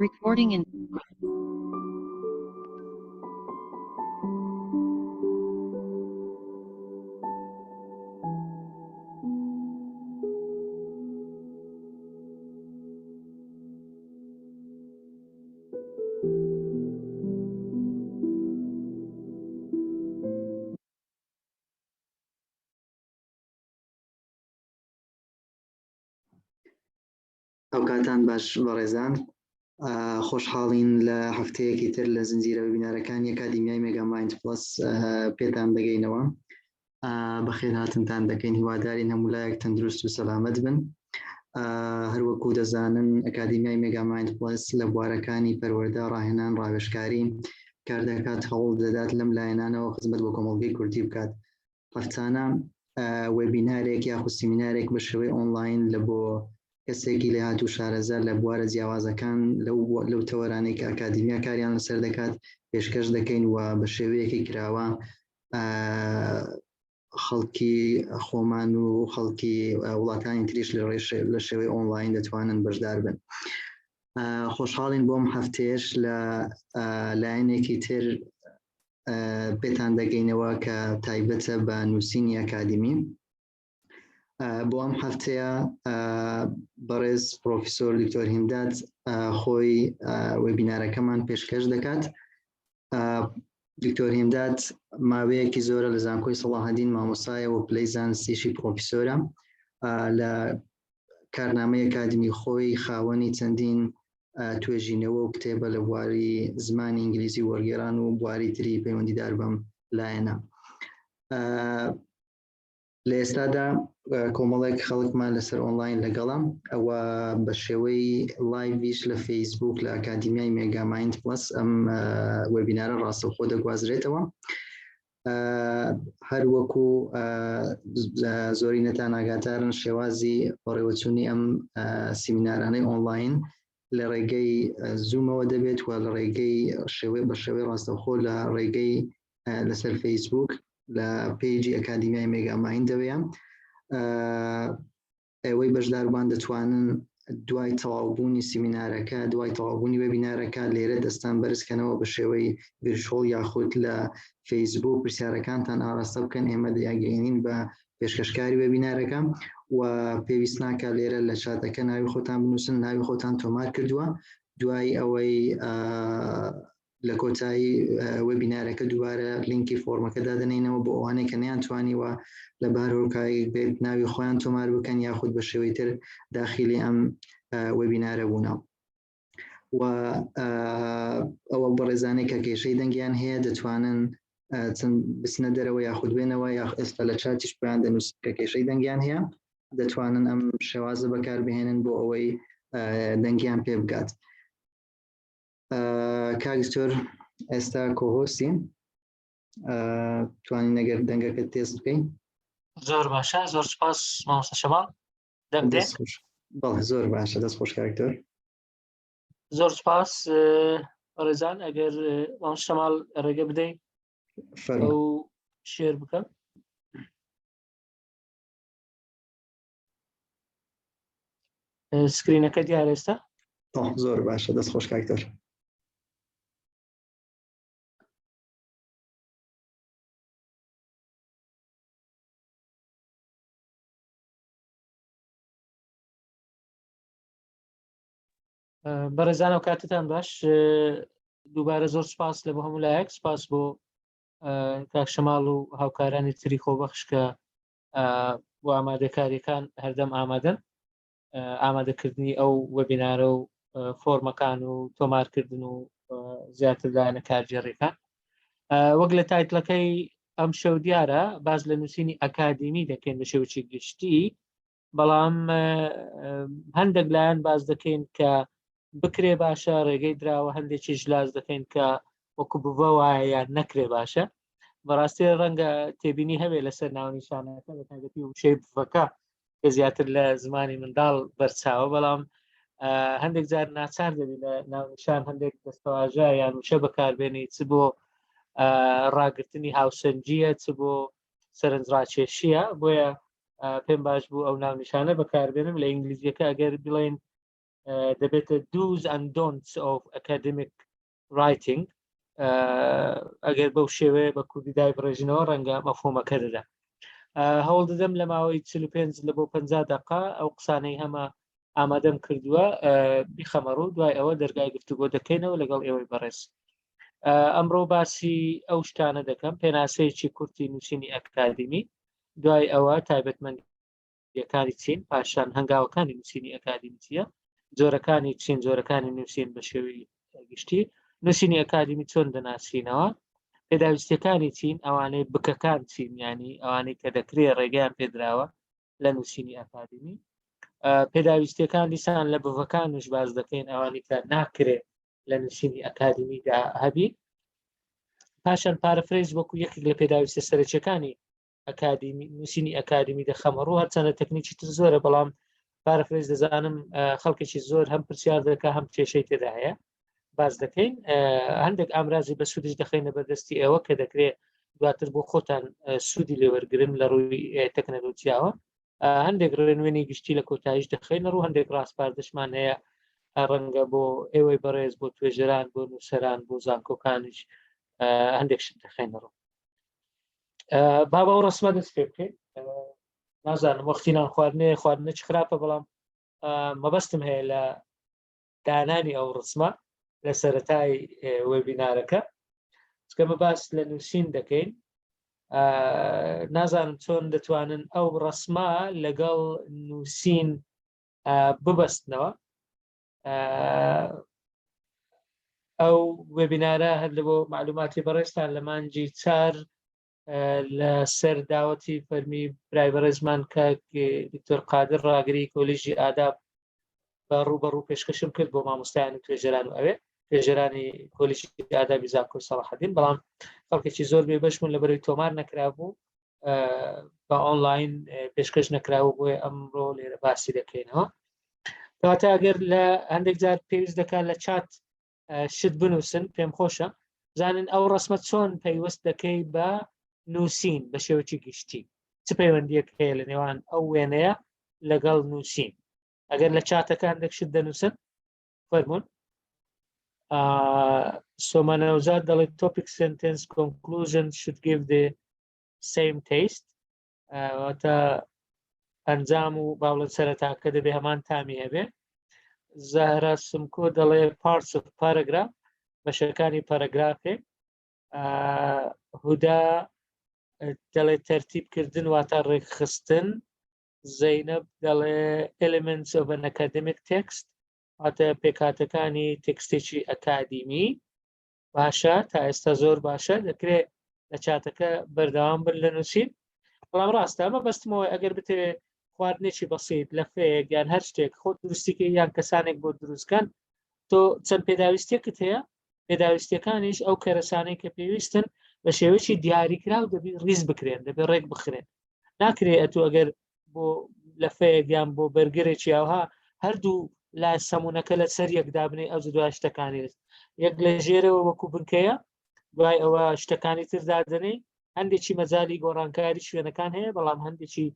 Recording in ئەوکاتان باش بەڕێزان خۆشحاڵین لە هەفتەیەکی تر لە زنجیرە وێبینارەکانی ئەکادیمیای مێگامایند پڵەس پێتان دەگەینەوە بەخێرهاتنتان دەکەین هیوادارین هەموو لایەک تەندروست و سەلامەت بن هەروەکو دەزانن ئەکادیمیای مێگامایند پڵەس لە بوارەکانی پەروەردە ڕاهێنان ڕاوێژکاری کار دەکات هەوڵ دەدات لەم لایەنانەوە خزمەت بۆ کۆمەڵگەی کوردی بکات هەفتانە وێبینارێک یاخود سیمینارێک بە شێوەی ئۆنلاین لە بۆ کەسێکی لێهاتوو شارەزا لە بوارە جیاوازەکان لەو لەو تەوەرانەی کە ئەکادیمیا کاریان لەسەر دەکات پێشکەش دەکەین و بە شێوەیەکی کراوە خەڵکی خۆمان و خەڵکی وڵاتانی تریش لە لە شێوەی ئۆنلاین دەتوانن بەشدار بن. خۆشحاڵین بۆم هەفتەیەش لە لایەنێکی تر پێتان دەگەینەوە کە تایبەتە بە نووسینی ئەکادیمی. بۆ ئەم هەفتەیە بەڕێز پرۆفیسۆر دکتۆر هیمداد خۆی وێبینارەکەمان پێشکەش دەکات. دکتۆر هیمداد ماوەیەکی زۆرە لە زانکۆی سەڵاحەدین مامۆستایە و پلەی زانستیشی پرۆفیسۆرە. لە کارنامەی ئەکادیمی خۆی خاوەنی چەندین توێژینەوە و کتێبە لە بواری زمانی ئینگلیزی وەرگێران و بواری تری پەیوەندیدار بەم لایەنە. لە ئێستادا کۆمەڵێک خەڵکمان لەسەر ئۆنلاین لەگەڵە ئەوە بە شێوەی live یش لە فەیسبوک لە ئەکادیمیای مێگامایند پڵەس ئەم وێبینارە ڕاستەوخۆ دەگوازرێتەوە. هەر وەکو زۆرینەتان ئاگادارن شێوازی بەڕێوەچوونی ئەم سیمینارانەی ئۆنلاین لە ڕێگەی زوومەوە دەبێت و لە ڕێگەی شێوەی بە شێوەی ڕاستەوخۆ لە ڕێگەی لەسەر فەیسبوک لە page ی ئەکادیمیای مێگامایندەوەیە. ئێوەی بەشداربووان دەتوانن دوای تەواوبوونی سیمینارەکە، دوای تەواوبوونی وێبینارەکە لێرە دەستان بەرزکەنەوە بە شێوەی virtual یاخود لە فەیسبوک پرسیارەکانتان ئاراستە بکەن، ئێمە دەیانگەیەنین بە پێشکەشکاری وێبینارەکە و پێویست ناکە لێرە لە چاتەکە ناوی خۆتان بنووسن، ناوی خۆتان تۆمار کردووە. دوای ئەوەی لە کۆتایی وێبینارەکە دووبارە لینکی فۆرمەکە دادەنینەوە بۆ ئەوانەی کە نەیانتوانیوە لە بار هۆکارێک بێت ناوی خۆیان تۆمار بکەن یاخود بە شێوەی تر داخیلی ئەم وێبینارە بوونە. و ئەوە بەڕێزانێک کە کێشەی دەنگیان هەیە دەتوانن چەند بچنە دەرەوە یاخود بێنەوە یاخ ئێستا لە چاتیش پێیان دەنووسن کە کێشەی دەنگیان هەیە دەتوانن ئەم شێوازە بەکاربهێنن بۆ ئەوەی دەنگیان پێ بگات. کاک دکتۆر ئێستا co-host ین توانین ئەگەر دەنگەکە تێست بکەین. زۆر باشە، زۆر سپاس مامۆستا شەماڵ. دەنگ دێ؟ بەڵێ زۆر باشە، دەست خۆش کاک دکتۆر. زۆر سپاس بەڕێزان، ئەگەر مامۆستا شەماڵ ڕێگە بدەیت ئەو share بکەم. screen ەکە دیار ئێستا؟ زۆر باشە، دەست خۆش کاک دکتۆر. بەڕێزان و کاتتان باش. دووبارە زۆر سپاس لە بۆ هەموو لایەک، سپاس بۆ کاک شەماڵ و هاوکارانی تری خۆبەخش کە بۆ ئامادەکاریەکان هەردەم ئامادەن، ئامادەکردنی ئەو وەبینارە و فۆرمەکان و تۆمارکردن و زیاتر لایەنە کارگێڕیەکان. وەک لە title ەکەی ئەم شەو دیارە باس لە نووسینی ئەکادیمی دەکەین بە شێوەیەکی گشتی، بەڵام هەندێک لایەن باس دەکەین کە بکرێ باشە، ڕێگەی دراوە، هەندێکیش لاز دەکەین کە وەکو بڤە وایە یان نەکرێ باشە. بەڕاستی ڕەنگە تێبینی هەبێ لەسەر ناونیشانەکە، بە تایبەتی وشەی بڤەکە کە زیاتر لە زمانی منداڵ بەرچاوە، بەڵام هەندێک جار ناچار دەبی لە ناونیشان هەندێک دەستەواژە یان وشە بەکاربێنی، چ بۆ ڕاگرتنی هاوسەنگییە چ بۆ سەرنجڕاکێشیە. بۆیە پێم باش بوو ئەو ناونیشانە بەکاربێنم. لە ئینگلیزیەکە ئەگەر بڵێن دەبێتە Do's and Don'ts of Academic Writing ئەگەر بەو شێوەیە بە کوردی دای بڕێژنەوە ڕەنگە مەفهومەکە دەدا. هەوڵ دەدەم لە ماوەی 45 لە بۆ 50 دقە ئەو قسانەی هەمە ئامادەم کردووە بیخەمە ڕوو، دوای ئەوە دەرگای گفتوگۆ دەکەینەوە لەگەڵ ئێوەی بەڕێز. ئەمڕۆ باسی ئەو شتانە دەکەم، پێناسەیەکی کورتی نووسینی ئەکادیمی، دوای ئەوە تایبەتمەندیەکانی چین، پاشان هەنگاوەکانی نووسینی ئەکادیمی چییە، جۆرەکانی چین، جۆرەکانی نووسین بە شێوەی گشتی، نووسینی ئەکادیمی چۆن دەناسینەوە، پێداویستیەکانی چین، ئەوانەی بکەکان چین، ینی ئەوانەی کە دەکرێت ڕێگەیان پێدراوە لە نووسینی ئەکادیمی، پێداویستیەکان دیسان لە بڤەکانش باز دەکەین، ئەوانەی کە ناکرێت لە نووسینی ئەکادیمیدا هەبی. پاشان paraphrase وەکو یەکێک لە پێداویستە سەرەکیەکانی ئەکادیمی نووسینی ئەکادیمی دەخەمە ڕوو. هەرچەندە تەکنیکی تر زۆرە، بەڵام paraphrase دەزانم خەڵکێکی زۆر هەم پرسیار دەکا هەم کێشەی تێدا هەیە، باز دەکەین. هەندێک ئامرازی بە سوودیش دەخەینە بەردەستی ئێوە کە دەکرێت دواتر بۆ خۆتان سوودی لێوەرگرن لە ڕووی تەکنەلۆجیاوە. هەندێک ڕێنوێنی گشتی لە کۆتاییش دەخەینە ڕوو، هەندێک ڕاسپاردەشمان هەیە ڕەنگە بۆ ئێوەی بەڕێز، بۆ توێژەران، بۆ نووسەران، بۆ زانکۆکانیش هەندێک شت دەخەینە ڕوو. با بەو ڕسمە دەست پێ بکەین. نازانم وەختی نان خواردنێ، خواردنە چ خراپە، بەڵام مەبەستم هەیە لە دانانی ئەو ڕسمە لە سەرەتای وێبینارەکە، چکە بە باس لە نووسین دەکەین. نازانم چۆن دەتوانن ئەو ڕسمە لەگەڵ نووسین ببەستنەوە. ئەو وێبینارە هەر لە بۆ معلوماتی بەڕێزتان لە مانجی 4 لە سەر داوەتی فەرمی برای بەڕێزمان کاک دکتۆر قادر ڕاگری کۆلیژی ئاداب بە ڕووبەڕوو پێشکەشم کرد بۆ مامۆستایان و توێژەران و ئەوێ توێژەرانی کۆلیژی ئادابی زانکۆی سەڵاحەدین، بەڵام خەڵکێکی زۆر بێبەش بوون لەبەرەوەی تۆمار نەکرابوو، بە ئۆنلاین پێشکەش نەکراوە، بۆیە ئەمڕۆ لێرە باسی دەکەینەوە. کەواتە ئەگەر لە هەندێک جار پێویست دەکات لە چات شت بنووسن، پێم خۆشە زانن ئەو ڕسمە چۆن پەیوەست دەکەی بە نووسین بە شێوەی گشتی، چ پەیوەندیەک هەیە لە نێوان ئەو وێنەیە لەگەڵ نووسین. ئەگەر لە چاتەکان دەک شت دەنووسن فەرمونون. سۆما نەوزاد دەڵێت topic sentence conclusion should give the same taste، واتە ئەنجام و باڵن سەرەتاکە دەبێ هەمان تامی هەبێ. زەهرا سمکۆ دەڵێ parts of paragraph، بەشەکانی پەرەگرافێک. هودا دەڵێ تەرتیب کردن واتە ڕێکخستن. زەینەب دەڵێ elements of an academic text، واتە پێکهاتەکانی تێکستێکی ئەکادیمی. باشە، تا ئێستا زۆر باشە، دەکرێت لە چاتەکە بەردەوام بن لە نووسین. بەڵام ڕاستە ئەمە بەستمەوە ئەگەر بتەوێت خواردنێکی بەسیت لە فەیەک یان هەر شتێک خۆت دروستیکەی یان کەسانێک بۆ دروستکەن، تۆ چەند پێداویستیەکت هەیە، پێداویستیەکانیش ئەو کەرەسانەی کە پێویستن بە شێوەیەکی دیاریکراو دەبی ڕیز بکرێن، دەبێ ڕێک بخرێن. ناکرێ ئەتو ئەگەر بۆ لەفەیەک یان بۆ بەرگرێکی ئەوها هەردوو لا سەمونەکە لەسەر یەک دابنێ، ئەو دوای شتەکانی یەک لە ژێرەوە وەکو بنکەیە، دوای ئەوە شتەکانی تر دادەنێ. هەندێکی مەجای گۆڕانکاری شوێنەکان هەیە، بەڵام هەندێکی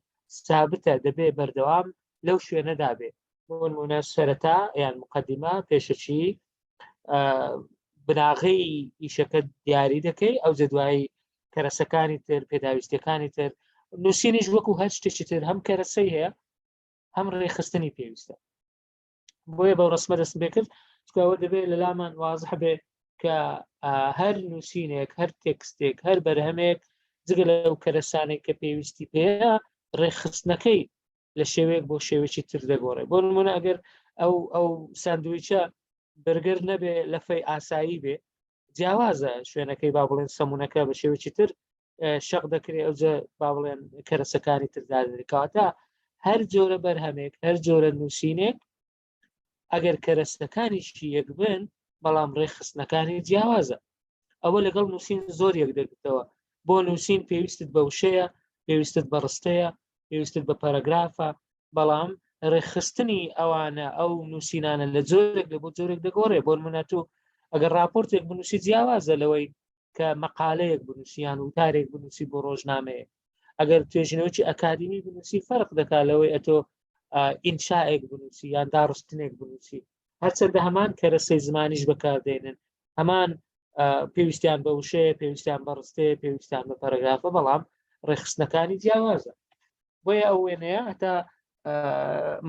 سابتە، دەبێ بەردەوام لەو شوێنەدا بێ. بۆ نمونە سەرەتا یان مقدمە، پێشەکی، بناغەی ئیشەکە دیاری دەکەی، ئەو دوایی کەرەسەکانی تر، پێداویستیەکانی تر. نووسینیش وەکو هەر شتێکی تر هەم کەرەسەی هەیە هەم ڕێکخستنی پێویستە. بۆیە بەو ڕسمە دەستم پێ کرد، چونکە دەبێت لە لامان وازح بێ کە هەر نووسینێک، هەر تێکستێک، هەر بەرهەمێک جگە لەو کەرەسانێک کە پێویستی پێەیە، ڕێکخستنەکەی لە شێوەیەک بۆ شێوەیەکی تر دەگۆڕێ. بۆ نمونە ئەگەر ئەو ساندویچە برگر نەبێ، لەفەی ئاسایی بێ، جیاوازە شوێنەکەی، با بڵێن سەمونەکە بە شێوەیەکی تر شەق دەکرێ، ئەوجە با بڵێن کەرەسەکانی تر دادرێت. کەواتە هەر جۆرە بەرهەمێک، هەر جۆرە نووسینێک ئەگەر کەرەستەکانیشی یەک بن، بەڵام ڕێکخستنەکانی جیاوازە. ئەوە لەگەڵ نووسین زۆر یەک دەگرتەوە. بۆ نووسین پێویستت بە وشەیە، پێویستت بە ڕستەیە، پێویستت بە پەرەگرافە، بەڵام ڕێکخستنی ئەوانە، ئەو نووسینانە لە جۆرێک لە بۆ جۆرێک دەگۆڕێ. بۆ نمونە تۆ ئەگەر راپۆرتێک بنووسی جیاوازە لەوەی کە مەقالەیەک بنووسی یان وتارێک بنووسی بۆ ڕۆژنامەیەک. ئەگەر توێژینەوەی ئەکادیمی بنووسی فەرق دەکات لەوەی ئەتۆ ئینشائێک بنووسی یان داڕشتنێک بنووسی هەرچەندە هەمان کەرەسەی زمانیش بەکاردێنن هەمان پێویستیان بە وشەیە پێویستیان بە ڕستەیە پێویستیان بە پەرەگرافە بەڵام ڕێکخستنەکانی جیاوازە بۆیە ئەو وێنەیە هەتا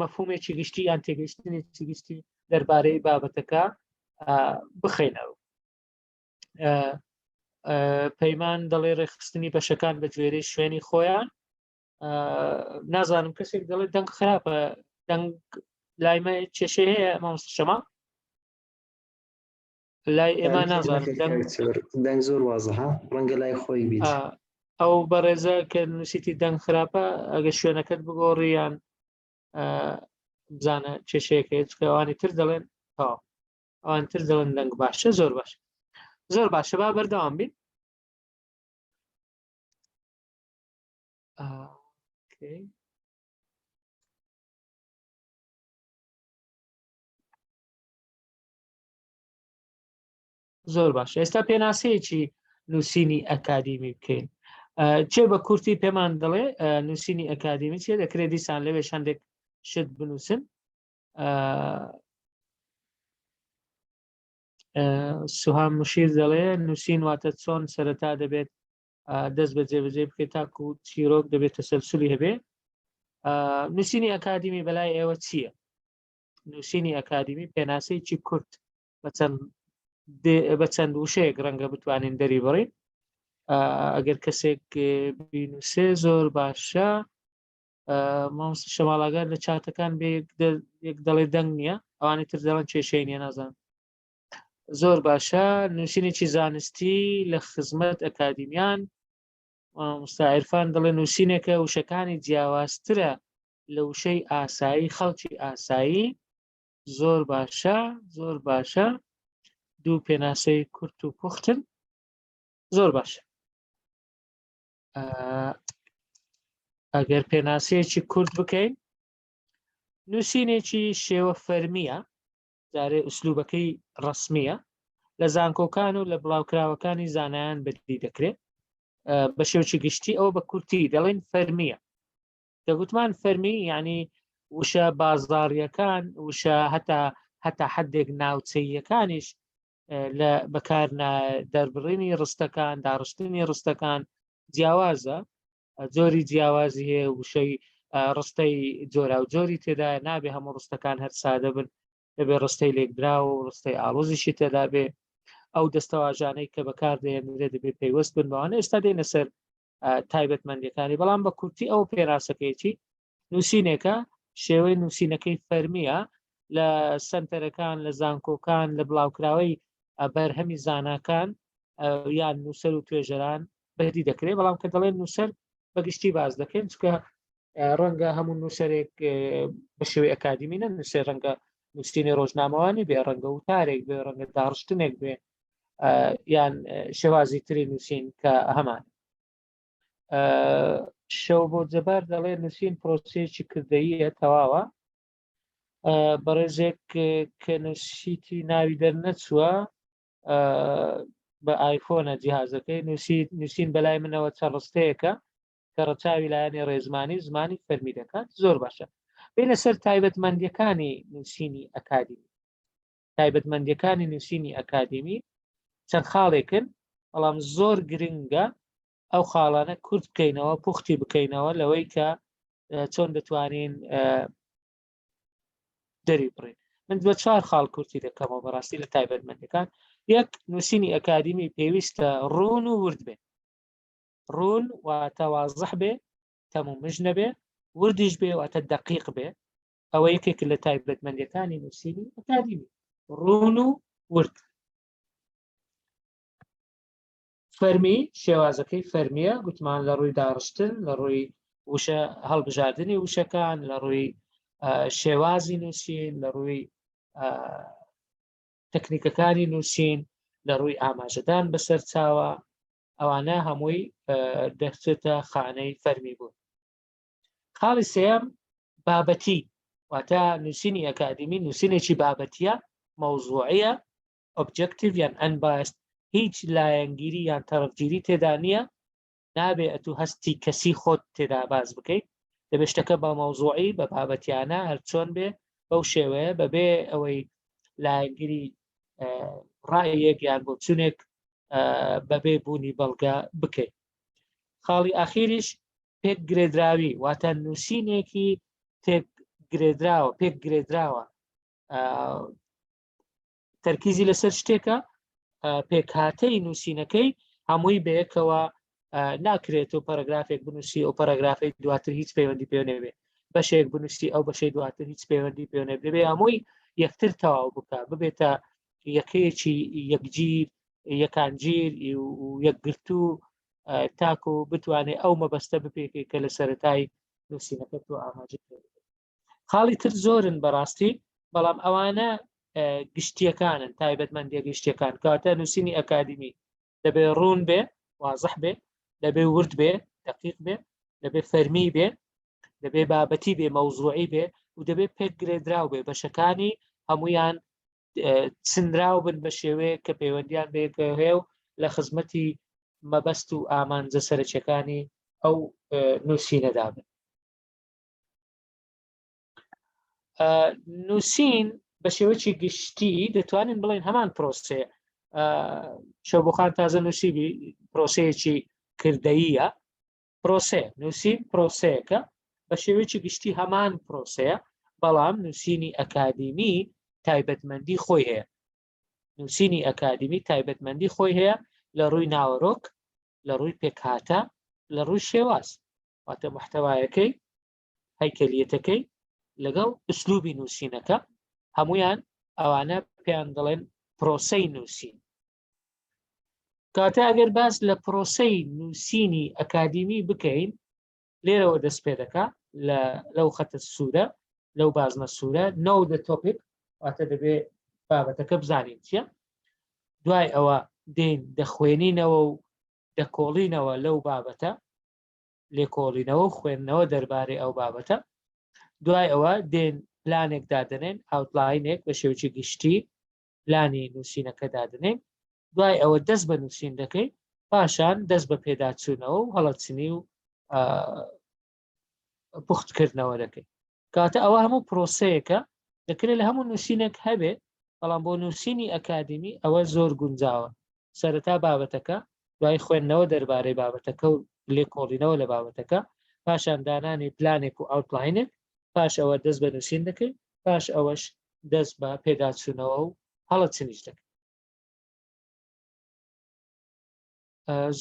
مەفهومێکی گشتی یان تێگەیشتنێکی گشتی دەربارەی بابەتەکە بخەینەوە پەیمان دەڵێ ڕێکخستنی بەشەکان بە گوێرەی شوێنی خۆیان نازانم کەسێک دەڵێت دەنگ خراپە دەنگ لای مە کێشەی هەیە مامۆستا شەما لای ئێمە نازانم دەنگ زۆر وازەها ڕەنگە لای خۆی بیت ئەو بەڕێزە کە نووسیتی دەنگ خراپە ئەگە شوێنەکەت بگۆڕیان بزانە کێشەیەکە چکە ئەوانی تر دەڵێن تەواو ئەوان تر دەڵێن دەنگ باشە زۆر باش زۆر باشە با بەردەوام بین ئۆکەی زۆر باش ئێستا پێناسەیەکی نووسینی ئەکادیمی بکەین چێ بە کورتی پێمان دەڵێ نووسینی ئەکادیمی چێ دەکرێت دیسان لەوێ شندێک شت بنووسن سوهام مشیر دەڵێ نووسین واتە چۆن سەرەتا دەبێت دەست بە جێبەجێ بکەیت تاکو چیرۆک دەبێت تەسەلسولی هەبێ نووسینی ئەکادیمی بەلای ئێوە چییە؟ نووسینی ئەکادیمی پێناسەیەکی کورت بە چەند وشەیەک ڕەنگە بتوانین دەری بڕین ئەگەر کەسێک بینوسێ زۆر باشە مامۆستا شەماڵاگار لە چاتەکان بێ یەک دەڵێ دەنگ نییە ئەوانی تر دەڵێن کێشەی نییە نازان زۆر باشە نووسینێکی زانستی لە خزمەت ئەکادیمیان مامۆستا عیرفان دەڵێ نووسینێکە وشەکانی جیاوازترە لە وشەی ئاسایی خەڵکی ئاسایی زۆر باشە زۆر باشە دوو پێناسەی کورت و پوختن زۆر باشە ئەگەر پێناسەیەکی کورت بکەین نووسینێکی شێوە فەرمیە جارێ ئوسلوبەکەی ڕسمیە لە زانکۆکان و لە بڵاوکراوەکانی زانایان بەدی دەکرێت بە شێوکی گشتی ئەوە بە کورتی دەڵێن فەرمیە دەگوتمان فەرمی یعنی وشە بازاڕیەکان وشە هەتا هەتا حدێک ناوچەیەکانیش لە بەکار دەربڕینی ڕستەکان داڕشتنی ڕستەکان جیاوازە جۆری جیاوازی هەیە وشەی ڕستەی جۆرا و جۆری تێدا نابێ هەموو ڕستەکان هەر سادە بن دەبێ ڕستەی لێکدرا و ڕستەی ئاڵۆزیشی تێدا بێ ئەو دەستەواژانەی کە بەکاردێنرێ دەبێ پەیوەست بن بەوانە ئێستا دێنە سەر تایبەتمەندیەکانی بەڵام بە کورتی ئەو پێناسەکەیتی نووسینێکە شێوەی نووسینەکەی فەرمیە لە سنتەرەکان لە زانکۆکان لە بڵاوکراوەی بەرهەمی زاناکان یان نووسەر و توێژەران بەدی دەکرێت بەڵام کە دەڵێن نووسەر بەگشتی باز دەکەین چکە ڕەنگە هەموو نووسەرێک بە شێوەی ئەکادیمی نەنووسێ ڕەنگە نووسینی ڕۆژنامەوانی بێ ڕەنگە وتارێک بێ ڕەنگە داڕشتنێک بێ یان شێوازی تری نووسین کە هەمان شەو بۆ جەبار دەڵێ نووسین پرۆسەیەکی کردەییە تەواوە بەڕێزێک کە نووسیتی ناوی دەرنەچووە بە ئایفۆنە جیهازەکەی نووسی نووسین بەلای منەوە چەند ڕستەیەکە کە ڕەچاوی لایەنی ڕێزمانی و زمانی فەرمی دەکات زۆر باشە بینە سەر تایبەتمەندیەکانی نووسینی ئەکادیمی تایبەتمەندیەکانی نووسینی ئەکادیمی چەند خاڵێکن بەڵام زۆر گرنگە ئەو خاڵانە کورت بکەینەوە پوختی بکەینەوە لەوەی کە چۆن دەتوانین دەری بڕین من بە چوار خاڵ کورتی دەکەمەوە بەڕاستی لە تایبەتمەندەکان یەک نووسینی ئەکادیمی پێویستە ڕوون و ورد بێ ڕوون واتە وازح بێ تەم و مژ نەبێ وردیش بێ واتە دەقیق بێ ئەوە یەکێک لە تایبەتمەندەکانی نووسینی ئەکادیمی ڕوون و ورد فەرمی شێوازەکەی فەرمیە گوتمان لە ڕووی داڕشتن لە ڕووی وشە هەڵبژاردننی وشەکان لە ڕووی شێوازی نووسین لە ڕووی تەکنیکەکانی نووسین لە ڕووی ئاماژەدان بەسەر چاوە ئەوانە هەمووی دەچێتە خانەی فەرمی بوون خاڵی سێم بابەتی واتە نووسینی ئەکادیمی نووسینێکی بابەتیە مەوزوعیە objective یان unbiased هیچ لایەنگیری یان تەڕفگیری تێدا نییە نابێ ئەتو هەستی کەسی خۆت تێدا باز بکەیت. دەبێت شتەکە بە مەوزوعی بە بابەتیانە هەر چۆن بێ بەو شێوەیە بەبێ ئەوەی لایەنگری ڕایەک یان بۆچونێک بەبێ بوونی بەڵگە بکەیت. خاڵی ئاخیریش پێک گرێدراوی واتە نووسینێکی تێک گرێدراوە پێک گرێدراوە تەرکیزی لەسەر شتێکە پێکهاتەی نووسینەکەی هەمووی بەیەکەوە ناکرێت و پەرەگرافێک بنووسی ئەو پەرەگرافی دواتر هیچ پەیوەندی پێ نەبێ بەشێک بنووسی ئەو بەشەی دواتر هیچ پەیوەندی پێ نەبێ هەمووی یەکتر تەواو بکە ببێتە یەکەیەکی یەکگیر یەکانگیر و یەکگرتوو تاکو بتوانێت ئەو مەبەستە بپێکێت کە لە سەتای نووسینەکە تۆ ئاماژە پێ خاڵی تر زۆرن بەڕاستی بەڵام ئەوانە گشتیەکانن تایبەتمەندیە گشتیەکان کاتە نووسینی ئەکادیمی دەبێ ڕوون بێ وازح بێ دەبێ ورد بێ دقیق بێ دەبێ فەرمی بێ دەبێ بابەتی بێ مەوزوعی بێ و دەبێ پێک گرێدراو بێ بەشەکانی هەمویان چنراو بن بە شێوەیە کە پەیوەندیان بەیەکەوە هەیە و لە خزمەتی مەبەست و ئامانجە سەرەکیەکانی ئەو نووسینەدا بن. نووسین بە شێوەی گشتی دەتوانین بڵێن هەمان پرۆسەیە شەوبخان تازە نووسیبی پرۆسەیەکی کردەیە پرۆسەیە نووسین پرۆسەیەکە بە شێوەیەکی گشتی هەمان پرۆسەیە بەڵام نووسینی ئەکادیمی تایبەتمەندی خۆی هەیە نووسینی ئەکادیمی تایبەتمەندی خۆی هەیە لە ڕووی ناوەرۆک لە ڕووی پێکهاتە لە ڕووی شێواز واتە محتەوایەکەی هەیکەلیەتەکەی لەگەڵ ئسلوبی نووسینەکە هەمویان ئەوانە پێیان دەڵێن پرۆسەی نووسین کاتە ئەگەر باس لە پرۆسەی نووسینی ئەکادیمی بکەین لێرەوە دەست پێ دەکا لە لەو خەتە سوورە لەو بازنە سوورە know the topic واتە دەبێ بابەتەکە بزانین چییە دوای ئەوە دێن دەخوێنینەوە و دەکۆڵینەوە لەو بابەتە لێکۆڵینەوە و خوێندنەوە دەربارەی ئەو بابەتە دوای ئەوە دێن پلانێک دادەنێن outline ێک بە شێوەیەکی گشتی پلانی نووسینەکە دادەنێین دوای ئەوە دەست بە نووسین دەکەین پاشان دەست بە پێداچوونەوە و هەڵەچنی و پوختکردنەوە دەکەین کاتە ئەوە هەموو پرۆسەیەکە دەکرێت لە هەموو نووسینێک هەبێ بەڵام بۆ نووسینی ئەکادیمی ئەوە زۆر گونجاوە سەرەتا بابەتەکە دوای خوێندنەوە دەربارەی بابەتەکە و لێکۆڵینەوە لە بابەتەکە پاشان دانانی پلانێک و outline ێک پاش ئەوە دەست بە نووسین دەکەین پاش ئەوەش دەست بە پێداچوونەوە و هەڵەچنیش دەکەین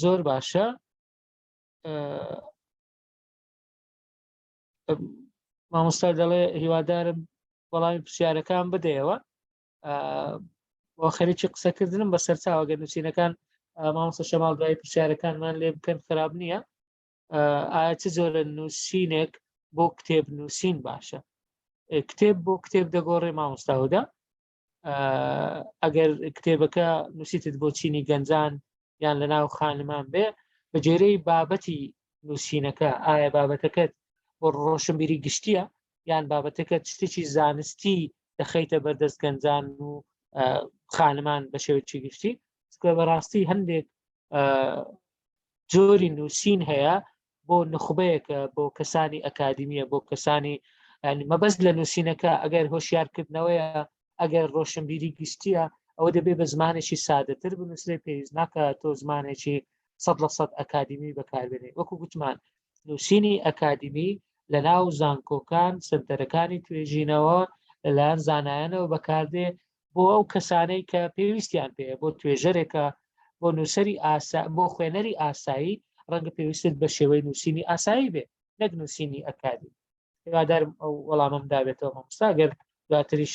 زۆر باشە مامۆستا دەڵێ هیوادارم وەڵامی پرسیارەکان بدەیەوە بۆ خەریکی قسەکردنم بە سەرچاوە گەر نووسینەکان مامۆستا شەماڵ دوای پرسیارەکانمان لێ بکەن خراپ نییە ئایا چ جۆرە نووسینێک بۆ کتێب نووسین باشە کتێب بۆ کتێب دەگۆڕێ مامۆستاودا ئەگەر کتێبەکە نووسیتت بۆ چینی گەنجان یان لە ناو خانمان بێ بە جێرەی بابەتی نووسینەکە ئایا بابەتەکەت بۆ ڕۆشنبیری گشتیە یان بابەتەکە شتێکی زانستی دەخەیتە بەردەست گەنجان و خانمان بە شێوەیەکی گشتی چکە بەڕاستی هەندێک جۆری نووسین هەیە بۆ نخبەیەکە بۆ کەسانی ئەکادیمیە بۆ کەسانی مەبەست لە نووسینەکە ئەگەر هۆشیارکردنەوەیە ئەگەر ڕۆشنبیری گشتیە ئەوە دەبێ بە زمانێکی سادەتر بنووسرێ پێویست ناکە تۆ زمانێکی 100% ئەکادیمی بەکاربێنێ وەکو گوتمان نووسینی ئەکادیمی لە ناو زانکۆکان سنتەرەکانی توێژینەوە لەلایەن زانایانەوە بەکاردێ بۆ ئەو کەسانەی کە پێویستیان پێیە بۆ توێژەرێکە بۆ نووسەری ئاسا بۆ خوێنەری ئاسایی ڕەنگە پێویستت بە شێوەی نووسینی ئاسایی بێ نەک نووسینی ئەکادی هیوادارم ئەو وەڵامم دابێتەوە مامۆستا گەر دواتریش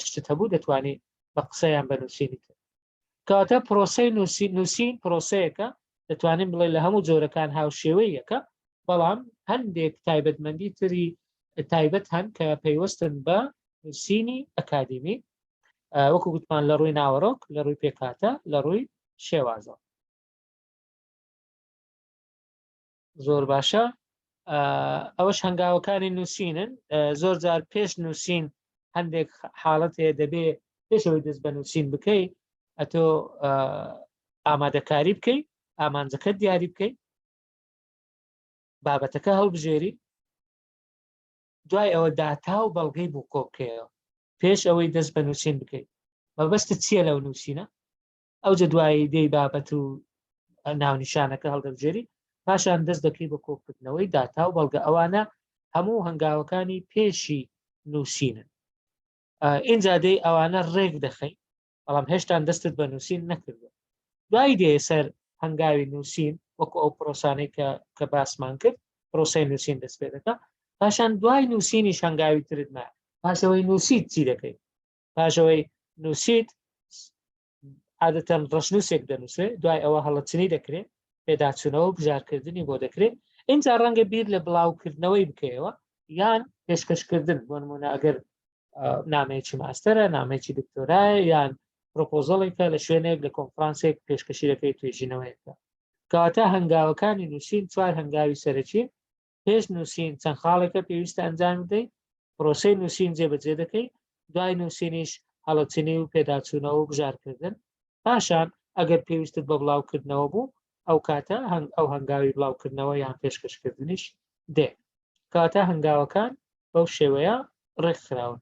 شتت هەبوو دەتوانی بە قسەیان بە نووسینی تر کەواتە پرۆسەی نووسین نووسین پرۆسەیەکە دەتوانین بڵێ لە هەموو جۆرەکان هاوشێوەی یەکە بەڵام هەندێک تایبەتمەندی تری تایبەت هەن کە پەیوەستن بە نووسینی ئەکادیمی وەکو گوتمان لە ڕووی ناوەڕۆک لە ڕووی پێکهاتە لە ڕووی شێوازە زۆر باشە ئەوەش هەنگاوەکانی نووسینن زۆر جار پێش نووسین هەندێک حاڵەت هەیە دەبێ پێشەوەی دەست بە نووسین بکەی ئەتۆ ئامادەکاری بکەی ئامانجەکە دیاری بکەی بابەتەکە هەڵبژێری. دوای ئەوە داتا و بەڵگەی بۆ کۆبکەیەوە پێش ئەوەی دەست بە نووسین بکەیت مەبەستت چییە لەو نووسینە ئەوجە دوایی دێی بابەت و ناونیشانەکە هەڵدەبژێری پاشان دەست دەکەی بە کۆکردنەوەی داتا و بەڵگە ئەوانە هەموو هەنگاوەکانی پێشی نووسینن ئینجا دەی ئەوانە ڕێک دەخەی بەڵام هێشتان دەستت بە نووسین نەکردووە دوای دێ سەر هەنگاوی نووسین وەکو ئەو پرۆسانەی کە کە باسمان کرد پرۆسەی نووسین دەست پێ دەکا پاشان دوای نووسینی هەنگاوی ترت ما پاشەوەی نووسیت چی دەکەیت پاشەوەی نووسیت عادەتەن ڕەشنووسێک دەنووسێ دوای ئەوە هەڵەچنی دەکرێت پێداچوونەوە و بژارکردنی بۆ دەکرێت اینجا ڕەنگە بیر لە بڵاوکردنەوەی بکەیەوە یان پێشکەشکردن بۆ نمونە ئەگەر نامەیەکی ماستەرە نامەیەکی دکتۆرایە یان پرۆپۆزەڵێکە لە شوێنێک لە کۆنفرانسێک پێشکەشی دەکەیت توێژینەوەیەکە کەواتە هەنگاوەکانی نووسین چوار هەنگاوی سەرەکی پێش نووسین چەند خاڵێکە پێویستە ئەنجام بدەیت پرۆسەی نووسین جێبەجێ دەکەی دوای نووسینیش هەڵەچنی و پێداچوونەوە و بژارکردن پاشان ئەگەر پێویستت بە بڵاوکردنەوە بوو ئەو کاتە هەنگ ئەو هەنگاوی بڵاوکردنەوە یان پێشکەشکردنیش دێ کاتە هەنگاوەکان بەو شێوەیە ڕێکخراون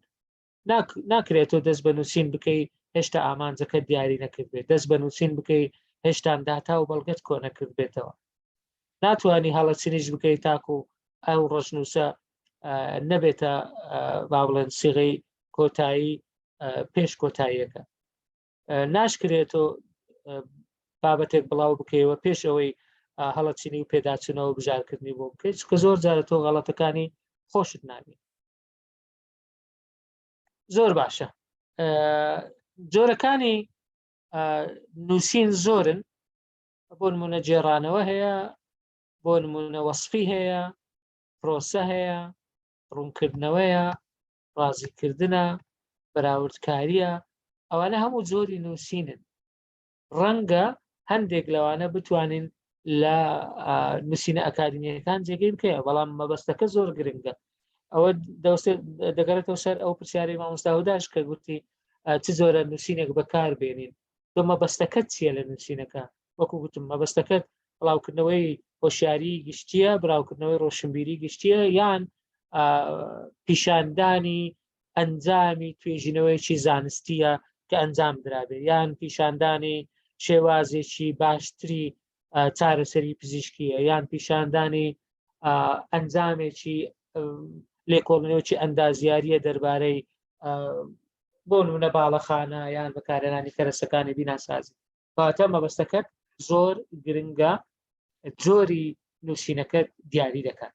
ناکرێت تۆ دەست بە نووسین بکەی هێشتا ئامانجەکە دیاری نەکردبێت دەست بە نووسین بکەی هێشتان داتا و بەڵگەت کۆ نەکردبێتەوە ناتوانانی هەڵەچنیش بکەیت تاکو ئەو ڕۆژنووسە نەبێتە با بڵێن سیغەی کۆتایی پێش کۆتاییەکە ناشکرێت تۆ بابەتێک بڵاو بکەیەوە پێش ئەوەی هەڵەچنی و پێداچنەوە بژارکردنی بۆ بکەیت چکە زۆر جارە تۆ غەڵەتەکانی خۆشت نابێت زۆر باشە جۆرەکانی نووسین زۆرن بۆ نمونە جێرانەوە هەیە بۆ نمونە وەصفی هەیە پرۆسە هەیە ڕوونکردنەوەیە ڕازیکردنە بەراوردکاریە ئەوانە هەموو جۆری نووسینن ڕەنگە هەندێک لەوانە بتوانین لە نووسینە ئەکادمیەکان جێگەی بکەیە بەڵام مەبەستەکە زۆر گرنگە ئەوە دەوسێت دەگەڕێتەوە سەر ئەو پرسیاری مامۆستا هوداش کە گوتی چ جۆرە نووسینێک بەکار بێنین تۆ مەبەستەکەت چییە لە نووسینەکە وەکو گوتم مەبەستەکەت بڵاوکردنەوەی هۆشیاری گشتیە بڵاوکردنەوەی ڕۆشنبیری گشتیە یان پیشاندانی ئەنجامی توێژینەوەیەکی زانستیە کە ئەنجام درابێ یان پیشاندانی شێوازێکی باشتری چارەسەری پزیشکیە یان پیشاندانی ئەنجامێکی لێکۆڵینەوەکی ئەندازیاریە دەربارەی بۆ نمونە باڵەخانە یان بەکارهێنانی کەرەسەکانی بیناسازی کەواتە مەبەستەکەت زۆر گرنگە جۆری نووسینەکەت دیاری دەکات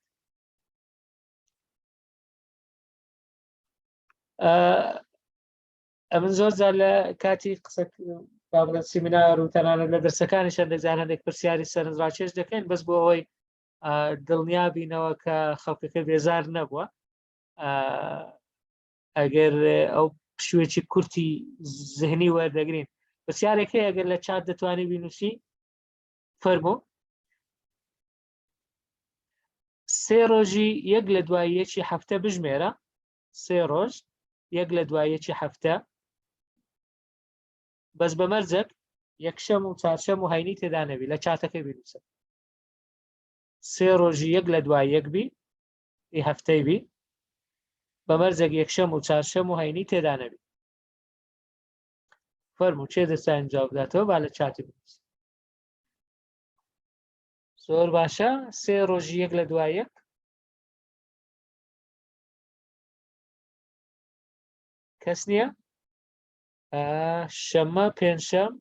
ئەمن زۆر جار لە کاتی قسە با بڵێن سیمینار و تەنانەت لە دەرسەکانی هەندێک جار هەندێک پرسیاری سەرنجڕاکێش دەکەین بەس بۆ ئەوەی دڵنیا بینەوە کە خەڵکەکە بێزار نەبووە ئەگەر ئەو پشوێکی کورتی زهنی وەردەگرین پرسیارێک هەیە ئەگەر لە چات دەتوانانی بینوسی فەرمۆ سێ ڕۆژی یەک لە دوای یەکی هەفتە بژمێرە سێ ڕۆژ یەک لە دوای یەکی هەفتە بەس بە مەرجێک یەکشەم و چارشەم و هەینی تێدا نەبی لە چاتەکەی بینوسە سێ ڕۆژی یەک لە دوای یەک بی ئی هەفتەی بی بە مەرجێک یەکشەم و چارشەم و هەینی تێدا نەبی فەرموو چێ دەستان جواب بداتەوە با لە چاتی بنووس زۆر باشە سێ ڕۆژی یەک لە دوای یەک کەس نییە شەممە پێنجشەم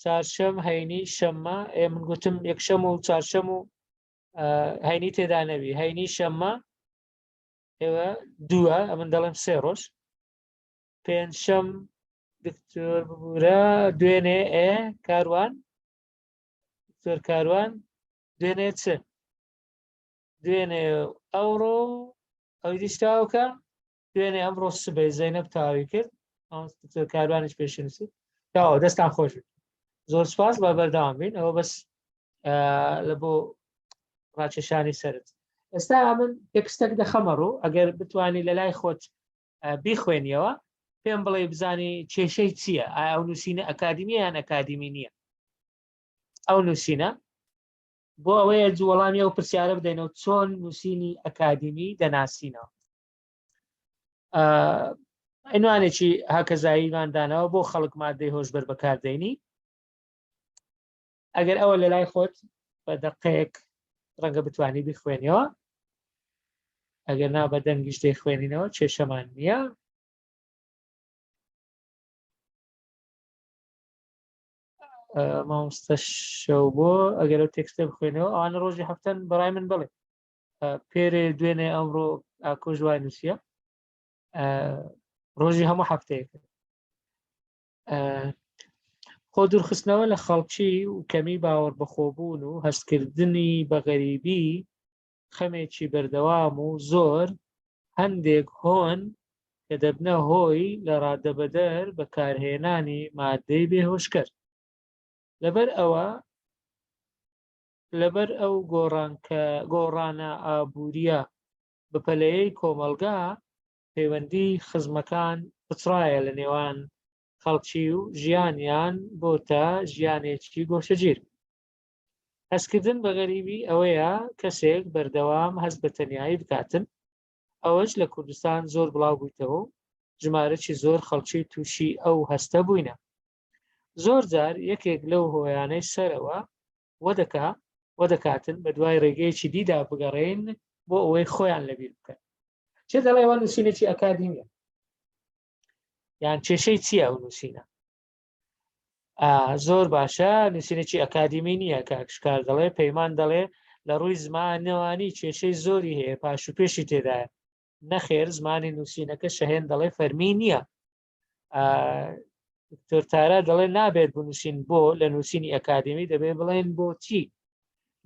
چارشەم هەینی شەممە ئێ من گوتم یەکشەم و چارشەم و هەینی تێدا نەبی هەینی شەممە ئێوە دووە ئەمن دەڵێم سێ ڕۆژ پێنجشەم دکتۆر ببوورە دوێنێ ئێ کاروان دکتۆر کاروان دوێنێ چ دوێنێ ئەوڕۆ ئەوی دیش تاوکە دوێنێ ئەمڕۆ سبەی زەینەب تاوی کرد دکتۆر کاروانیش پێشنووسی تاوە دەستان خۆش بێت زۆر سپاس بە بەردەوام بین ئەوە بەس لە بۆ ڕاکێشانی سەرت ئێستا من تێکستێک دەخەمە ڕوو ئەگەر بتانی لە لای خۆت بیخوێنیەوە پێم بڵێ بزانی کێشەی چییە ئایا ئەو نووسینە ئەکادیمیە یان ئەکادیمی نییە ئەو نووسینە بۆ ئەوەیە وەڵامی ئەو پرسیارە بدەینەوە چۆن نووسینی ئەکادیمی دەناسینەوە. عنوانێکی هاکەزاییمان داناوە بۆ خەڵک مادەی هۆشبەر بەکاردێنی. ئەگەر ئەوە لە لای خۆت بە دەقەیەک ڕەنگە بتانی بخوێنیەوە، ئەگەر نا بە دەنگیش دەیخوێنینەوە کێشەمان نییە. مامۆستا شەو بۆ ئەگەر ئەو تێکستە بخوێنەوە ئەوانە ڕۆژی هەفتەن بەڕای من بڵێ پێرێ دوێنێ ئەمڕۆ ئاکۆش وای نووسە ڕۆژی هەموو هەفتەیەک. خۆ دوورخستنەوە لە خەڵکی و کەمی باوەڕ بەخۆبوون و هەستکردنی بە غەریبی خەمێکی بەردەوام و زۆر هەندێک هۆن کە دەبنە هۆی لە ڕادەبەدەر بەکارهێنانی مادەی بێهۆشکەر. لەبەر ئەوە لەبەر ئەو گۆڕانکە گۆڕانە ئابووریە بەپەلەیەی کۆمەڵگا پەیوەندی خزمەکان پچڕایە لە نێوان خەڵکی و ژیانیان بۆتە ژیانێکی گۆشەگیر. هەستکردن بە غەریبی ئەوەیە کەسێک بەردەوام هەست بە تەنیایی بکاتن، ئەوەش لە کوردستان زۆر بڵاو بوویتەوە و ژمارەکی زۆر خەڵکی تووشی ئەو هەستە بووینە. زۆر جار یەکێک لەو هۆیانەی سەرەوە وەدەکا وەدەکاتن بە دوای ڕێگەیەکی دیدا بگەڕێن بۆ ئەوەی خۆیان لەبیر بکەن. چێ دەڵێ ئەوە نووسینێکی ئەکادیمیە یان کێشەی چییە ئەو نووسینە؟ زۆر باشە نووسینێکی ئەکادیمی نییە کاک شکار دەڵێ. پەیمان دەڵێ لە ڕووی زمانەوانی کێشەی زۆری هەیە پاش و پێشی تێدایە. نەخێر زمانی نووسینەکە شەهێن دەڵێ فەرمی نییە. دکتۆر تارا دەڵێ نابێت بنووسین بۆ لە نووسینی ئەکادیمی دەبێت بڵێن بۆچی.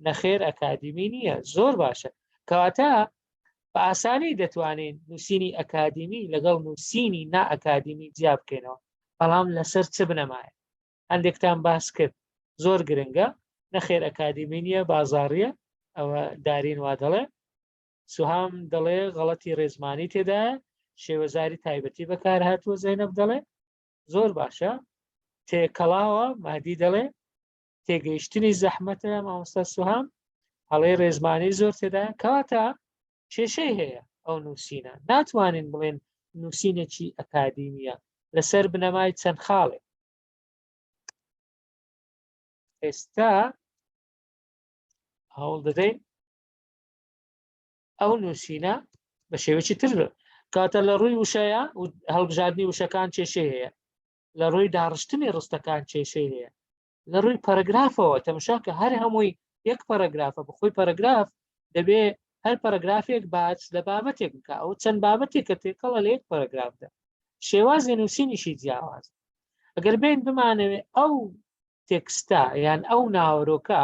نەخێر ئەکادیمی نییە. زۆر باشە کەواتە بە ئاسانی دەتوانین نووسینی ئەکادیمی لەگەڵ نووسینی نا ئەکادیمی جیا بکەینەوە، بەڵام لەسەر چ بنەمایە؟ هەندێکتان باس کرد زۆر گرنگە. نەخێر ئەکادیمی نییە بازاڕیە، ئەوە دارین وا دەڵێ. سوهام دەڵێ غەڵەتی ڕێزمانی تێدایە، شێوەزاری تایبەتی بەکار هاتووە. زەینەب دەڵێ زۆر باشە تێکەڵاوە. مادی دەڵێ تێگەیشتنی زەحمەتە. مامۆستا سوهام هەڵەی ڕێزمانی زۆر تێدا. کەواتە کێشەی هەیە ئەو نووسینە، ناتوانین بڵێن نووسینێکی ئەکادیمیە لەسەر بنەمای چەند خاڵێک. ئێستا هەوڵ دەدەین ئەو نووسینە بە شێوەیەکی تر کاتە لە ڕووی وشەیە هەڵبژاردنی وشەکان کێشەی هەیە، لە ڕووی داڕشتنی ڕستەکان کێشەی هەیە، لە ڕووی پەرەگرافەوە تەمشاکە هەر هەمووی یەک پەرەگرافە بەخۆی پەرەگراف دەبێ هەر پەرەگرافێک باس لە بابەتێک بکە، ئەو چەند بابەتێکە تێکەڵە لە یەک پەرەگرافدا، شێوازی نووسینیشی جیاواز. ئەگەر بین بمانەوێ ئەو تێکستە یان ئەو ناوەرۆکە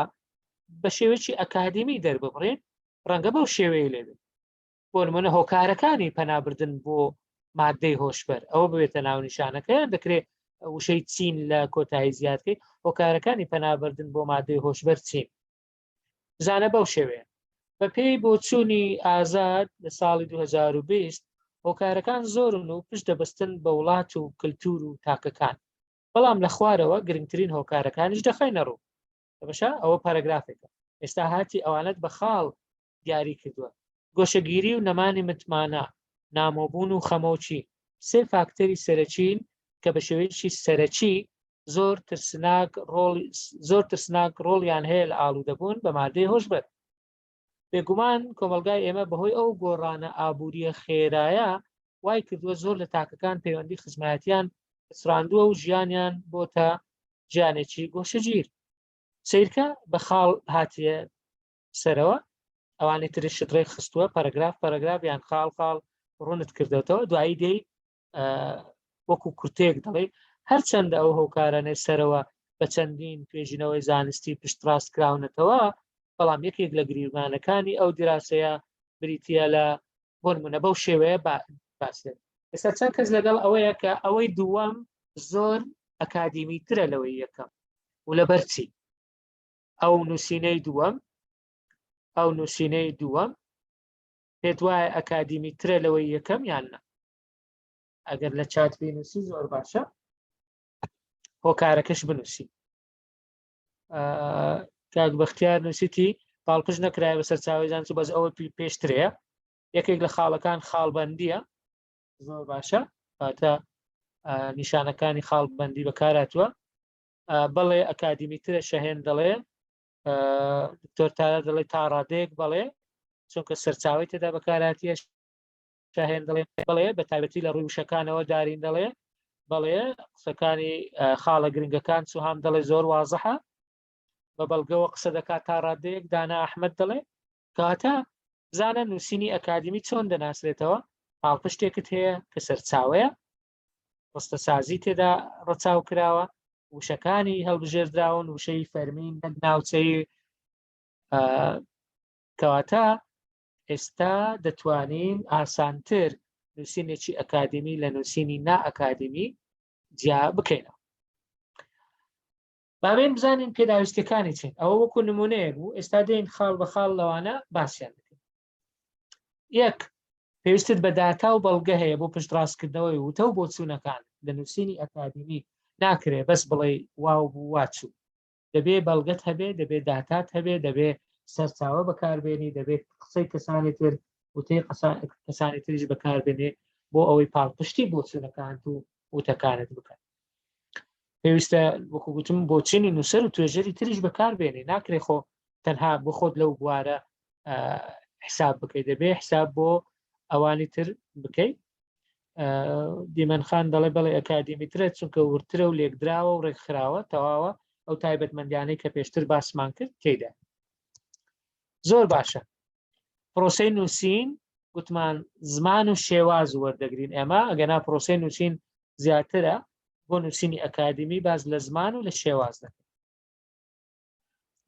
بە شێوەیەکی ئەکادیمی دەرببڕین، ڕەنگە بەو شێوەیە لێبێت. بۆ نمونە هۆکارەکانی پەنابردن بۆ مادەی هۆشبەر ئەوە ببێتە ناونیشانەکەیان، دەکرێت وشەی چین لە کۆتایی زیادکەی، هۆکارەکانی پەنابردن بۆ مادەی هۆشبەر چین، بزانە بەو شێوەیە. بەپێی بۆچوونی ئازاد لە ساڵی 2020 هۆکارەکان زۆرن و پشت دەبەستن بە وڵات و کللتور و تاکەکان، بەڵام لە خوارەوە گرنگترین هۆکارەکانیش دەخەینە ڕوو. بەشە ئەوە پەرەگرافێکە ئێستا هاتی ئەوانت بە خاڵ دیاری کردووە. گۆشەگیری و نەمانی متمانە، نامۆبوون و خەمۆکی سێ فاکتەری سەرەکین کە بە شێوەیەکی سەرەکی زۆر ترسناک ڕۆڵ زۆر ترسناک ڕۆڵیان هەیە لە ئاڵوودەبوون بە مادەی هۆشبەر. بێگومان کۆمەڵگای ئێمە بەهۆی ئەو گۆڕانە ئابووریە خێرایە وای کردووە زۆر لە تاکەکان پەیوەندی خزمایەتیان پچڕاندووە و ژیانیان بۆتە ژیانێکی گۆشەگیر. سیرکە بە خاڵ هاتیە سەرەوە، ئەوانی ترشت ڕێک خستووە، پەرەگراف پەرەگراف یان خاڵ خاڵ ڕوونت کردێتەوە، دوایی دێی وەکو کورتەیەک دەڵێ هەرچەندە ئەو هۆکارانەی سەرەوە بە چەندین توێژینەوەی زانستی پشتڕاست کراونەتەوە، بەڵام یەکێک لە گریمانەکانی ئەو دیراسەیە بریتە لە بۆ نمونە بەو شێوەیە باسێت. ئێستا چەند کەس لەگەڵ ئەوەیە کە ئەوەی دووەم زۆر ئەکادیمی ترە لەوەی یەکەم و لەبەر چی؟ ئەو نووسینەی دووەم ئەو نووسینەی دووەم پێت وایە ئەکادیمی ترە لەوەی یەکەم یان نا؟ ئەگەر لە چات بینوسی زۆر باشە، هۆکارەکەش بنووسی. کاک بەختیار نووسیتی پاڵپشت نەکرایە بە سەرچاوی زانست و بەس ئەوە پێشترەیە. یەکێک لە خاڵەکان خاڵبەندیە. زۆر باشە واتە نیشانەکانی خاڵبندی بەکاراتوە بەڵێ ئەکادیمیترە شەهێن دەڵێ دکتۆر تارا دەڵێ تا ڕادەیەک بەڵێ چونکە سەرچاوی تێدا بەکاراتیە شاهێن دەڵێ بەڵێ بە تایبەتی لە ڕووی وشەکانەوە دارین دەڵێ بەڵێ قسەکانی خاڵە گرنگەکان سوهام دەڵێ زۆر وازحە بە بەڵگەوە قسە دەکات تا ڕادەیەک دانا ئەحمد دەڵێ کەواتە بزانە نووسینی ئەکادمی چۆن دەناسرێتەوە پاڵپشتێکت هەیە کە سەرچاوەیە ڕستەسازی تێدا ڕەچاو کراوە وشەکانی هەڵبژێردراون وشەی فەرمی نەک ناوچەی کەواتە ئێستا دەتوانین ئاسانتر نووسینێکی ئەکادمی لە نووسینی نا ئەکادمی جیا بکەینەوە بابێن بزانین پێداویستەکانی چین ئەوە وەکو نمونەیە بوو ئێستا دێن خاڵ بە خاڵ لەوانە باسییان دەکەین یەک پێویستت بە داتا و بەڵگە هەیە بۆ پشتڕاستکردنەوەی وتە و بۆچوونەکان لە نووسینی ئەکادیمی ناکرێ بەس بڵێ واو بوو واچوو دەبێ بەڵگەت هەبێ دەبێ داتات هەبێ دەبێ سەرچاوە بەکاربێنی دەبێت قسەی کەسانی تر وتەی کەسانی تریش بەکاربێنێ بۆ ئەوەی پاڵپشتی بۆچوونەکانت و وتەکانت بکەن پێویستە وەکو گوتم بۆچینی نووسەر و توێژەری تریش بەکاربێنێ ناکرێ خۆ تەنها بخۆت لەو بوارە حساب بکەیت دەبێ حساب بۆ ئەوانی تر بکەیت دیمەنخان دەڵێ بەڵێ ئەکادیمیترە چونکە ورترە و لێکدراوە و ڕێکخراوە تەواوە ئەو تایبەتمەندیانەی کە پێشتر باسمان کرد تێدا زۆر باشە پرۆسی نووسین گوتمان زمان و شێواز وەردەگرین ئێمە ئەگەنا پرۆسی نووسین زیاترە بۆ نووسینی ئەکادیمی باز لە زمان و لە شێواز دەکەین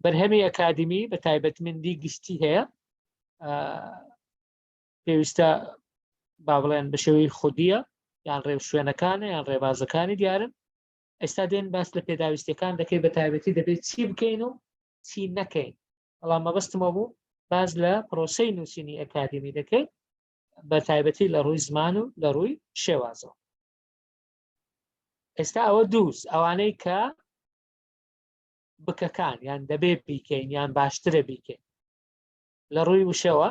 بەرهەمی ئەکادیمی بە تایبەتمەندی گشتی هەیە پێویستە با بڵێن بە شێوەی خودیە یان ڕێوشوێنەکانە یان ڕێبازەکانی دیارن ئێستا دێن باس لە پێداویستەکان دەکەی بە تایبەتی دەبێت چی بکەین و چی نەکەین بەڵام مەبەستمەوە بوو باز لە پرۆسەی نووسینی ئەکادمی دەکەیت بە تایبەتی لە ڕووی زمان و لە ڕووی شێوازەوە ئێستا ئەوە دووس ئەوانەی کە بکەکان یان دەبێ بیکەین یان باشترە بیکەین لە ڕووی وشەوە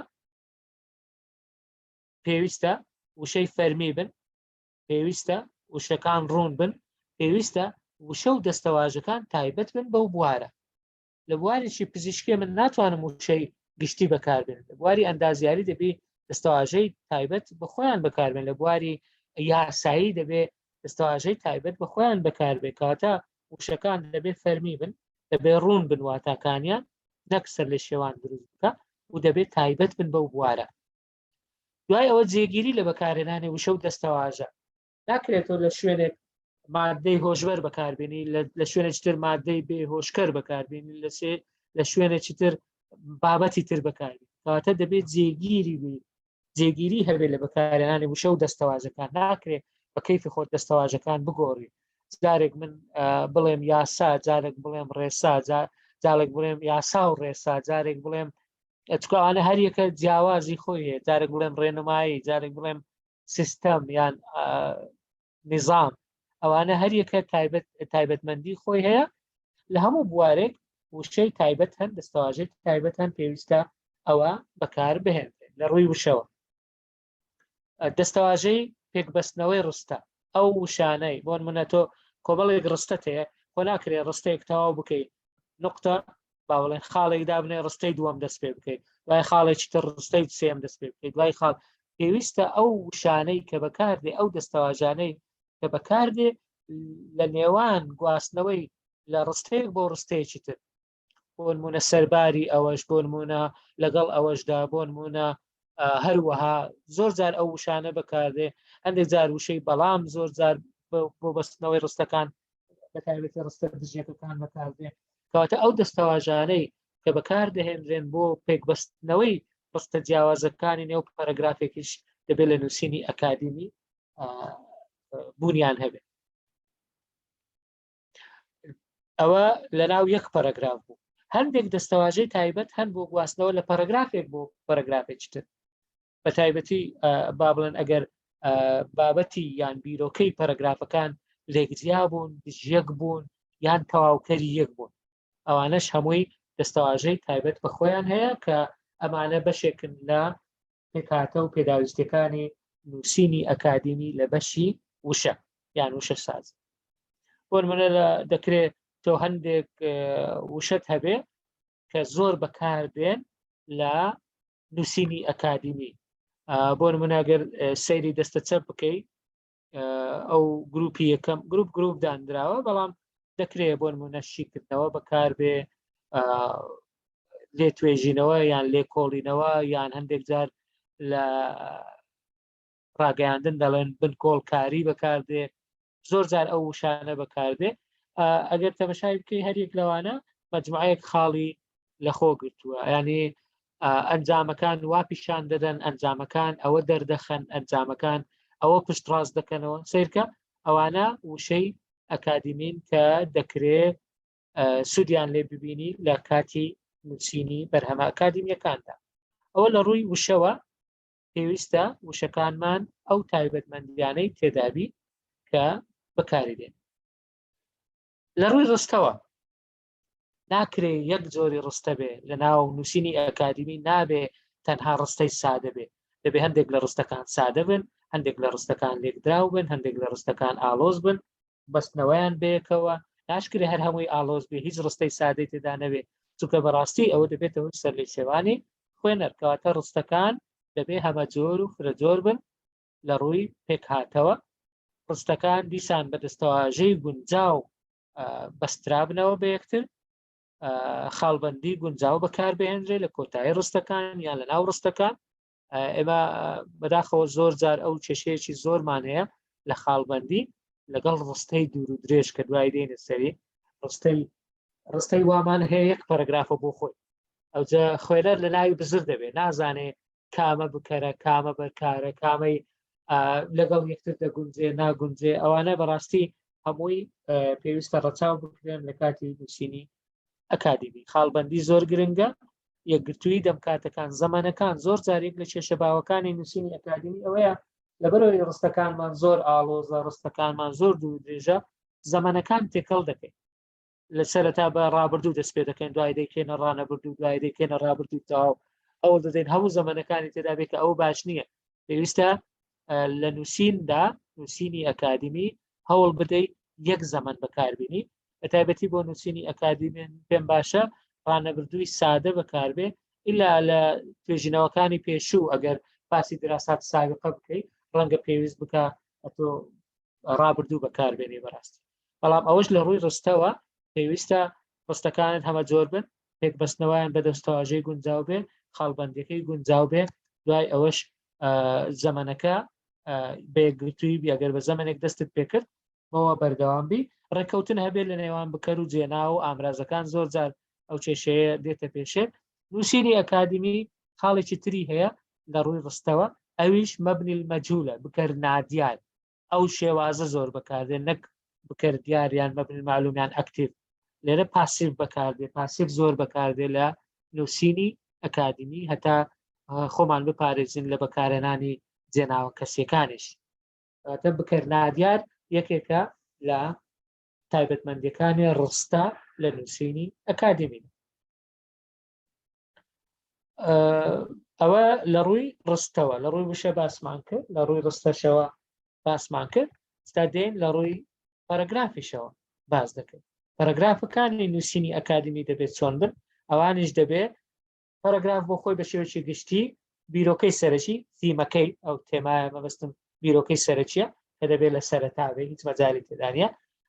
پێویستە وشەی فەرمی بن پێویستە وشەکان ڕوون بن پێویستە وشە و دەستەواژەکان تایبەت بن بەو بوارە لە بوارێکی پزیشکی من ناتوانم وشەی گشتی بەکاربێن لە بواری ئەندازیاری دەبی دەستەواژەی تایبەت بە خۆیان بەکاربێن لە بواری یاسایی دەبێ دەستەواژەی تایبەت بە خۆیان بەکاربێ کاتە وشەکان دەبێ فەرمی بن دەبێ ڕوون بن واتاکانیان نەک سەر لە شێوان دروست بکە و دەبێت تایبەت بن بەو بوارە دوای ئەوە جێگیری لە بەکارهێنانی وشە و دەستەواژە ناکرێتەوە لە شوێنێک مادەی هۆشبەر بەکاربێنی لە شوێنێکی تر مادەی بێ هۆشکەر بەکاربێنی لە سێ لە شوێنێکی تر بابەتی تر بەکاربێنی کەواتە دەبێت جێگیری بی جێگیری هەبێت لە بەکارهێنانی وشە و دەستەواژەکان ناکرێت بە کەیفی خۆت دەستەواژەکان بگۆڕی جارێک من بڵێم یاسا جارێک بڵێم ڕێسا جارێک بڵێم یاسا و ڕێسا جارێک بڵێم چکوانە هەریەکە جیاوازی خۆی هەیە جارێک بڵێم ڕێنمایی جارێک بڵێم سیستەم یان نظام ئەوانە هەریەکە تایبەت تایبەتمەندی خۆی هەیە لە هەموو بوارێک وشەی تایبەت هەن دەستەواژەی تایبەت هەن پێویستە ئەوە بەکار بهێنرێت لە ڕووی وشەوە دەستەواژەی پێکبەستنەوەی ڕستە ئەو وشانەی بۆن منە تۆ کۆمەڵێک ڕستەت هەیە خۆ ناکرێ ڕستەیەک تەواو بکەیت نقطە با بڵێن خاڵێک دابنێ ڕستەی دووەم دەست پێ بکەیت دوای خاڵێکی تر ڕستەی سێم دەست پێ بکەیت دوای خاڵ پێویستە ئەو وشانەی کە بەکاردێ ئەو دەستەواژانەی کە بەکاردێ لە نێوان گواستنەوەی لە ڕستەیەک بۆ ڕستەیەکی تر بۆ نمونە سەرباری ئەوەش بۆ نمونە لەگەڵ ئەوەشدا بۆ نمونە هەروەها زۆر جار ئەو وشانە بەکاردێ هەندێک جار وشەی بەڵام زۆر جار بۆ بەستنەوەی ڕستەکان بە تایبەتی ڕستە دژیەکەکان بەکاردێ کەواتە ئەو دەستەواژانەی کە بەکار دەهێنرێن بۆ پێکبەستنەوەی ڕستە جیاوازەکانی نێو پەرەگرافێکیش دەبێت لە نووسینی ئەکادیمی بوونیان هەبێت ئەوە لە ناو یەک پەرەگراف بوو هەندێک دەستەواژەی تایبەت هەن بۆ گواستنەوە لە پەرەگرافێک بۆ پەرەگرافێکی تر بە تایبەتی با بڵێن ئەگەر بابەتی یان بیرۆکەی پەرەگرافەکان لێکجیا بوون دژیەک بوون یان تەواوکەری یەک بوون ئەوانەش هەمووی دەستەواژەی تایبەت بە خۆیان هەیە کە ئەمانە بەشێکن لە پێکهاتە و پێداویستیەکانی نووسینی ئەکادیمی لە بەشی وشە یان وشە ساز. بۆ نمونە لە دەکرێت تۆ هەندێک وشەت هەبێ کە زۆر بەکاردێن لە نووسینی ئەکادیمی. بۆ نمونە گەر سەیری دەستە چەپ بکەی ئەو گروپی یەکەم گروپ گروپ دانراوە، بەڵام دەکرێت بۆ نمونە شیکردنەوە بەکاربێ، لێ توێژینەوە یان لێکۆڵینەوە، یان هەندێک جار لە ڕاگەیاندن دەڵێن بنکۆڵکاری بەکاردێ، زۆر جار ئەو وشانە بەکاردێ. ئەگەر تەمەشای بکەی هەریەک لەوانە مەجموعەیەک خاڵی لەخۆ گرتووە، ینی ئەنجامەکان وا پیشان دەدەن، ئەنجامەکان ئەوە دەردەخەن، ئەنجامەکان ئەوە پشتڕاست دەکەنەوە. سیرکە ئەوانە وشەی ئەکادیمین کە دەکرێ سوودیان لێ ببینی لە کاتی نووسینی بەرهەمە ئەکادیمیەکاندا. ئەوە لە ڕووی وشەوە پێویستە وشەکانمان ئەو تایبەتمەندیانەی تێدابی کە بەکاری دێن. لە ڕووی ڕستەوە ناکرێ یەک جۆری ڕستە بێ لە ناو نووسینی ئەکادیمی، نابێ تەنها ڕستەی سادە بێ، دەبێ هەندێک لە ڕستەکان سادە بن، هەندێک لە ڕستەکان لێکدراو بن، هەندێک لە ڕستەکان ئاڵۆز بن، بەستنەوەیان بەیەکەوە. ناشکرێ هەر هەمووی ئاڵۆز بێ، هیچ ڕستەی سادەی تێدا نەبێ، چونکە بەڕاستی ئەوە دەبێتە هۆی سەرلێشێوانی خوێنەر. کەواتە ڕستەکان دەبێ هەمەجۆر و فرەجۆر بن لە ڕووی پێکهاتەوە. ڕستەکان دیسان بە دەستەواژەی گونجاو بەسترابنەوە بە یەکتر، خاڵبەندی گونجاو بەکاربهێنرێ لە کۆتایی ڕستەکان یان لە ناو ڕستەکان. ئێمە بەداخەوە زۆر جار ئەو کێشەیەکی زۆرمان هەیە لە خاڵبەندی لەگەڵ ڕستەی دوور و درێژ کە دوای دێنە سەری ڕستەی وامان هەیە یەک پەرەگرافە بۆ خۆی، ئەوجا خوێنەر لە ناوی بزر دەبێت، نازانێ کامە بکەرە کامە بەرکارە کامەی لەگەڵ یەکتر دەگونجێ ناگونجێ. ئەوانە بەڕاستی هەمووی پێویستە ڕەچاو بکرێن لە کاتی نووسینی ئەکادیمی. خاڵبەندی زۆر گرنگە، یەکگرتووی دەمکاتەکان، زەمەنەکان. زۆر جارێک لە کێشە باوەکانی نووسینی ئەکادیمی ئەوەیە لەبەرەوەی ڕستەکانمان زۆر ئاڵۆزە، ڕستەکانمان زۆر دوور درێژە، زەمەنەکان تێکەڵ دەکەین. لە سەرەتا بە ڕابردوو دەست پێ دەکەین، دوای دەیکەینە ڕانەبردوو، دوای دەیکەینە ڕابردوو تەواو، ئەوە دەدەین هەموو زەمەنەکانی تێدا بێت کە ئەوە باش نییە. پێویستە لە نووسیندا، نووسینی ئەکادیمی هەوڵ بدەیت یەک زەمەن بەکاربینی، بە تایبەتی بۆ نووسینی ئەکادیمی پێم باشە ڕانەبردووی سادە بەکاربێ، ئیلا لە توێژینەوەکانی پێشوو ئەگەر باسی دراسات سابقە بکەیت ڕەنگە پێویست بکە ئەتۆ ڕابردوو بەکاربێنی بەڕاستی. بەڵام ئەوەش لە ڕووی ڕستەوە پێویستە ڕستەکانت هەمە جۆر بن، پێکبەستنەوەیان بە دەستەواژەی گونجاو بێ، خاڵبەندیەکەی گونجاو بێ، دوای ئەوەش زەمەنەکە بە یەکگرتووی بی. ئەگەر بە زەمەنێک دەستت پێکرد بەوە بەردەوام بی، ڕێککەوتن هەبێت لە نێوان بکەر و جێناو و ئامرازەکان. زۆر جار ئەو کێشەیە دێتە پێشێ. نووسینی ئەکادیمی خاڵێکی تری هەیە لە ڕووی ڕستەوە، ئەویش مەبنی المەجهولە، بکەر نادیار. ئەو شێوازە زۆر بەکاردێن، نەک بکەر دیار یان مەبنی المعلوم یان ئەکتیڤ. لێرە پاسیڤ بەکاردێ، پاسیڤ زۆر بەکاردێ لە نووسینی ئەکادیمی هەتا خۆمان بپارێزین لە بەکارهێنانی جێناوە کەسیەکانیش. واتە بکەر نادیار یەکێکە لە تایبەتمەندیەکانی ڕستە لە نووسینی ئەکادیمی. ئەوە لە ڕووی ڕستەوە، لە ڕووی وشە باسمان کرد، لە ڕووی ڕستەشەوە باسمان کرد، ستا دێن لە ڕووی پەرەگرافیشەوە باس دەکەین. پەرەگرافەکانی نووسینی ئەکادیمی دەبێت چۆن بن؟ ئەوانیش دەبێت پەرەگراف بۆ خۆی بە شێوەیەکی گشتی بیرۆکەی سەرەکی، تیمەکەی ئەو تێمایە، مەبەستم بیرۆکەی سەرەکیە کە دەبێت لە سەرەتا بێ، هیچ مەجالی تێدانە،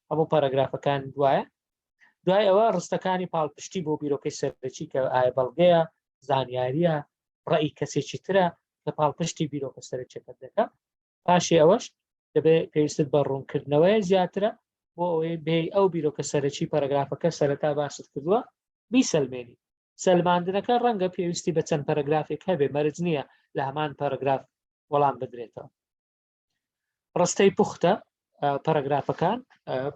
هەموو پەرەگرافەکان دوایە. دوای ئەوە ڕستەکانی پاڵپشتی بۆ بیرۆکەی سەرەکی کە ئایا بەڵگەیە، زانیاریە، ڕەئی کەسێکی ترە کە پاڵپشتی بیرۆکە سەرەکیەکە دەکا. پاشی ئەوەش دەبێت پێویستت بە ڕوونکردنەوەی زیاترە بۆ ئەوەی بێ ئەو بیرۆکە سەرەکی پەرەگرافەکە سەرەتا باست کردووە بیسەلمێنی. سەلماندنەکە ڕەنگە پێویستی بە چەند پەرەگرافێک هەبێ، مەرج نییە لە هەمان پەرەگراف وەڵام بدرێتەوە. ڕستەی پوختە پەرەگرافەکان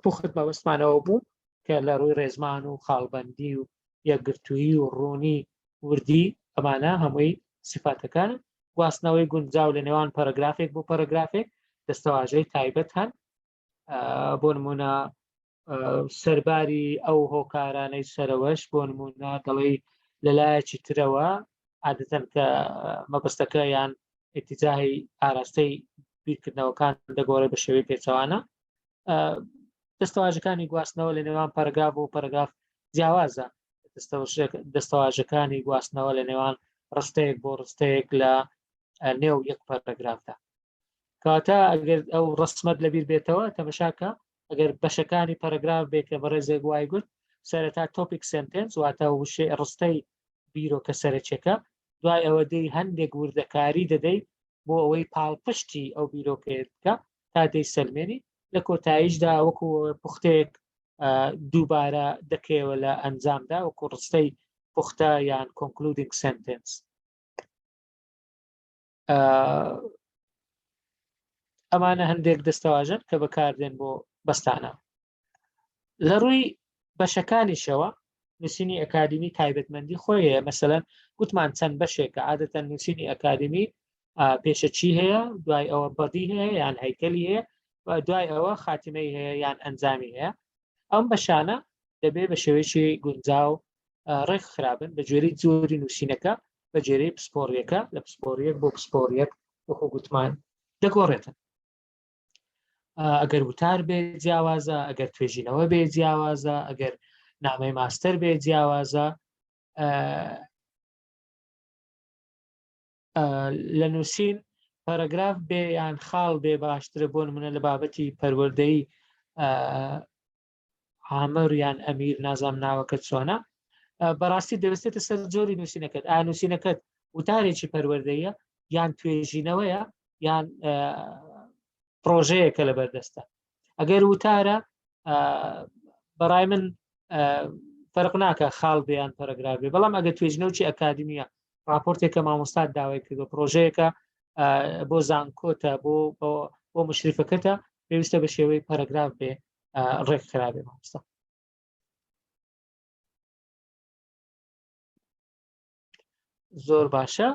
پوخت مەبەستمانەوە بوو کە لە ڕووی ڕێزمان و خاڵبەندی و یەکگرتوویی و ڕوونی وردی ئەمانە هەمووی سیفاتەکان. گواستنەوەی گونجاو لە نێوان پەرەگرافێک بۆ پەرەگرافێک، دەستەواژەی تایبەت هەن، بۆ نمونە سەرباری ئەو هۆکارانەی سەرەوەش، بۆ نمونە دەڵێی لەلایەکی ترەوە عادەتەن کە مەبەستەکە یان ئتیجاهی ئاراستەی بیرکردنەوەکان دەگۆڕێ بە شێوەی پێچەوانە. دەستەواژەکانی گواستنەوە لە نێوان پەرگراف و پەرگراف جیاوازە. دەستەواژەکانی گواستنەوە لە نێوان ڕستەیەک بۆ ڕستەیەک لە نێو یەک پەرگرافدا. کەواتە ئەگەر ئەو ڕسمەت لەبیر بێتەوە تەمەشاکە، ئەگەر بەشەکانی پەرگراف بێت کە بەڕێزێک وای گوت، سەرەتا topic sentence واتە وشەی ڕستەی بیرۆکە سەرەکیەکە، دوای ئەوە دێی هەندێک وردەکاری دەدەی بۆ ئەوەی پاڵپشتی ئەو بیرۆکەیەت بکە تا دەی سەلمێنی، لە کۆتاییشدا وەکو پوختەیەک دووبارە دەکەیەوە لە ئەنجامدا وەکو ڕستەی پوختە یان concluding sentence. ئەمانە هەندێک دەستەواژەن کە بەکاردێن بۆ بەستانە. لە ڕووی بەشەکانیشەوە نووسینی ئەکادیمی تایبەتمەندی خۆی هەیە. مەسەلەن گوتمان چەند بەشێکە. عادەتەن نووسینی ئەکادیمی پێشەکی هەیە، دوای ئەوە body هەیە یان هەیکەلی هەیە، و دوای ئەوە خاتمەی هەیە یان ئەنجامی هەیە. ئەم بەشانە دەبێ بە شێوەیەکی گونجاو ڕێک خرابن بە گوێرەی جۆری نووسینەکە، بە گوێرەی پسپۆڕیەکە، لە پسپۆڕیەک بۆ پسپۆڕیەک وەکو گوتمان دەگۆڕێتن. ئەگەر وتار بێ جیاوازە، ئەگەر توێژینەوە بێ جیاوازە، ئەگەر نامەی ماستەر بێ جیاوازە. لە نووسین پەرەگراف بێ یان خاڵ بێ باشترە؟ بۆ نمونە لە بابەتی پەروەردەی عامر یان ئەمیر، نازام ناوەکە چۆنە، بەڕاستی دەوەستێتە سەر جۆری نووسینەکەت. ئا نووسینەکەت وتارێکی پەروەردەیە یان توێژینەوەیە یان پرۆژەیەکە لە بەردەستە. ئەگەر وتارە بەڕای من فەرق ناکە خاڵ بێ یان پەرەگراف بێ، بەڵام ئەگەر توێژینەوەی ئەکادمیە، راپۆرتێکە مامۆستات داوای کردو، پرۆژەیەکە بۆ زانکۆتە، بۆ مشریفەکەتە، پێویستە بە شێوەی پەرەگراف بێ ڕێک خرابێ مامۆستا. زۆر باشە.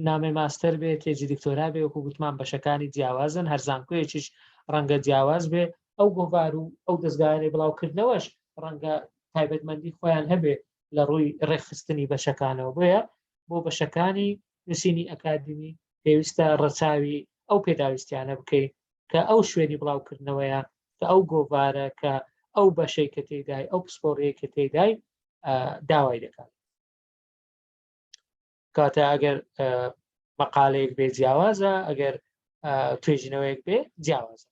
نامەی ماستەر بێ، تێجی دکتۆرا بێ، وەکو گوتمان بەشەکانی جیاوازن، هەر زانکۆیەکیش ڕەنگە جیاواز بێ، ئەو گۆڤار و ئەو دەستگایانەی بڵاوکردنەوەش ڕەنگە تایبەتمەندی خۆیان هەبێ لە ڕووی ڕێکخستنی بەشەکانەوە. بۆیە بۆ بەشەکانی نووسینی ئەکادیمی پێویستە ڕەچاوی ئەو پێداویستیانە بکەیت کە ئەو شوێنی بڵاوکردنەوەیە، کە ئەو گۆڤارە، کە ئەو بەشەی کە تێدای، ئەو پسپۆڕیەی کە تێدای داوای دەکات. کاتە ئەگەر مەقالەیەک بێ جیاوازە، ئەگەر توێژینەوەیەک بێ جیاوازە.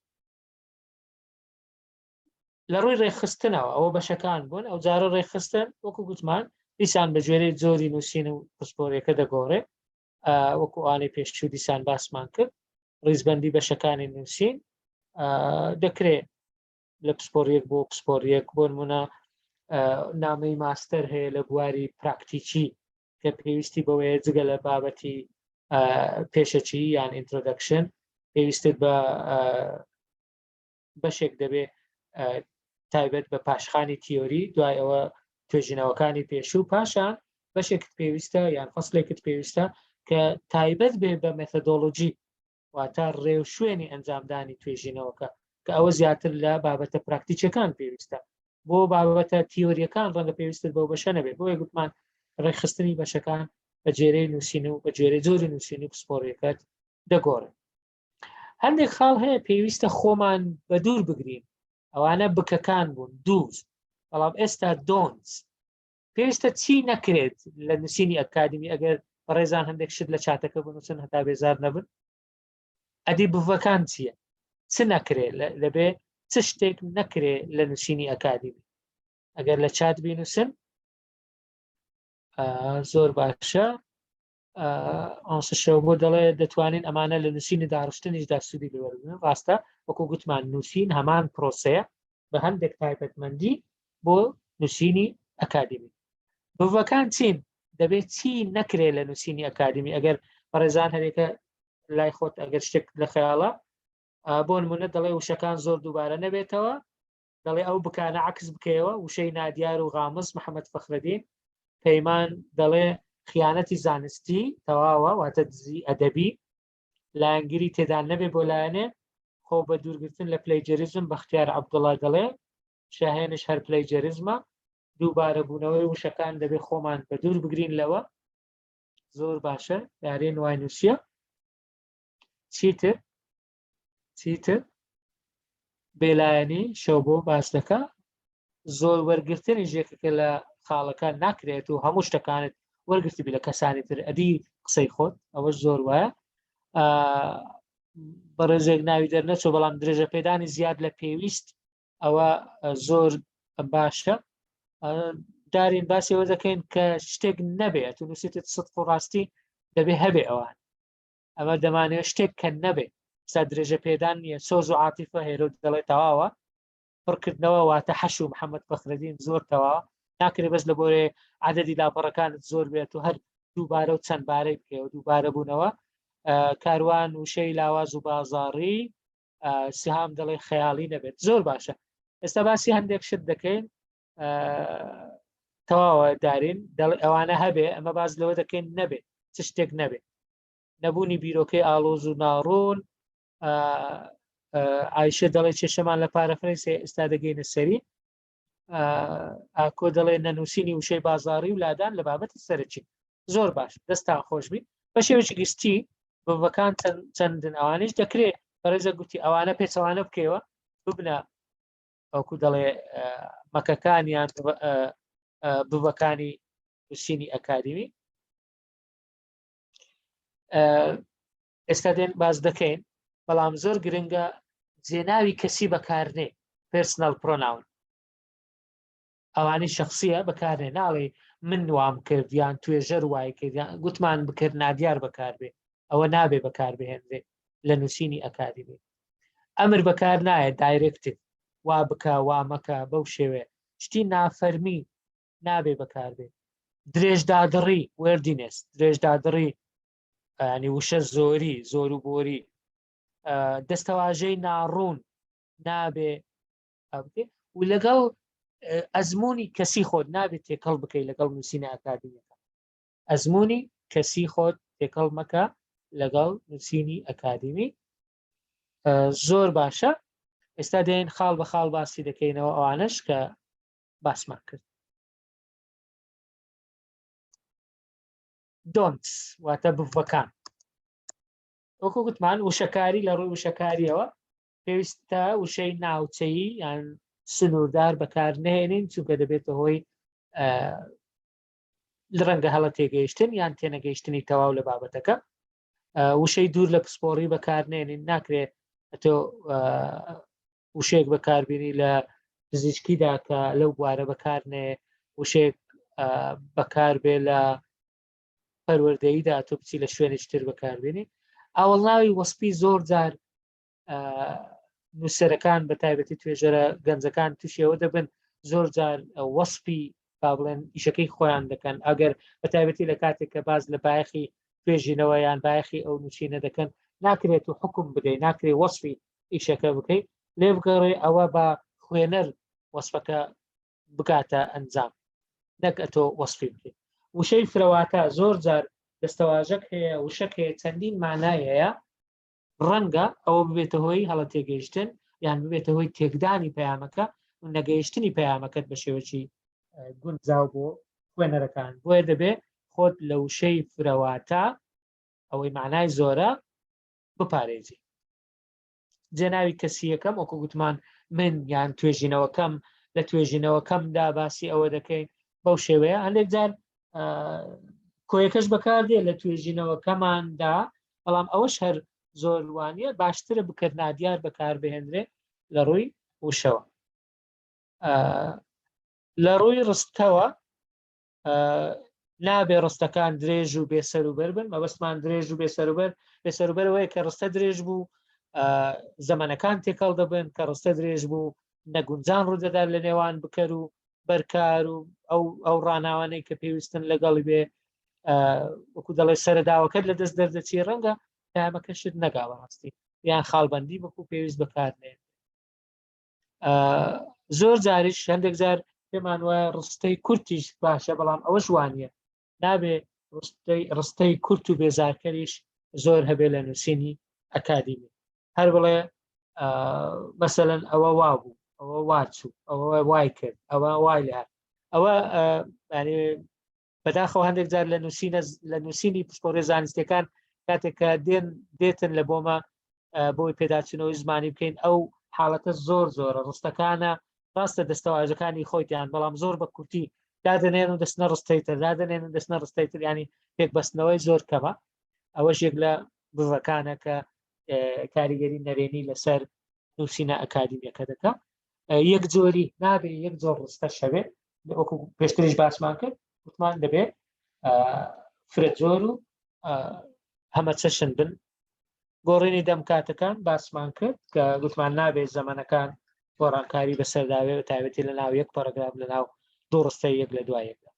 لە ڕووی ڕێکخستنەوە ئەوە بەشەکان بوون. ئەو جارە ڕێکخستن وەکو گوتمان دیسان بە گوێرەی جۆری نووسین و پسپۆریەکە دەگۆڕێ. وەکو ئانەی پێشوو دیسان باسمان کرد، ڕیزبندی بەشەکانی نووسین دەکرێت لە پسپۆریەک بۆ پسپۆریەک. بۆ نمونە نامەی ماستەر هەیە لە بواری پراکتیکی کە پێویستی بەوەیە جگە لە بابەتی پێشەکی یان introduction پێویستت بە بەشێک دەبێ تایبەت بە پاشخانی تیۆری، دوای ئەوە توێژینەوەکانی پێشوو، پاشان بەشێکت پێویستە یان فەسلێکت پێویستە کە تایبەت بێ بە methodology، واتە ڕێوشوێنی ئەنجامدانی توێژینەوەکە، کە ئەوە زیاتر لە بابەتە پراکتیکەکان پێویستە. بۆ بابەتە تیۆریەکان ڕەنگە پێویستت بەو بەشە نەبێت. بۆیە گوتمان ڕێکخستنی بەشەکان بە گوێرەی نووسین و بە گوێرەی جۆری نووسین و پسپۆڕیەکەت دەگۆڕێت. هەندێک خاڵ هەیە پێویستە خۆمان بە دوور بگرین. ئەوانە بکەکان بوون، do's، بەڵام ئێستا don'ts. پێویستە چی نەکرێت لە نووسینی ئەکادمی؟ ئەگەر بەڕێزان هەندێک شت لە چاتەکە بنووسن هەتا بێزار نەبن. ئەدی بڤەکان چییە؟ چ نەکرێ لەبێ چ شتێک نەکرێ لە نووسینی ئەکادمی؟ ئەگەر لە چات بینووسن زۆر باشە. ئەنسە شەوبۆ دەڵێ دەتوانین ئەمانە لە نووسینی داڕشتنیشدا سوودی لێوەربگرین. ڕاستە، وەکو گوتمان نووسین هەمان پرۆسەیە بە هەندێک تایبەتمەندی بۆ نووسینی ئەکادمی. بڤەکان چین؟ دەبێت چی نەکرێت لە نووسینی ئەکادمی؟ ئەگەر بەڕێزان هەرێکە لای خۆت ئەگەر شتێک لە خەیاڵە، بۆ نمونە دەڵێ وشەکان زۆر دووبارە نەبێتەوە، دەڵێ ئەو بکانە عکس بکەیەوە، وشەی نادیار و غامز. محەممەد فەخرەدین پەیمان دەڵێ خیانەتی زانستی تەواوە، واتە دزی ئەدەبی، لایەنگیری تێدان نەبێ بۆ لایەنێ، خۆ بە دوورگرتن لە plagiarism. بەختیار عەبدوڵا دەڵێ شاهێنش هەر plagiarism ە. دووبارە بوونەوەی وشەکان دەبێ خۆمان بە دوور بگرین لەوە. زۆر باشە یارێن وای نووسە چیتر چیتر بێلایەنی شەو بۆ باس دەکا زۆر وەرگرتنی ژێکەکە لە خاڵەکان ناکرێت و هەموو شتەکانت وەرگرتبی لە کەسانی تر ئەدی قسەی خۆت ئەوەش زۆر وایە بەڕێزێک ناوی دەرنەچۆ بەڵام درێژە پێدانی زیاد لە پێویست ئەوە زۆر باشە دارین باسی ئەوە دەکەین کە شتێک نەبێت و نووسیتت سدق و ڕاستی دەبێ هەبێ ئەوان ئەمە دەمانەوێت شتێک کە نەبێ سا درێژە پێدان نییە سۆز و عاتیفە هێرۆ دەڵێ تەواوە پڕکردنەوە واتە حەش و محەممەد فەخرەدین زۆر تەواوە ناکرێ بەس لە بۆرێ عددی لاپەڕەکانت زۆر بێت و هەر دووبارە و چەند بارەی بکەوە دووبارە بوونەوە کاروان وشەی لاواز و بازاڕی سهام دەڵێ خەیاڵی نەبێت زۆر باشە ئێستا باسی هەندێک شت دەکەین تەواوە دارین دەڵێ ئەوانە هەبێ ئەمە باز لەوە دەکەین نەبێت چ شتێک نەبێت نەبوونی بیرۆکەی ئاڵۆز و ناڕوون ئایشە دەڵێ کێشەمان لە پارەفرەی ئێستا دەگەینە سەری ئاکۆ دەڵێ نەنووسینی وشەی بازاری و لادان لە بابەتی سەرەکی زۆر باش دەستان خۆشببی بە شێوەیەکی گشتی ببەکان چەندن ئەوانیش دەکرێت بەڕێزە گوتی ئەوانە پێچەوانە بکەوە ببنە ئەوکو دەڵێ مەکەکان یان ببەکانی نووسینی ئەکادیمی ئێستا دێن باز دەکەین بەڵام زۆر گرنگە جێناوی کەسی بەکارنێ personal pronoun ئەوانەی شخصیە بەکارێ ناڵێ من وام کرد یان توێژەر وای کرد یان گوتمان بکرد نادیار بەکاربێ ئەوە نابێ بەکار بهێنرێ لە نووسینی ئەکادیمی ئەمر بەکار نایە directive وا بکە وا مەکە بەو شێوێ شتی نافەرمی نابێ بەکاربێ درێژدادڕی wordy درێژدادڕی ینی وشە زۆری زۆر و بۆری دەستەواژەی ناڕوون نابێ و لەگەڵ ئەزمموی کەسی خۆت نابێت تێکەڵ بکەیت لەگەڵ نووسینە ئەکادیمیەکە ئەزمموی کەسی خۆت تێکەڵ مەکە لەگەڵ نووسینی ئەکادیمی زۆر باشە ئێستا دێن خاڵ بە خاڵ باسی دەکەینەوە ئەوانش کە باسمان کرد don'ts واتە بڤەکان وەکو گوتمان وشەکاری لە ڕووی وشەکاریەوە پێویستە وشەی ناوچەیی یان سنووردار بەکار نهێنین چونکە دەبێتە هۆی ڕەنگە هەڵە تێگەیشتن یان تێنەگەیشتنی تەواو لە بابەتەکە وشەی دوور لە پسپۆڕی بەکارنێنین ناکرێت تۆ وشەیەک بەکاربیینی لە پزیشکیدا کە لەو بوارە بەکارنێ وشەیەک بەکاربێ لە پەروەردەییدا تۆ بچی لە شوێنێکی تر بەکاربێنی ئاوەڵناوی وەسپی زۆر جار نووسەرەکان بە تایبەتی توێژەرە گەنجەکان تووشیەوە دەبن زۆر جار وەسپی با بڵێن ئیشەکەی خۆیان دەکەن ئەگەر بە تایبەتی لە کاتێک کە باز لە بایەخی توێژینەوە یان بایەخی ئەو نووسینە دەکەن ناکرێت و حکوم بدەیت ناکرێت وەسفی ئیشەکە بکەیت لێ بگەڕێ ئەوە بە خوێنەر وەسفەکە بگاتە ئەنجام نەک ئەتۆ وەسفی بکەیت وشەی فرەواتە زۆر جار دەستەواژەک هەیە وشەک هەیە چەندین مانای هەیە ڕەنگە ئەوە ببێتە هۆی هەڵە تێگەیشتن یان ببێتە هۆی تێکدانی پەیامەکە و نەگەیشتنی پەیامەکەت بە شێوەکی گونجاو بۆ خوێنەرەکان بۆیە دەبێ خۆت لە وشەی فرەواتە ئەوەی معنای زۆرە بپارێزی جێناوی کەسی یەکەم وەکو گوتمان من یان توێژینەوەکەم لە توێژینەوەکەمدا باسی ئەوە دەکەین بەو شێوەیە هەندێک جار کۆیەکەش بەکاردێ لە توێژینەوەکەماندا بەڵام ئەوەش هەر زۆر وانە باشترە بکەر نادیار بەکاربهێنرێ لە ڕووی وشەوە لە ڕووی ڕستەوە نابێ ڕستەکان درێژ و بێسەروبەر بن مەبەستمان درێژ و بێسەروبەر بێسەروبەرەوەی کە ڕستە درێژ بوو زەمەنەکان تێکەڵ دەبن کە ڕستە درێژ بوو نەگونجان ڕوودەدات لە نێوان بکەر و بەرکار و ئەو ئەو ڕاناوانەی کە پێویستن لەگەڵی بێ وەکو دەڵێ سەرەداوەکەت لە دەست دەردەچی ڕەنگە پامەکەشت نەگا بەڕاستی یان خاڵبندی وەکو پێویست بەکارنێ زۆر جاریش هەندێک جار پێمان وایە ڕستەی کورتیش باشە بەڵام ئەوە ژوانە نابێ ڕستەی ڕستەی کورت و بێزارکەریش زۆر هەبێ لە نووسینی ئەکادیمی هەر بڵێ مەسەەن ئەوە وا بوو ئەوە واچوو ئەوە وای کرد ئەوە وای لە ئەوە بەداخەوە هەندێک جار لە نووسینە لە نووسینی پسپۆڕی زانستیەکان کاتێک کە دێن دێتن لە بۆمە بۆی پێداچنەوەی زمانی بکەین ئەو حاڵەتە زۆر زۆرە ڕستەکانە ڕاستە دەستەواژەکانی خۆیتیان بەڵام زۆر بە کورتی دادەنێن و دەستنە ڕستەی تر دادەنێن و دەستنە ڕستەی تر ینی پێکبەستنەوەی زۆر کەمە ئەوەش یەک لە بڤەکانە کە کاریگەری نەرێنی لەسەر نووسینە ئەکادیمیەکە دەکە یەک جۆری نابێ یەک جۆر ڕستە شەوێ وەکو پێشتریش باسمان کرد وتمان دەبێ فرە جۆر و هەمە چەشن بن. گۆڕینی دەم کاتەکان باسمان کرد کە گوتمان نابێت زەمەنەکان گۆڕانکاری بەسەرداوێ بە تایبەتی لە ناو یەک پەرەگراف لە ناو دوو ڕستەی یەک لە دوای یەکدا.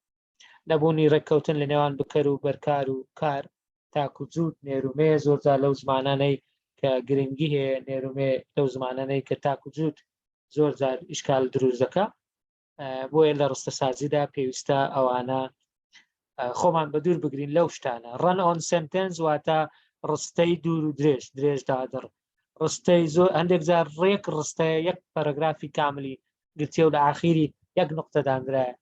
نەبوونی ڕێککەوتن لە نێوان بکەر و بەرکار و کار تاک و جووت نێرومێ زۆرجار لەو زمانانەی کە گرنگی هەیە نێرومێ لەو زمانانەی کە تاک و جووت زۆر جار ئیشکال دروست دەکا بۆیە لە ڕستەسازیدا پێویستە ئەوانە خۆمان بە دوور بگرین لەو شتانە. ڕن ئۆن سنتنس واتە ڕستەی دوور و درێژ درێژ دادڕ ڕستەی زۆر هەندێک جار ڕێک ڕستەیە یەک پەرەگرافی کاملی گرتیە و لە ئاخیری یەک نقطە دانرایە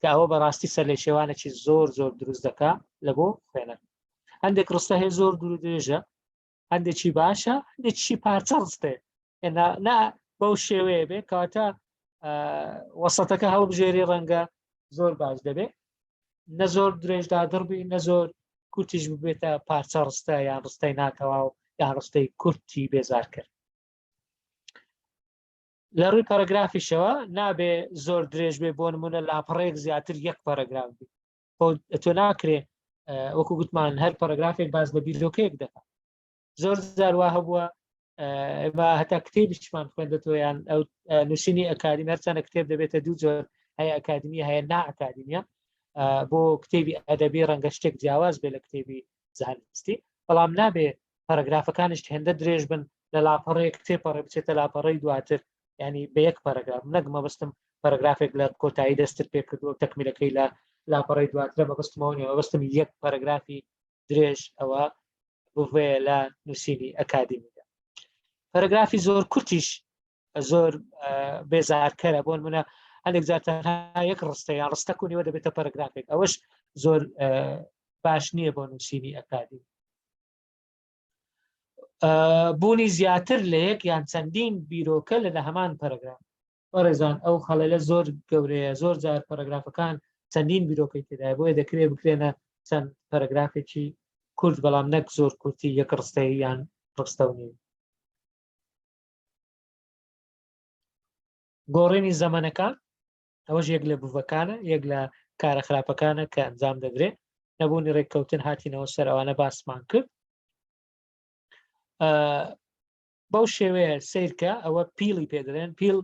کە ئەوە بەڕاستی سەر لە شێوانێکی زۆر زۆر دروست دەکا لە بۆ خوێنەر. هەندێک ڕستە هەیە زۆر دوور و درێژە، هەندێکی باشە، هەندێکی پارچە ڕستەیە نا بەو شێوەیە بێ، کەواتە وەسەتەکە هەڵبژێری ڕەنگە زۆر باش دەبێت، نە زۆر درێژدا دڕبی نە زۆر کورتیش ببێتە پارچە ڕستە یان ڕستەی ناتەواو یان ڕستەی کورتی بێزارکرد. لە ڕووی پەرەگرافیشەوە نابێ زۆر درێژ بێ، بۆ نمونە لاپەڕەیەک زیاتر یەک پەرەگراف بێ. تۆ ناکرێ وەکو گوتمان هەر پەرەگرافێک باز لە بیرۆکەیەک دەکات. زۆر جار وا هەبووە ئێمە هەتا کتێبیشمان خوێندەتەوە یان ئەو نووسینی ئەکادیمی، هەرچەندە کتێب دەبێتە دوو جۆر، هەیە ئەکادیمی هەیە نا ئەکادیمیە. بۆ کتێبی ئەدەبی ڕەنگە شتێک جیاواز بێ لە کتێبی زانستی، بەڵام نابێ پەرەگرافەکانیش هێندە درێژ بن لە لاپەڕەیەک تێپەڕێ بچێتە لاپەڕەی دواتر، ینی بە یەک پەرەگراف، نەک مەبەستم پەرەگرافێک لە کۆتایی دەستت پێ کردووە تەکمیلەکەی لە لاپەڕەی دواترە، مەبەستمەوە نیە، مەبەستم یەک پەرەگرافی درێژ ئەوە بڤەیە لە نووسینی ئەکادیمیدا. پەرەگرافی زۆر کورتیش زۆر بێزارکەرە، بۆ نمونە هەندێک جار تەنها یەک ڕستە یان ڕستە کونیوە دەبێتە پەرەگرافێک، ئەوەش زۆر باش نییە بۆ نووسینی ئەکادیمی. بوونی زیاتر لە یەک یان چەندین بیرۆکە لە هەمان پەرەگراف. بەڕێزان ئەو خەڵەلە زۆر گەورەیە، زۆر جار پەرەگرافەکان چەندین بیرۆکەی تێدایە، بۆیە دەکرێت بکرێنە چەند پەرەگرافێکی کورت، بەڵام نەک زۆر کورتی یەک ڕستەیی یان ڕستە و نیو. گۆڕینی زەمەنەکان ئەوەش یەک لە بڤەکانە، یەک لە کارە خراپەکانە کە ئەنجام دەدرێت. نەبوونی ڕێککەوتن هاتینەوە سەر ئەوانە باسمان کرد. بەو شێوەیە سیرکە ئەوە پیڵی پێدەڵێن، پیڵ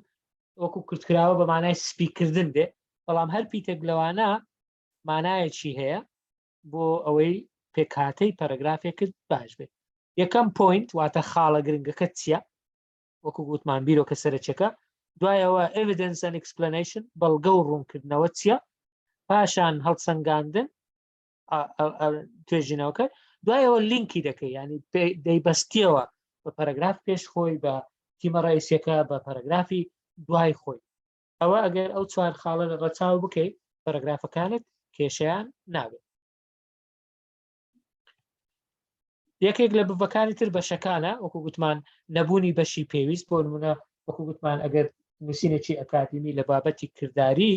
وەکو کورتکراوە بە مانای سپیکردن دێ، بەڵام هەر پیتێک لەوانە مانایەکی هەیە بۆ ئەوەی پێکهاتەی پەرەگرافێکت باش بێت. یەکەم point واتە خاڵە گرنگەکە چییە، وەکو گوتمان بیرۆکە سەرەکیەکە، دوایەوە evidence and explanation بەڵگە و ڕوونکردنەوە چییە، پاشان هەڵسەنگاندن توێژینەوەکە، دوایەوە لینکی دەکەی، ینی دەیبەستیەوە بە پەرەگراف پێش خۆی، بە تیمە ڕئیسیەکە، بە پەرەگرافی دوای خۆی. ئەوە ئەگەر ئەو چوار خاڵە لە ڕەچاو بکەیت پەرەگرافەکانت کێشیان نابێت. یەکێک لە بڤەکانی تر بەشەکانە، وەکو گوتمان نەبوونی بەشی پێویست. بۆ نمونە وەکو گوتمان ئەگەر نووسینێکی ئەکادیمی لە بابەتی کرداری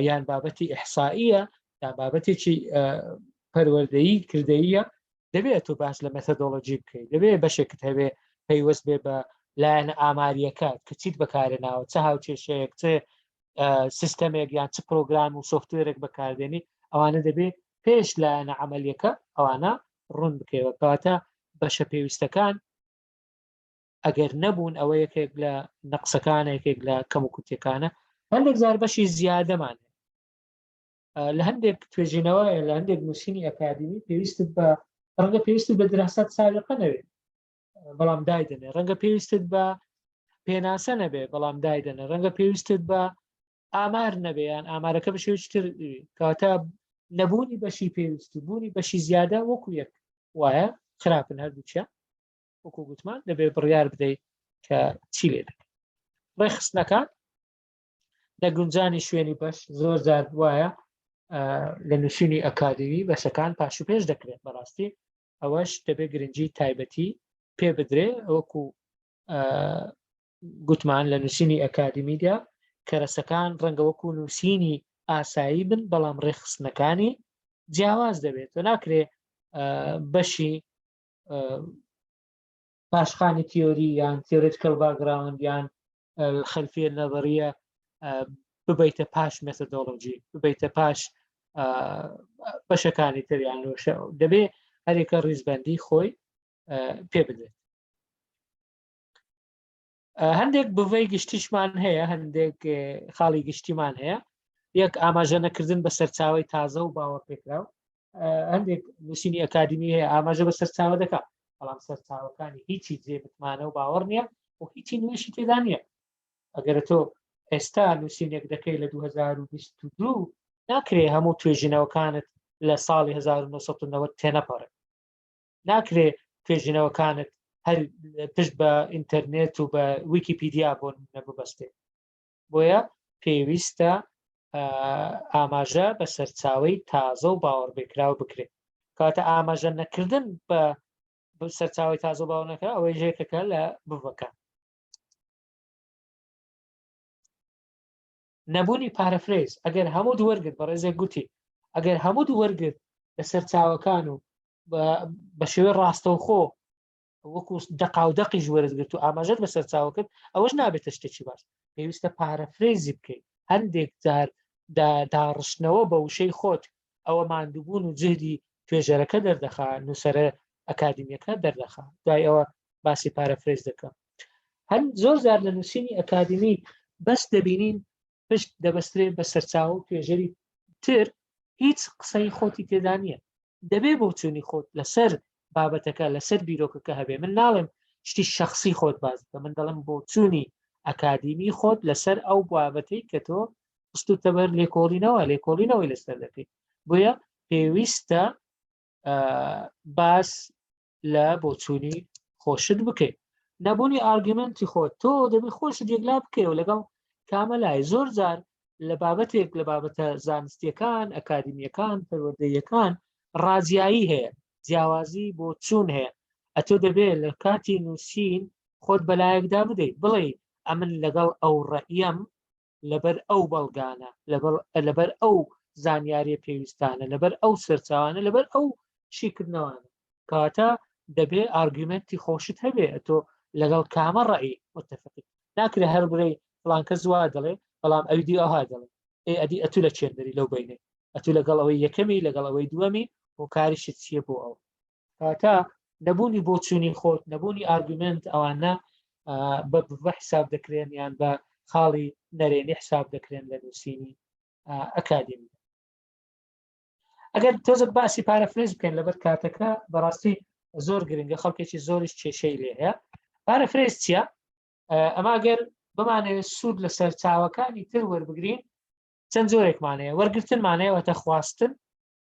یان بابەتی ئیحسائیە یان بابەتێکی پەروەردەیی کردەییە، دەبێت تۆ باس لە مەتەدۆلۆژی بکەیت، دەبێت بەشێکت هەبێ پەیوەست بێ بە لایەنە ئاماریەکە کە چیت بەکارێناوە، چه هاوکێشەیەک، چ سیستەمێک یان چ پرۆگرام و سۆفتوێرێک بەکاردێنی، ئەوانە دەبێت پێش لایەنە عملیەکە ئەوانە ڕوون بکەیەوە. کەواتە بەشە پێویستەکان ئەگەر نەبوون ئەوە یەکێک لە نەقسەکانە، یەکێک لە کەم و کورتیەکانە. هەندێک جار بەشی زیادەمان لە هەندێک توێژینەوە لە هەندێک نووسینی ئەکادیمی پێویستت بە ڕەنگە پێویستت بە دراسات سابقە نەوێت بەڵام دایدەنێ، ڕەنگە پێویستت بە پێناسە نەبێ بەڵام دایدەنێ، ڕەنگە پێویستت بە ئامار نەبێ یان ئامارەکە بە شێوەیەکی تر. کەواتە نەبوونی بەشی پێویست و بوونی بەشی زیادە وەکو یەک وایە، خراپن هەردووکیان. وەکو گوتمان دەبێت بڕیار بدەیت کە چی لێ دەکەیت. ڕێکخستنەکان نەگونجانی شوێنی بەش زۆر جار وایە. لە نووسینی ئەکادیمی بەشەکان پاش و پێش دەکرێت. بەڕاستی ئەوەش دەبێت گرنگی تایبەتی پێ بدرێ. وەکو گوتمان لە نووسینی ئەکادیمیدا کەرەسەکان ڕەنگە وەکو نووسینی ئاسایی بن، بەڵام ڕێکخستنەکانی جیاواز دەبێت و ناکرێ بەشی پاشخانی تیۆری یان theoretical background یان خلفیە نەظریە ببیتە پاش methodology، ببیتە پاش بەشەکانی تریان. دەبێ هەرێکە ڕیزبندی خۆی پێ بدرێت. هەندێک بڤەی گشتیشمان هەیە، هەندێک خاڵی گشتیمان هەیە. یەک، ئاماژە نەکردن بە سەرچاوی تازە و باوەڕپێکراو. هەندێک نووسینی ئەکادمی هەیە ئاماژە بە سەرچاوە دەکات، بەڵام سەرچاوەکانی هیچی جێ متمانە و باوەڕ نییە و هیچی نوێشی تێدا نییە. ئەگەر تۆ ئێستا نووسینێک دەکەی لە 2022، ناکرێ هەموو توێژینەوەکانت لە ساڵی 1990 تێنەپەڕێ. ناکرێ توێژینەوەکانت هەر پشت بە ئینتەرنێت و بە ویکیپیدیا بۆ نەببەستێ. بۆیە پێویستە ئاماژە بە سەرچاوی تازە و باوەڕبێکراو بکرێت. کاتە ئاماژە نەکردن بە سەرچاوی تازە باوە نەکرا، ئەوەی ژێکەکە لە بڤەکە. نەبوونی paraphrase، ئەگەر هەموو وەرگرت، بەڕێزێک گوتی ئەگەر هەموو وەرگرت لە سەرچاوەکان و بە شێوەی ڕاستەوخۆ وەکو دەقاو دەقیش وەرگرت و ئاماژەت بە سەرچاوە کرد، ئەوەش نابێتە شتێکی باش. پێویستە paraphrase ی بکەیت. هەندێک جار داڕشتنەوە بە وشەی خۆت ئەوە ماندووبوون و جهدی توێژەرەکە دەردەخا، نووسەرە ئەکادیمیەکە دەردەخا. دوای ئەوە باسی paraphrase دەکەم. هەند زۆر جار لە نووسینی ئەکادیمی بەس دەبینین پشت دەبەسترێ بە سەرچاوە و توێژەری تر، هیچ قسەی خۆتی تێدا نییە. دەبێ بۆچوونی خۆت لەسەر بابەتەکە، لەسەر بیرۆکەکە هەبێ. من ناڵێم شتی شخصی خۆت باز بکە، من دەڵێم بۆچوونی ئەکادیمی خۆت لەسەر ئەو بابەتەی کە تۆ خستوتە بەر لێکۆڵینەوە، لێکۆڵینەوەی لەسەر دەکەیت. بۆیە پێویستە باس لە بۆچوونی خۆشت بکەیت. نەبوونی argument ی خۆت، تۆ دەبێت خۆشت یەکلا بکەیەوە لەگەڵ کامە لای. زۆر جار لە بابەتێک لە بابەتە زانستیەکان، ئەکادیمیەکان، پەروەردەیەکان ڕاجیایی هەیە، جیاوازی بۆ چوون هەیە. ئەتۆ دەبێت لە کاتی نووسین خۆت بەلایەکدا بدەیت، بڵێ ئەمن لەگەڵ ئەو ڕەئیم لەبەر ئەو بەڵگانە، لەبەر ئەو زانیاریە پێویستانە، لەبەر ئەو سەرچاوانە، لەبەر ئەو شیکردنەوانە. کەواتە دەبێ argument ی خۆشت هەبێ، تۆ لەگەڵ کامە ڕەئی متفقی. ناکرێ هەر بڵێ فڵان کەس وا دەڵێ بەڵام ئەوی دی ئەوها دەڵێ. ئێ ئەدی ئەتو لە چێندەری لەو بینێ؟ ئەتو لەگەڵ ئەوەی یەکەمی، لەگەڵ ئەوەی دووەمی، هۆکاریشت چییە بۆ ئەو؟ کەواتە نەبوونی بۆچوونی خۆت، نەبوونی argument، ئەوانە بە حساب دەکرێن یان بە خاڵی نەرێنی حساب دەکرێن لە نووسینی ئەکادیمی. ئەگەر تۆزێک باسی paraphrase بکەین لەبەر کاتەکە، بەڕاستی زۆر گرنگە، خەڵکێکی زۆریش کێشەی لێ هەیە. paraphrase چییە؟ ئەمە ئەگەر بمانەوێت سوود لە سەرچاوەکانی تر وەربگرین، چەند جۆرێکمان هەیە. وەرگرتنمان هەیە، واتە خواستن،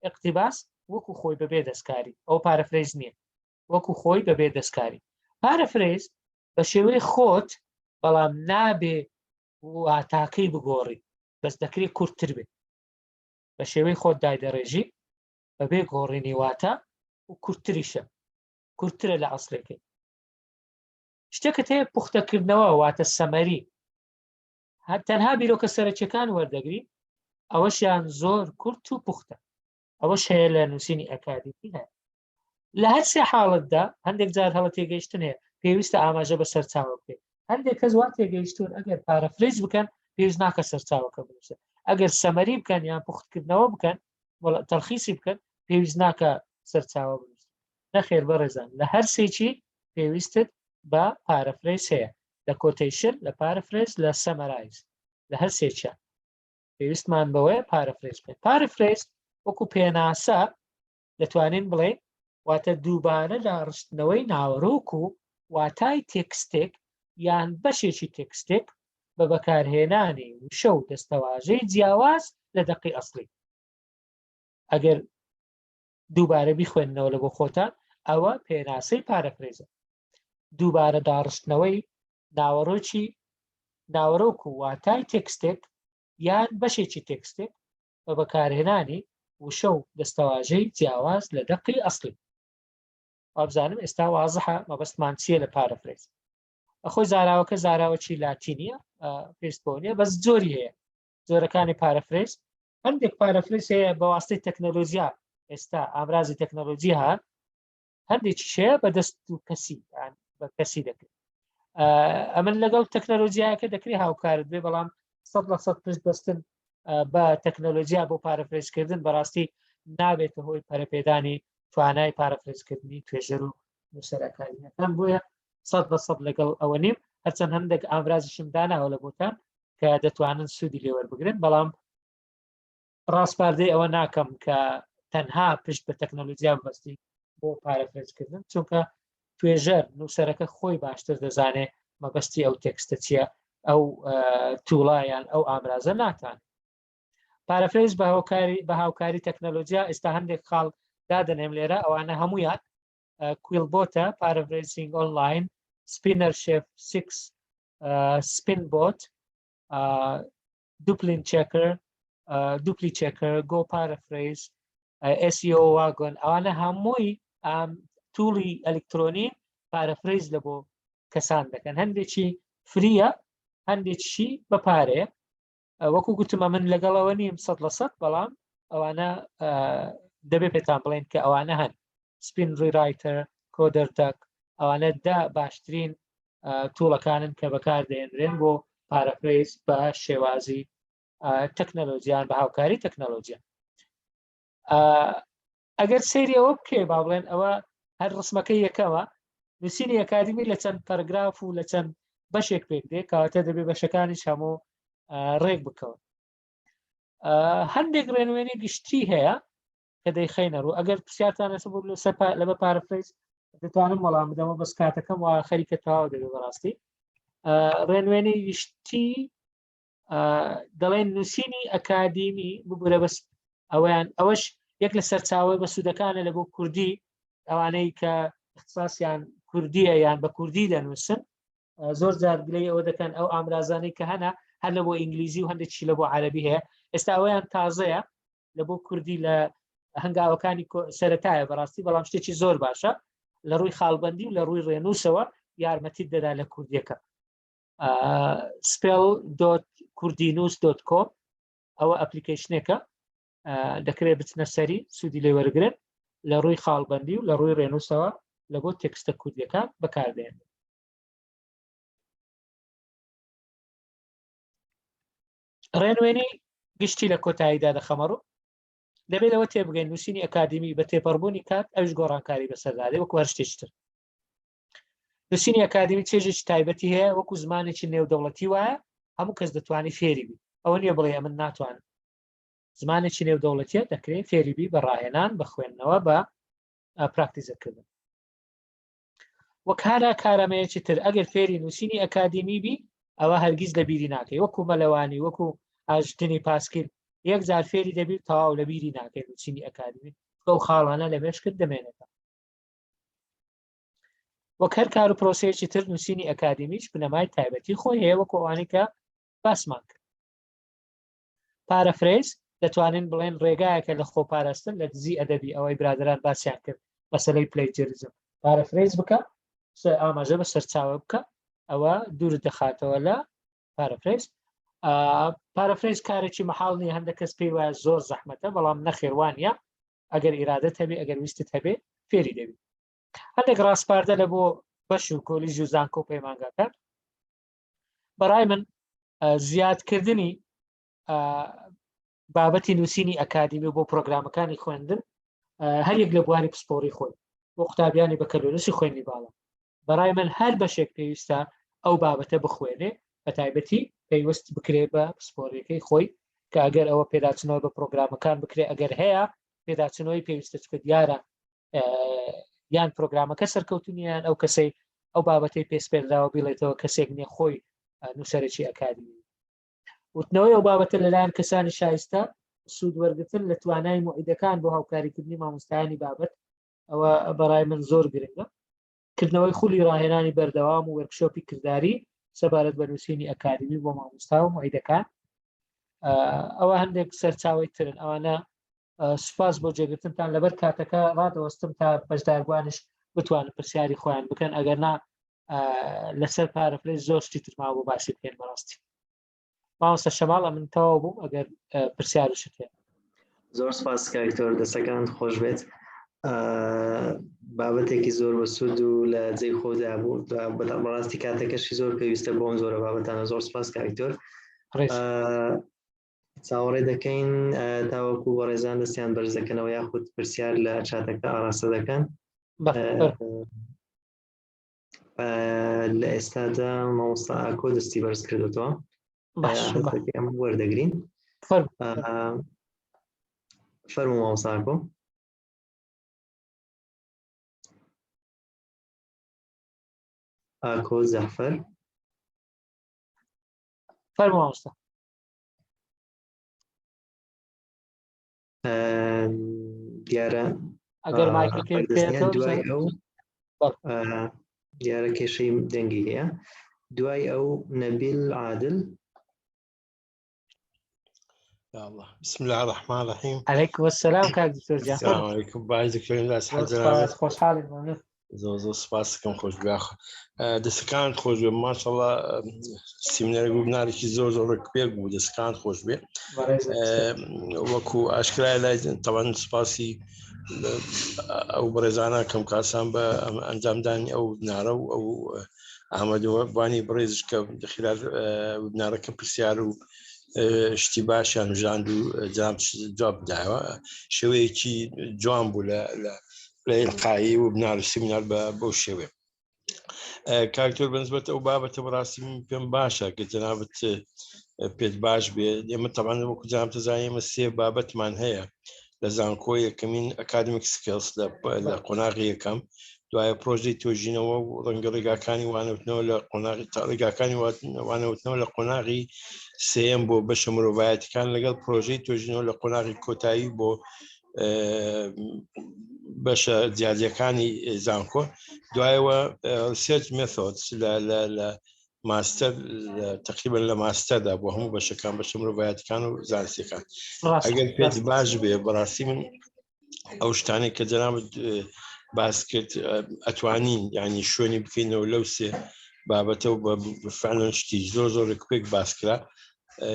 اقتباس، وەکو خۆی بەبێ دەستکاری. ئەو paraphrase نییە، وەکو خۆی بەبێ دەستکاری. paraphrase بە شێوەی خۆت، بەڵام نابێ واتاکەی بگۆڕی، بەس دەکرێت کورتتر بێت. بە شێوەی خۆت دایدەڕێژی بەبێ گۆڕینی واتە و کورتتریشە، کورتترە لە ئەسلەکەی. شتێکت هەیە پوختەکردنەوە، واتە summary، تەنها بیرۆکە سەرەکیەکان وەردەگری، ئەوەشیان زۆر کورت و پوختە. ئەوەش هەیە لە نووسینی ئەکادیمی هەیە. لە هەر سێ حاڵەتدا هەندێک جار هەڵە تێگەیشتن هەیە، پێویستە ئاماژە بە سەرچاوە بکەیت. هەندێک کەس وا تێگەیشتون ئەگەر paraphrase بکەن پێویست ناکە سەرچاوەکە بنووسن، ئەگەر summary بکەن یان پوختکردنەوە بکەن، تەلخیسی بکەن، پێویست ناکە سەرچاوە بنووسن. نەخێر بەڕێزان، لە هەر سێکی پێویستت بە paraphrase هەیە، لە quotation، لە paraphrase، لە summarize، لە هەر سێکیان پێویستمان بەوەیە paraphrase بکەین. paraphrase وەکو پێناسە دەتوانین بڵێین واتە دووبارە داڕشتنەوەی ناوەرۆک و واتای تێکستێک یان بەشێکی تێکستێک بە بەکارهێنانی وشە و دەستەواژەی جیاواز لە دەقی ئەسڵی. ئەگەر دووبارە بیخوێندنەوە لە بۆ خۆتان، ئەوە پێناسەی paraphrase ە، دووبارە داڕشتنەوەی ناوەڕۆکی ناوەرۆک و واتای تێکستێک یان بەشێکی تێکستێک. بە بەکارهێنانی وشە و دەستەواژەی جیاواز لە دەقی ئەسڵی. وابزانم ئێستا وازحە مەبەستمان چییە لە paraphrase. ئەخۆی زاراوەکە زاراوەکی لاتینیە، پێست بۆ نییە، بەس جۆری هەیە. جۆرەکانی paraphrase، هەندێک paraphrase هەیە بە واسطەی تەکنەلۆژیا، ئێستا ئامرازی تەکنەلۆژی هات، هەندێکیش هەیە بە دەست و کەسی، بە کەسی دەکرێت. ئەمن لەگەڵ تەکنەلۆژیاکە دەکرێت هاوکارت بێ، بەڵام 100% پشت بەستن بە تەکنەلۆژیا بۆ paraphrase کردن بەڕاستی نابێتە هۆی پەرەپێدانی توانای paraphrase کردنی توێژەر و نووسەر ئەکادیمیەکان. بۆیە 100% لەگەڵ ئەوە نیم، هەرچەند هەندێک ئامرازیشم داناوە لە بۆتان کە دەتوانن سوودی لێوەربگرن، بەڵام ڕاسپاردەی ئەوە ناکەم کە تەنها پشت بە تەکنەلۆژیا ببەستی بۆ paraphrase کردن، چونکە توێژەر نووسەرەکە خۆی باشتر دەزانێ مەبەستی ئەو تێکستە چییە، ئەو tool ە یان ئەو ئامرازە ناتوانێت. paraphrase بە هاوکاری تەکنەلۆژیا، ئێستا هەندێک خاڵ دادەنێم لێرە، ئەوانە هەمویان QuillBot ە، Paraphrasing Online، Spinner Chef 6، Spinbot، Duplin Checker، Duplichecker، GoParaphrase، SEO Wagon، ئەوانە هەمووی tool ی ئەلکترۆنی paraphrase لە بۆ کەسان دەکەن. هەندێکی free یە، هەندێکی بە پارەیە. وەکو گوتمە من لەگەڵەوە نیم 100%، بەڵام ئەوانە دەبێ پێتان بڵێن کە ئەوانە هەن. Spin Rewriter، Coder Duck، ئەوانە دا باشترین tool ەکانن کە بەکاردێنرێن بۆ paraphrase بە شێوازی تەکنەلۆژیان، بە هاوکاری تەکنەلۆژیا. ئەگەر سەیری ئەوە بکەی، با بڵێن ئەوە هەر ڕسمەکەی یەکەمە، نووسینی ئەکادیمی لە چەند پەرگراف و لە چەند بەشێک پێک دێ، کەواتە دەبێ بەشەکانیش هەموو ڕێک بکەون. هەندێک ڕێنوێنی گشتی هەیە کە دەیخەینە ڕوو. ئەگەر پرسیارتان لەسەر بوو لەسەر لە بە paraphrase دەتوانم وەڵام بدەمەوە، بەس کاتەکەم وا خەریکە تەواو دەبێ. بەڕاستی ڕێنوێنی گشتی دەڵێن نووسینی ئەکادیمی، ببورە بەس ئەویان ئەوەش یەک لە سەرچاوەی بەسوودەکانە لە بۆ کوردی، ئەوانەی کە اختصاسیان کوردیە یان بە کوردی دەنووسن زۆر جار گلەی ئەوە دەکەن ئەو ئامرازانەی کە هەنە هەر لە بۆ ئینگلیزی و هەندێکی لە بۆ عەربی هەیە. ئێستا ئەویان تازەیە لە بۆ کوردی، لە هەنگاوەکانی سەتایە بەڕاستی، بەڵام شتێکی زۆر باشە لە ڕووی خاڵبندی و لە ڕووی ڕێنووسەوە یارمەتیت دەدا لە کوردیەکە. Spell dot کوردینوس dot com ئەوە application ێکە دەکرێت بچنە سەری سوودی لێ وەرگرن، لە ڕووی خاڵبندی و لە ڕووی ڕێنووسەوە لە بۆ تێکستە کوردیەکان بەکاردێن. ڕێنوێنی گشتی لە کۆتاییدا دەخەمەڕوو. دەبێت لەوە تێبگەین نووسینی ئەکادیمی بە تێپەڕبوونی کات ئەوش گۆڕانکاری بەسەردادێ وەکو هەر شتێکی تر. نووسینی ئەکادیمی چێژێکی تایبەتی هەیە، وەکو زمانێکی نێودەوڵەتی وایە، هەموو کەس دەتوانێت فێری بی. ئەوە نییە بڵێ ئەمن ناتوانم. زمانێکی نێودەوڵەتیە، دەکرێت فێری بی بە ڕاهێنان، بە خوێندنەوە، بە پراکتیزەکردن. وەک هەرا کارامەیەکی تر ئەگەر فێری نووسینی ئەکادیمی بی ئەوە هەرگیز لە بیری ناکەی، وەکو مەلەوانی، وەکو ئاژتنی پاسکیل، یەک جار فێری دەبی تەواو لە بیری ناکەی. نووسینی ئەکادیمی ئەو خاڵانە لە مێشکت دەمێنێتەوە. وەک هەر کار و پرۆسەیەکی تر نووسینی ئەکادیمیش بنەمای تایبەتی خۆی هەیە، وەکو ئەوانەی کە باسمان کرد. paraphrase دەتوانین بڵێن ڕێگایەکە لە خۆپاراستن لە دزی ئەدەبی، ئەوەی برادران باسیان کرد مەسەلەی plagiarism. Paraphrase بکە، ئاماژە بە سەرچاوە بکە، ئەوە دوور دەخاتەوە لە paraphrase. Paraphrase کارێکی مەحاڵ نییە، هەندێک کەس پێی وایە زۆر زەحمەتە، بەڵام نەخێوانە، ئەگەر ئیرادەت هەبێ، ئەگەر ویستت هەبێ فێری دەبی. هەندێک ڕاسپاردە لە بۆ بەش و کۆلیژ و زانکۆ و پەیمانگاکان، بەڕای من زیادکردنی بابەتی نووسینی ئەکادیمی بۆ پرۆگرامەکانی خوێندن هەر یەک لە بواری پسپۆری خۆی بۆ قوتابیانی بەکەلۆنوسی خوێنی باڵا، بەڕای من هەر بەشێک پێویستە ئەو بابەتە بخوێنێ، بە تایبەتی پەیوەست بکرێ بە پسپۆریەکەی خۆی، کە ئەگەر ئەوە پێداچنەوە بە پرۆگرامەکان بکرێ، ئەگەر هەیە پێداچنەوەی پێویستە، چکە دیارە یان پرۆگرامەکە سەرکەوتنیان ئەو کەسەی ئەو بابەتەی پێسپێردراوە بیڵێتەوە کەسێک نییە خۆی نووسەرێکی ئەکادیمی. وتنەوەی ئەو بابەتە لەلایەن کەسانی شایستە، سوود وەرگتن لە توانای موعیدەکان بۆ هاوکاریکردنی مامۆستایانی بابەت، ئەوە بەڕای من زۆر گرنگە. کردنەوەی خولی ڕاهێنانی بەردەوام و وەرکشۆپی کرداری سەبارەت بە نووسینی ئەکادیمی بۆ مامۆستا و موعیدەکان. ئەوە هەندێک سەرچاوی ترن ئەوانە. سوپاس بۆ جێگرتنتان. لەبەر کاتەکە ڕادەوەستم تا بەشداربووانش بتوانن پرسیاری خۆیان بکەن، ئەگەر نا لەسەر paraphrase زۆر شتی ترما بۆ باسی بکەین. بەڕاستی مامۆستا شەماڵ من تەواو بووم، ئەگەر پرسیارشت هەیە. زۆر سپاس کاکتۆر، دەستەکانت خۆش بێت. بابەتێکی زۆر بەسوود و لە جێی خۆدا بوو، بەڕاستی کاتەکەشی زۆر پێویستە بۆم زۆرە بابەتانە. زۆر سپاس کاکتۆر. چاوەڕێ دەکەین تاوەکو بەڕێزان دەستیان بەرز دەکەنەوە یاخود پرسیار لە چاتەکە ئاراستە دەکەن. لە ئێستادا مامۆستا ئاکۆ دەستی بەرز کردوتەوە، ئەم وەردەگرین. فەرمو مامۆستا ئاکۆ. ئاکۆ زەحفەر. فەرمو مامۆستا. دیارە ئەگەر مایکەکەی دوای ئەو دیارە کێشەی دەنگی هەیە. دوای ئەو نەبیل عادل. الله، بسم الله الرحمن الرحيم. عليكم السلام کاک دکتۆر. السلام عليكم باش دکتۆر لاس. حەزرات خۆشحاڵین، ممنون. زۆر زۆر سپاسکەم، خۆش بێ، دەستەکانت خۆش بێ. ماشەڵڵا سیمینار وبنارێکی زۆر زۆر ڕێک بوو، دەستەکانت خۆش بێ. وەکو ئاشکرای لای تەوان سپاسی ئەو بەڕێزانە کەم کاسان بە ئەنجامدانی ئەو نارە و ئەو ئامادەوانی بەڕێزش کە خلال وبنارەکە پرسیار و شتی باشیان ژاند و جواب دایەوە. شێوەیەکی جوان بوو لە لە ئیلقایی و بنار و سیمینار بە بەو شێوەیە. کاکتۆر، بەنسبەت ئەو بابەتە بەڕاستی من پێم باشە کە جەنابت پێت باش بێ، ئێمە تەبعەن وەکو جەنابت دەزانین ئێمە سێ بابەتمان هەیە لە زانکۆ. یەکەمین academic skills لە قۆناغی یەکەم، دوایە پرۆژەی توێژینەوە و ڕەنگە ڕێگاکانی وانەوتنەوە لە قۆناغی ڕێگاکانی وانەوتنەوە لە قۆناغی سێیەم بۆ بەشە مرۆڤایەتەکان، لەگەڵ پرۆژەی توێژینەوە لە قۆناغی کۆتایی بۆ بەشە جیاجیەکانی زانکۆ، دوایەوە research methods لە ماستەر، تقریبا لە ماستەردا بۆ هەموو بەشەکان، بەشە مرۆڤایەتەکان و زانستیەکان. ئەگەر پێت باش بێ، بەڕاستی من ئەو شتانێک کە جەنابت باس کرد ئەتوانین ینی شوێنی بکەینەوە لەو سێ بابەتە و بە فعلەن شتی زۆر زۆر پێک باس کرا.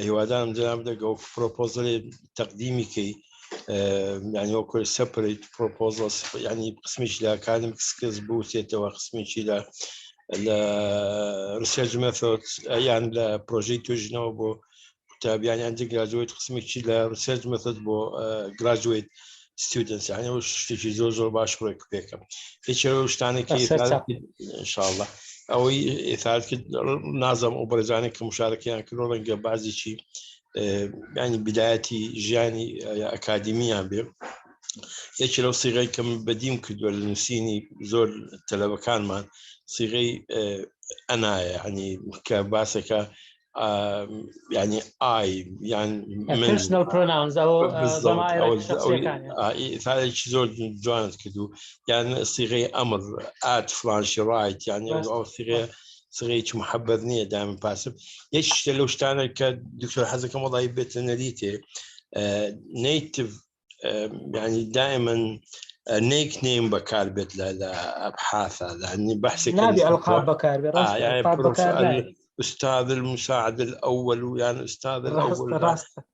هیوادارم جەناب دەگە وەکو proposal ێ تەقدیمی کەی، یعنی وەکو separate proposal، یعنی قسمێکی لە academic skills بوتێتەوە، قسمێکی لە research method یان لە پرۆژەی توێژینەوە بۆ قوتابیان یان graduate، قسمێکی لە research method بۆ graduate students. یعنی ئەو شتێکی زۆر زۆر باش ڕێک پێکە. یەکێ لەو شتانێکی ئینشاءاللە ئەوەی ئیثارت کرد، نازم ئەو بەڕێزانێک کە مشارەکەیان کرد ڕەنگە بعضێکی ینی بدایەتی ژیانی ئەکادیمیان بێ، یەکی لەو سیغەی کە من بەدیم کردووە لە نووسینی زۆر تەلەبەکانمان سیغەی ئەنایە، ینی کە باسەکە ینی I یان personal pronouns ئەو ئیثارێکی زۆر جوانت کردو، یان سیغەی ئەمر ئات فلانشی write، یان ئەو سیغەیە سیغەیەکی محبەت نییە، دائما passive. یەک شتە لەو شتانە کە دکتۆر حەزەکەم وەڵی بێتە نەریتێ native، يعني دائما nickname بەکار بێت لە ئەبحاثە، يعني بحثك نابي القاب بەکار بێ. يعني استاذ المساعد الاول ويعني استاذ الاول.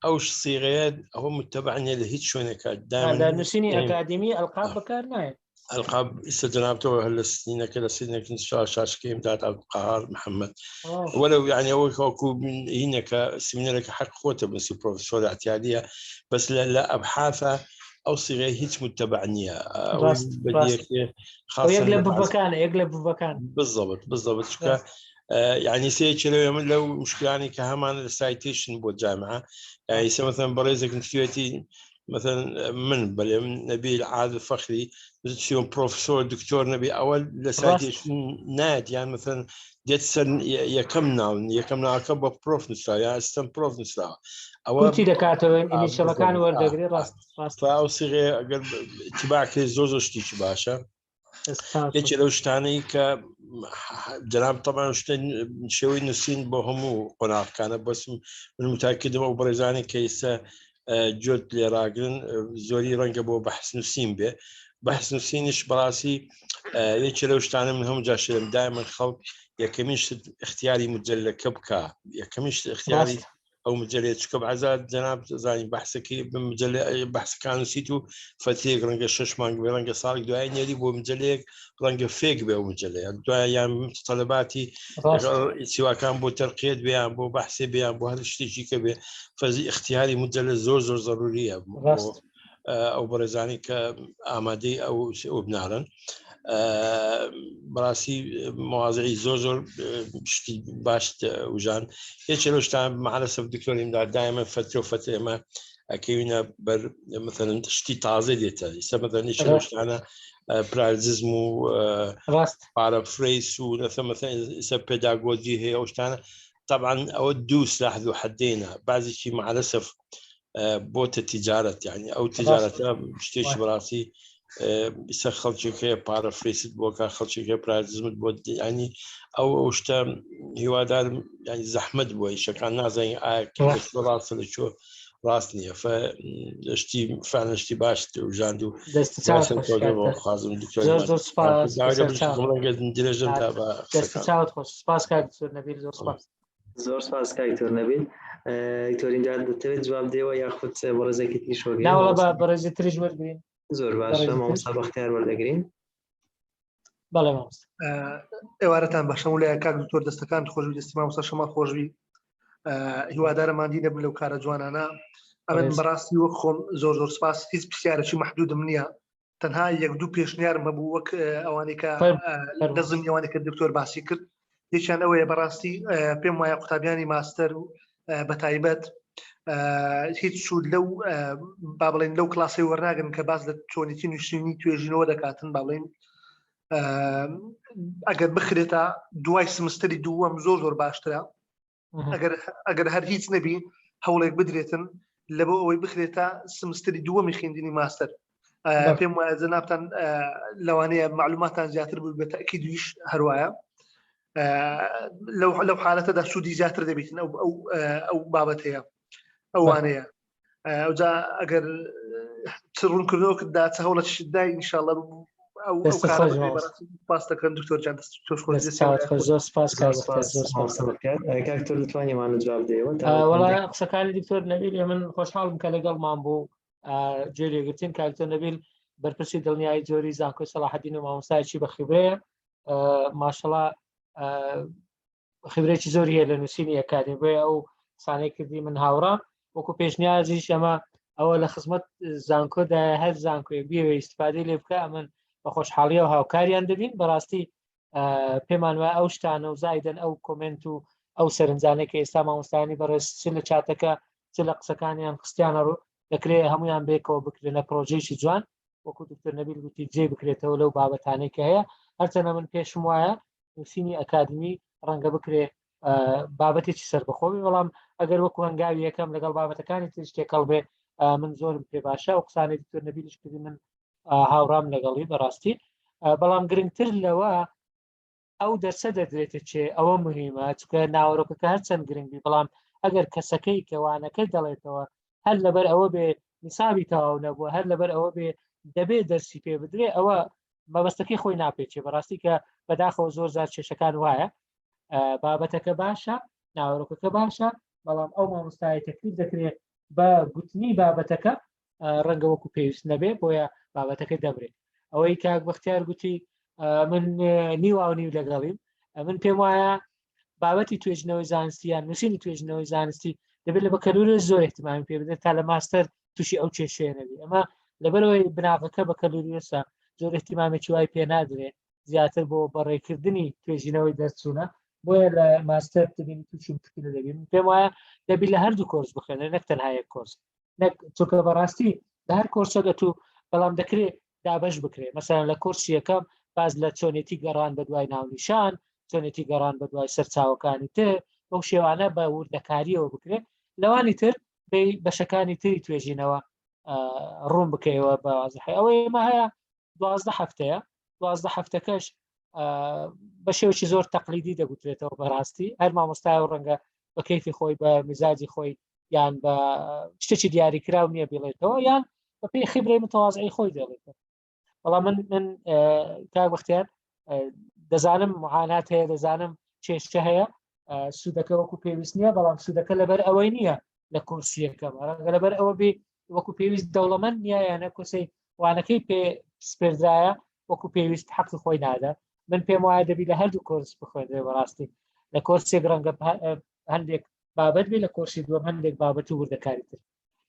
ئەو سیغەیە ئەوە متبع نیە لە هیچ شوێنێکە. دائما نووسینی ئەکادیمی ئەلقاب بەکار نایە. القاب ئیستا جنابته هلا سنينك لسنك شاشكيم دات عبد القهار محمد ولو يعني هو وەکو هینەکە سیمینەرەکە حەق خۆتە بنسی پرۆفسۆر اعتیادیە، بەس لە ئەبحاثە ئەو سیغەیە هیچ متبع نییە. یەک لە ببەکان، یەک لە ببەکان. بالضبط بالضبط. چکە يعني سێ لەوێ من لەو مشکلانی کە هەمان لە citation بۆ جامعە، يعني سە مثلا بەڕێزێک نووسیوێتی، مثلا من بەێ من نەبیل عادل فەخری نووسیوم پرۆفسۆر دکتۆر نەبی، ئەوە لە citation نایەت، یان مثلا دێت سەر یەکەم ناو، یەکەم ناوەکە بە prof نووسراوە یا assistant prof نووسراوە. ئەوە چی دەکاتەوە؟ initial ەکان وەردەگرێ، ڕاست ڕاست. ئەو سیغێ ئەگەر اتباع کرد زۆر زۆر شتێکی باشە. یەکێ لەو شتانەی کە جەناب تەمان شتە شێوەی نووسین بۆ هەموو قۆناغەکانە بەسم من متاکردم ئەو بەڕێزانی کە ئێستا جۆت لێ ڕاگرن زۆری ڕەنگە بۆ بەحس نووسین بێ. بەحس نووسینیش بەڕاستی یەکێ لەو شتانە من هەموو جاشێم دایمە خەڵک یەکەمین شت اختیاری مجلەکە بکە، یەکەمین شت اختیاری ئەو مجلەیە، چکە بەعزا جەناب زانی بەحسەکەی بمجلە بەحسەکان نووسیت و فەترێک ڕەنگە 6 مانگ بێ، ڕەنگە ساڵێک دوای نێری بۆ مجلەیەک، ڕەنگە فێک بێ ئەو مجلەیە دوای یان تەلەباتی سیواکان بۆ تەرقیەت بیان بۆ بەحسێ بیان بۆ هەر شتێکی کە بێ، فەزی اختیاری مجلە زۆر زۆر ضروریە ئەو بەڕێزانی کە ئامادەی ئەو وبنارن. بەڕاستی موازعی زۆر زۆر شتی باش وژان. یەکێ لەو شتان معلەسەف دکتۆر ئیمداد دایمە فترە و فترە ئێمە ئەکەوینە بەر مثلا شتی تازە دێتە ئیستا، مثلا یەکێ لەو شتانە plagiarism و paraphrase و مثلا ئیستا pedagogy هەیە ئەو شتانە. طبعا ئەوە دوو سلاح ذو حدینە، بعضێکی معلەسەف بۆتە تیجارەت، یعنی ئەو تیجارەتە شتێکی بەڕاستی ئیستا خەڵکێک هەیە paraphrase ت بۆکە، خەڵکێک هەیە plagiarism ت بۆ، ینی ئەو ئەو شتە هیوادارم ینی زەحمەت بووە ئیشەکان نازانین ئایا ڕاستە لە چۆ ڕاست نییە. شتی فعلا شتی باش وژاند و خوازم زۆر سپاس درێژم تا بە چاوت خۆش. سپاس کاک دکتۆر نەبیل، زۆر سپاس. زۆر سپاس کاک دکتۆر نەبیل. دکتۆر ئیمداد دەتەوێت جواب دێوە یاخود بەڕێزێکی تریش وەرگرین؟ ناوەڵا بە بەڕێزی تریش وەرگرین. زۆر باشە مامۆستا بەختیار وەردەگرین. بەڵێ مامۆستا. ئێوارەتان باشە لای کاک دکتۆر، دەستەکان خۆشبی، دەستی مامۆستا شەماڵ خۆشبی. هیوادارم ماندی نەبن لەو کارە جوانانە. ئەمن بەڕاستی وەک خۆم زۆر زۆر سپاس، هیچ پرسیارێکی محدودم نییە، تەنها یەک دوو پێشنیارم هەبوو وەک ئەوانەی کە دەزم ئەوانەی کە دکتۆر باسی کرد. یەکیان ئەوەیە بەڕاستی پێم وایە قوتابیانی ماستەر و بە تایبەت هیچ سوود لەو با بڵێن لەو کلاسی وەرناگرن کە باس لە چۆنیتی نووسینی توێژینەوە دەکاتن. با بڵێن ئەگەر بخرێتە دوای سمستری دووەم زۆر زۆر باشترە. ئەگەر هەر هیچ نەبی هەوڵێک بدرێتن لە بۆ ئەوەی بخرێتە سمستری دووەمی خوێندنی ماستەر. پێم وایە جەنابتان لەوانەیە معلوماتان زیاتر بوو، بە تەکیدیش هەروایە لەو حالەتەدا سوودی زیاتر دەبیتن ئەو ئەو ئەو بابەتەیە ئەوانەیە. ئەوجا ئەگەر چ ڕوونکردنەوە دا چ هەوڵە دای ئینشاءاللە ئەو پاس دەکەن. دکتۆر جان دەست تۆش خۆش. زۆر سپاس. کاک دکتۆر دەتوانانی وانە جواب دەیەوە؟ وەڵا قسەکانی دکتۆر نەبیل من خۆشحاڵم کە لەگەڵمان بوو جێ لێگرتین. کاک دکتۆر نەبیل بەرپرسی دڵنیایی جۆری زانکۆی سەڵاحەدین و مامۆستایەکی بە خیبرەیە، ماشەڵا خبرێکی زۆری هەیە لە نووسینی ئەکادمی، بۆیە ئەو قسانەی کردی من هاوڕام. وەکو پێشنیازیش ئەمە ئەوە لە خزمەت زانکۆدا، هەر زانکۆیەک بیەوێ ئیسفادەی لێ بکە ئەمن بە خۆشحاڵیەوە هاوکاریان دەبین. بەڕاستی پێمان وایە ئەو شتانە و زایدن ئەو comment و ئەو سەرنجانەی کە ئێستا مامۆستایانی بەڕێز چ لە چاتەکە چ لە قسەکانیان خستیانە ڕوو، دەکرێت هەمویان بێکەوە بکرێن لە پرۆژەیەکی جوان، وەکو دکتۆر نەبیل گوتی جێ بکرێتەوە لەو بابەتانەی کە هەیە. هەرچەندە من پێشم وایە نووسینی ئەکادمی ڕەنگە بکرێ بابەتێکی سەربەخۆ بێ، بەڵام ئەگەر وەکو هەنگاوی یەکەم لەگەڵ بابەتەکانی تریش تێکەڵ بێ من زۆرم پێ باشە. ئەو قسانەی دکتۆر نەبیلیش کردی من هاوڕام لەگەڵی بەڕاستی. بەڵام گرنگتر لەوە ئەو دەرسە دەدرێتە چێ، ئەوە مهمە، چونکە ناوەرۆکەکە هەرچەند گرنگ بی بەڵام ئەگەر کەسەکەی کە وانەکەی دەڵێتەوە هەر لەبەر ئەوە بێ نیسابی تەواو نەبووە، هەر لەبەر ئەوە بێ دەبێ دەرسی پێ بدرێ، ئەوە مەبەستەکەی خۆی ناپێچێ. بەڕاستی کە بەداخەوە زۆر زار کێشەکان وایە، بابەتەکە باشە، ناوەرۆکەکە باشە، بەڵام ئەو مامۆستای تەکلیف دەکرێت بە گوتنی بابەتەکە ڕەنگە وەکو پێویست نەبێ، بۆیە بابەتەکە دەمرێت. ئەوەی کاک بەختیار گوتی من نیواو نیو لەگەڵیم. من پێم وایە بابەتی توێژینەوەی زانستی یان نووسینی توێژینەوەی زانستی دەبێت لە بەکەلوریۆس زۆر احتمامی پێ بدرێت تا لە ماستەر تووشی ئەو کێشەیە نەبی. ئەمە لەبەرەوەی بناغەکە بەکەلوریۆسە زۆر احتیمامێکی وای پێ نادرێت، زیاتر بۆ بەڕێکردنی توێژینەوەی دەرچوونە، بۆیە لە ماستەر دەبین تووشی مشکلە دەبین. پێم وایە دەبی لە هەردوو کۆرس بخوێنێ نەک تەنها یەک کۆرس، نەک چونکە بەڕاستی لە هەر کۆرسێک ئەتوو بەڵام دەکرێت دابەش بکرێت. مەسەلەن لە کۆرسی یەکەم باز لە چۆنێتی گەڕان بە دوای ناونیشان، چۆنێتی گەڕان بە دوای سەرچاوەکانی تر، بەو شێوانە بە وردەکاریەوە بکرێت. لەوانی تر بەشەکانی تری توێژینەوە ڕوون بکەیەوە بە وازحی. ئەوەی ئێمە هەیە 12 هەفتەیە. دوازدە هەفتەکەش بە شێوەی زۆر تەقلیدی دەگوترێتەوە بەڕاستی هەر مامۆستای و ڕەنگە بە کەیفی خۆی بە میزاجی خۆی یان بە شتێکی دیاریکراو نییە بڵێتەوە یان بە پێی خیبرەی متوازعی خۆی دەڵێتەوە بەڵام من من کاک بەختیار دەزانم معانات هەیە دەزانم کێشە هەیە سوودەکە وەکو پێویست نییە بەڵام سوودەکە لەبەر ئەوەی نییە لە کورسیەکە ڕەنگە لەبەر ئەوە بێ وەکو پێویست دەوڵەمەند نییە یانە کورسی وانەکەی پێ سپێردرایە وەکو پێویست حەقی خۆی نادا من پێم وایە دەبی لە هەردوو کۆرس بخوێندرێ بەڕاستی لە کۆرسێک ڕەنگە هەندێک بابەت بێ لە کۆرسی دووەم هەندێک بابەت و وردەکاری تر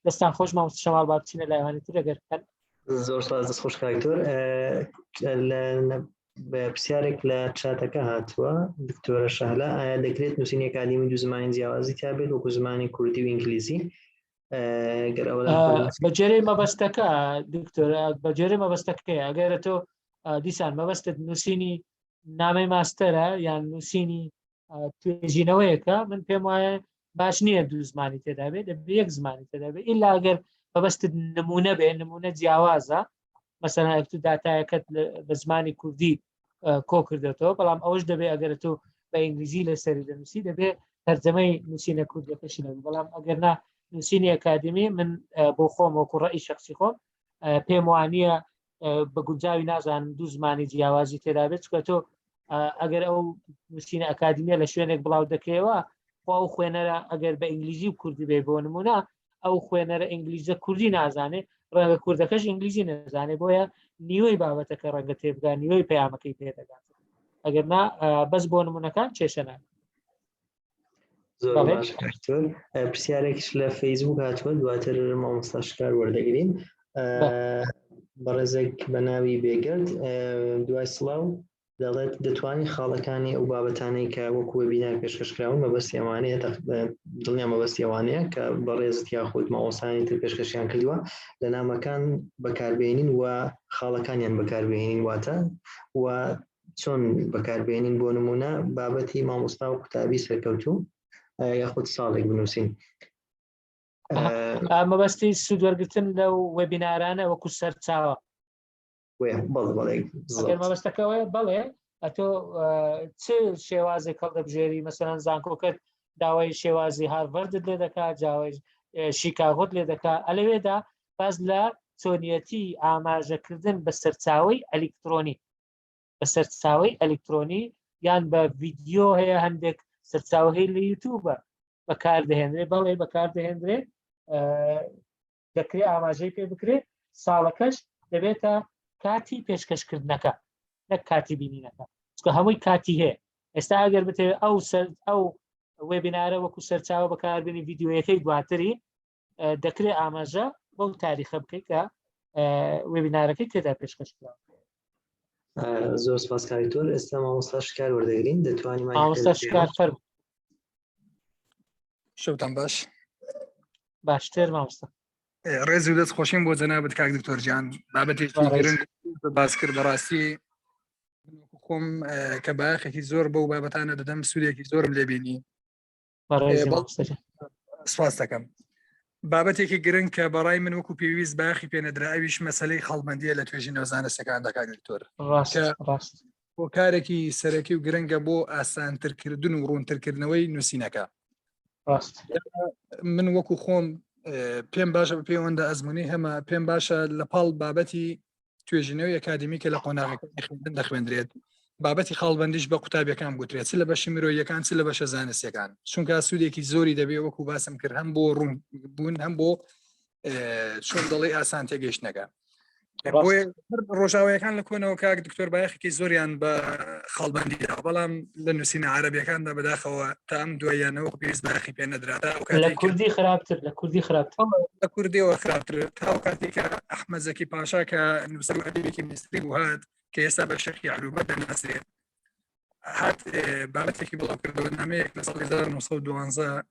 دەستان خۆش مامۆستا شەماڵ با بچینە لایوانی تر ئەگەر هەن. زۆر سپاس دەست خۆش کاک دکتۆر پرسیارێک لە چاتەکە هاتووە دکتۆرە شەهلا ئایا دەکرێت نووسینی ئەکادیمی دوو زمانی جیاوازی تیا بێت وەکو زمانی کوردی و ئینگلیزی گەر ئەوە بە جێرەی مەبەستەکە دکتۆر بە جێرەی مەبەستەکەی ئەگەر تۆ دیسان مەبەستت نووسینی نامەی ماستەرە یان نووسینی توێژینەوەیەکە من پێم وایە باش نییە دوو زمانی تێدا بێت دەبێ یەک زمانی تێدا بێت ئیلا ئەگەر مەبەستت نمونە بێ نمونە جیاوازە مەسەلەن ئەگەر تو داتایەکەت بە زمانی کوردی کۆ کردێتەوە بەڵام ئەوەش دەبێ ئەگەر تۆ بە ئینگلیزی لەسەری دەنووسی دەبێ تەرجەمەی نووسینە کوردەکەشی نەبێ بەڵام ئەگەر نا نووسینی ئەکادمی من بۆ خۆم وەکو ڕەئی شخصی خۆم پێم وانە بە گونجاوی نازانم دوو زمانی جیاوازی تێدا بێت چکە تۆ ئەگەر ئەو نووسینە ئەکادمیە لە شوێنێک بڵاو دەکرێەوە خۆ ئەو خوێنەرە ئەگەر بە ئینگلیزی و کوردی بێ بۆ نمونە ئەو خوێنەرە ئینگلیزە کوردی نازانێ ڕەنگە کوردەکەش ئینگلیزی نەزانێ بۆیە نیوەی بابەتەکە ڕەنگە تێبگا نیوەی پەیامەکەی پێدەگات ئەگەر نا بەس بۆ نمونەکان کێشە نابێت. زۆر باش دکتۆر پرسیارێکیش لە فەیسبوک هاتووە دواتر مامۆستا شکار وەردەگرین بەڕێزێک بە ناوی بێگەرد دوای سڵاو دەڵێت دەتوانین خاڵەکانی ئەو بابەتانەی کە وەکو وێبینار پێشکەشکراون مەبەستی ئەوانەیە دڵنیا مەبەستی ئەوانەیە کە بەڕێزت یاخود مامۆستایانی تر پێشکەشیان کردووە لە نامەکان بەکاربێنین و خاڵەکانیان بەکاربێنین واتە و چۆن بەکاربێنین بۆ نمونە بابەتی مامۆستا و قوتابی سەرکەوتوو یاخود ساڵێک بنووسین مەبەستی سوود وەرگتن لەو وێبینارانە وەکو سەرچاوە ئەگەر مەبەستەکەەوەی بەڵێ ئەتۆ چ شێوازێک هەڵدەبژێری مەسەرەن زانکۆکەت داوای شێوازی هارڤەردت لێ دەکات جاوای شیکاگۆت لێ دەکات ئەلەوێدا باز لە چۆنیەتی ئاماژەکردن بە سەرچاوی ئەلیکترۆنی بە سەرچاوی ئەلیکترۆنی یان بە ڤیددیو هەیە هەندێک سەرچاوە هەیە لە یوتوبە بەکاردەهێنرێ بەڵێ بەکاردەهێنرێ دەکرێت ئاماژەی پێ بکرێت ساڵەکەش دەبێتە کاتی پێشکەشکردنەکە نەک کاتی بینینەکە چکە هەمووی کاتی هەیە ئێستا ئەگەر بتەوێت ئەو سەر ئەو وێبینارە وەکو سەرچاوە بەکاربێنی ڤیددیوەکەی دواتری دەکرێت ئاماژە بەو تاریخە بکەیت کە وێبینارەکەی تێدا پێشکەش کرا زۆر سپاس کاک دکتۆر ئێستا مامۆستا شکار وەردەگرین دەتوانین مامۆستا شکار فەرموو شەوتان باش باشتر مامۆستا ڕێز و دەست خۆشیم بۆ جەنابت کاک دکتۆر گیان بابەتێکی گرنگ باس کرد بەڕاستی خۆم کە باخێکی زۆر بەو بابەتانە دەدەم سوودێکی زۆرم لێبینی سپاس دەکەم بابەتێکی گرنگ کە بەڕای من وەکو پێویست باخی پێنەدرا ئەویش مەسلەی خەڵبندیە لە توێژینەوە زانستەکان دەکات دکتۆر ڕاست هۆکارێکی سەرەکی و گرنگە بۆ ئاسانترکردن و ڕوونترکردنەوەی نووسینەکە ڕاست من وەکو خۆم پێم باشە بە پێوەندە ئەزمموی هەمە پێم باشە لە پاڵ بابەتی توێژینەوەی ئەکادمی کە لە قۆناغەکانی خوێندن دەخوێندرێت بابەتی خاڵبندیش بە قوتابیەکان گوترێت چ لە بەشی مرۆیەکان چ لە بەشە زانستیەکان چونکە سوودێکی زۆری دەبێ وەکو باسم کرد هەم بۆ ڕوون بوون هەم بۆ چۆن دەڵێ ئاسان تێگەیشتنەکە ڕۆژاوایەکان لە کۆنەوە کاک دکتۆر بایەخێکی زۆریان بە خاڵبندی دا بەڵام لە نووسینە عربیەکاندا بەداخەوە تا ئەم دواییانەوە پێویست بایەخی پێ نەدرا لە کوردی خراپتر لە کوردی خراپتر لە کوردیەوە خراپتر تا کاتێک کە ئەحمەد زەکی پاشا کە نووسەر و ئەدیبێکی میسری بوو هات کە ئێستا بە شێخی عروبە دەناسرێت هات بابەتێکی بڵاو کردەوە نامەیەک لە ساڵی 1912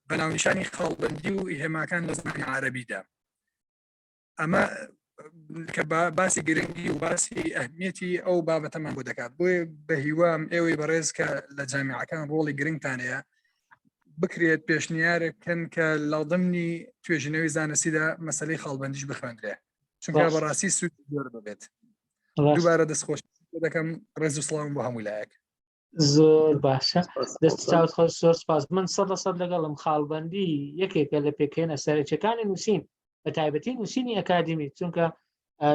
بە ناونیشانی خاڵبندی و هێماکان لە زمانی عربیدا ئەمە کە باسی گرنگی و باسی ئەهمیەتی ئەو بابەتەمان بۆ دەکات بۆیە بە هیوام ئێوەی بەڕێز کە لە جامیعەکان ڕۆڵی گرنگتان هەیە بکرێت پێشنیارێک کەن کە لە ضمنی توێژینەوەی زانستیدا مەسلەی خاڵبندیش بخوێندرێ چونکە بەڕاستی سوود زۆر دەبێت. دووبارە دەستخۆش دەکەم، ڕێز و سڵاوم بۆ هەموو لایەک. زۆر باشە، دەست چاوت خۆش، زۆر سپاس. من 100% لەگەڵم، خاڵبەندی یەکێکە لە پێکهێنە سەرەکیەکانی نووسین، بە تایبەتی نووسینی ئەکادیمی، چونکە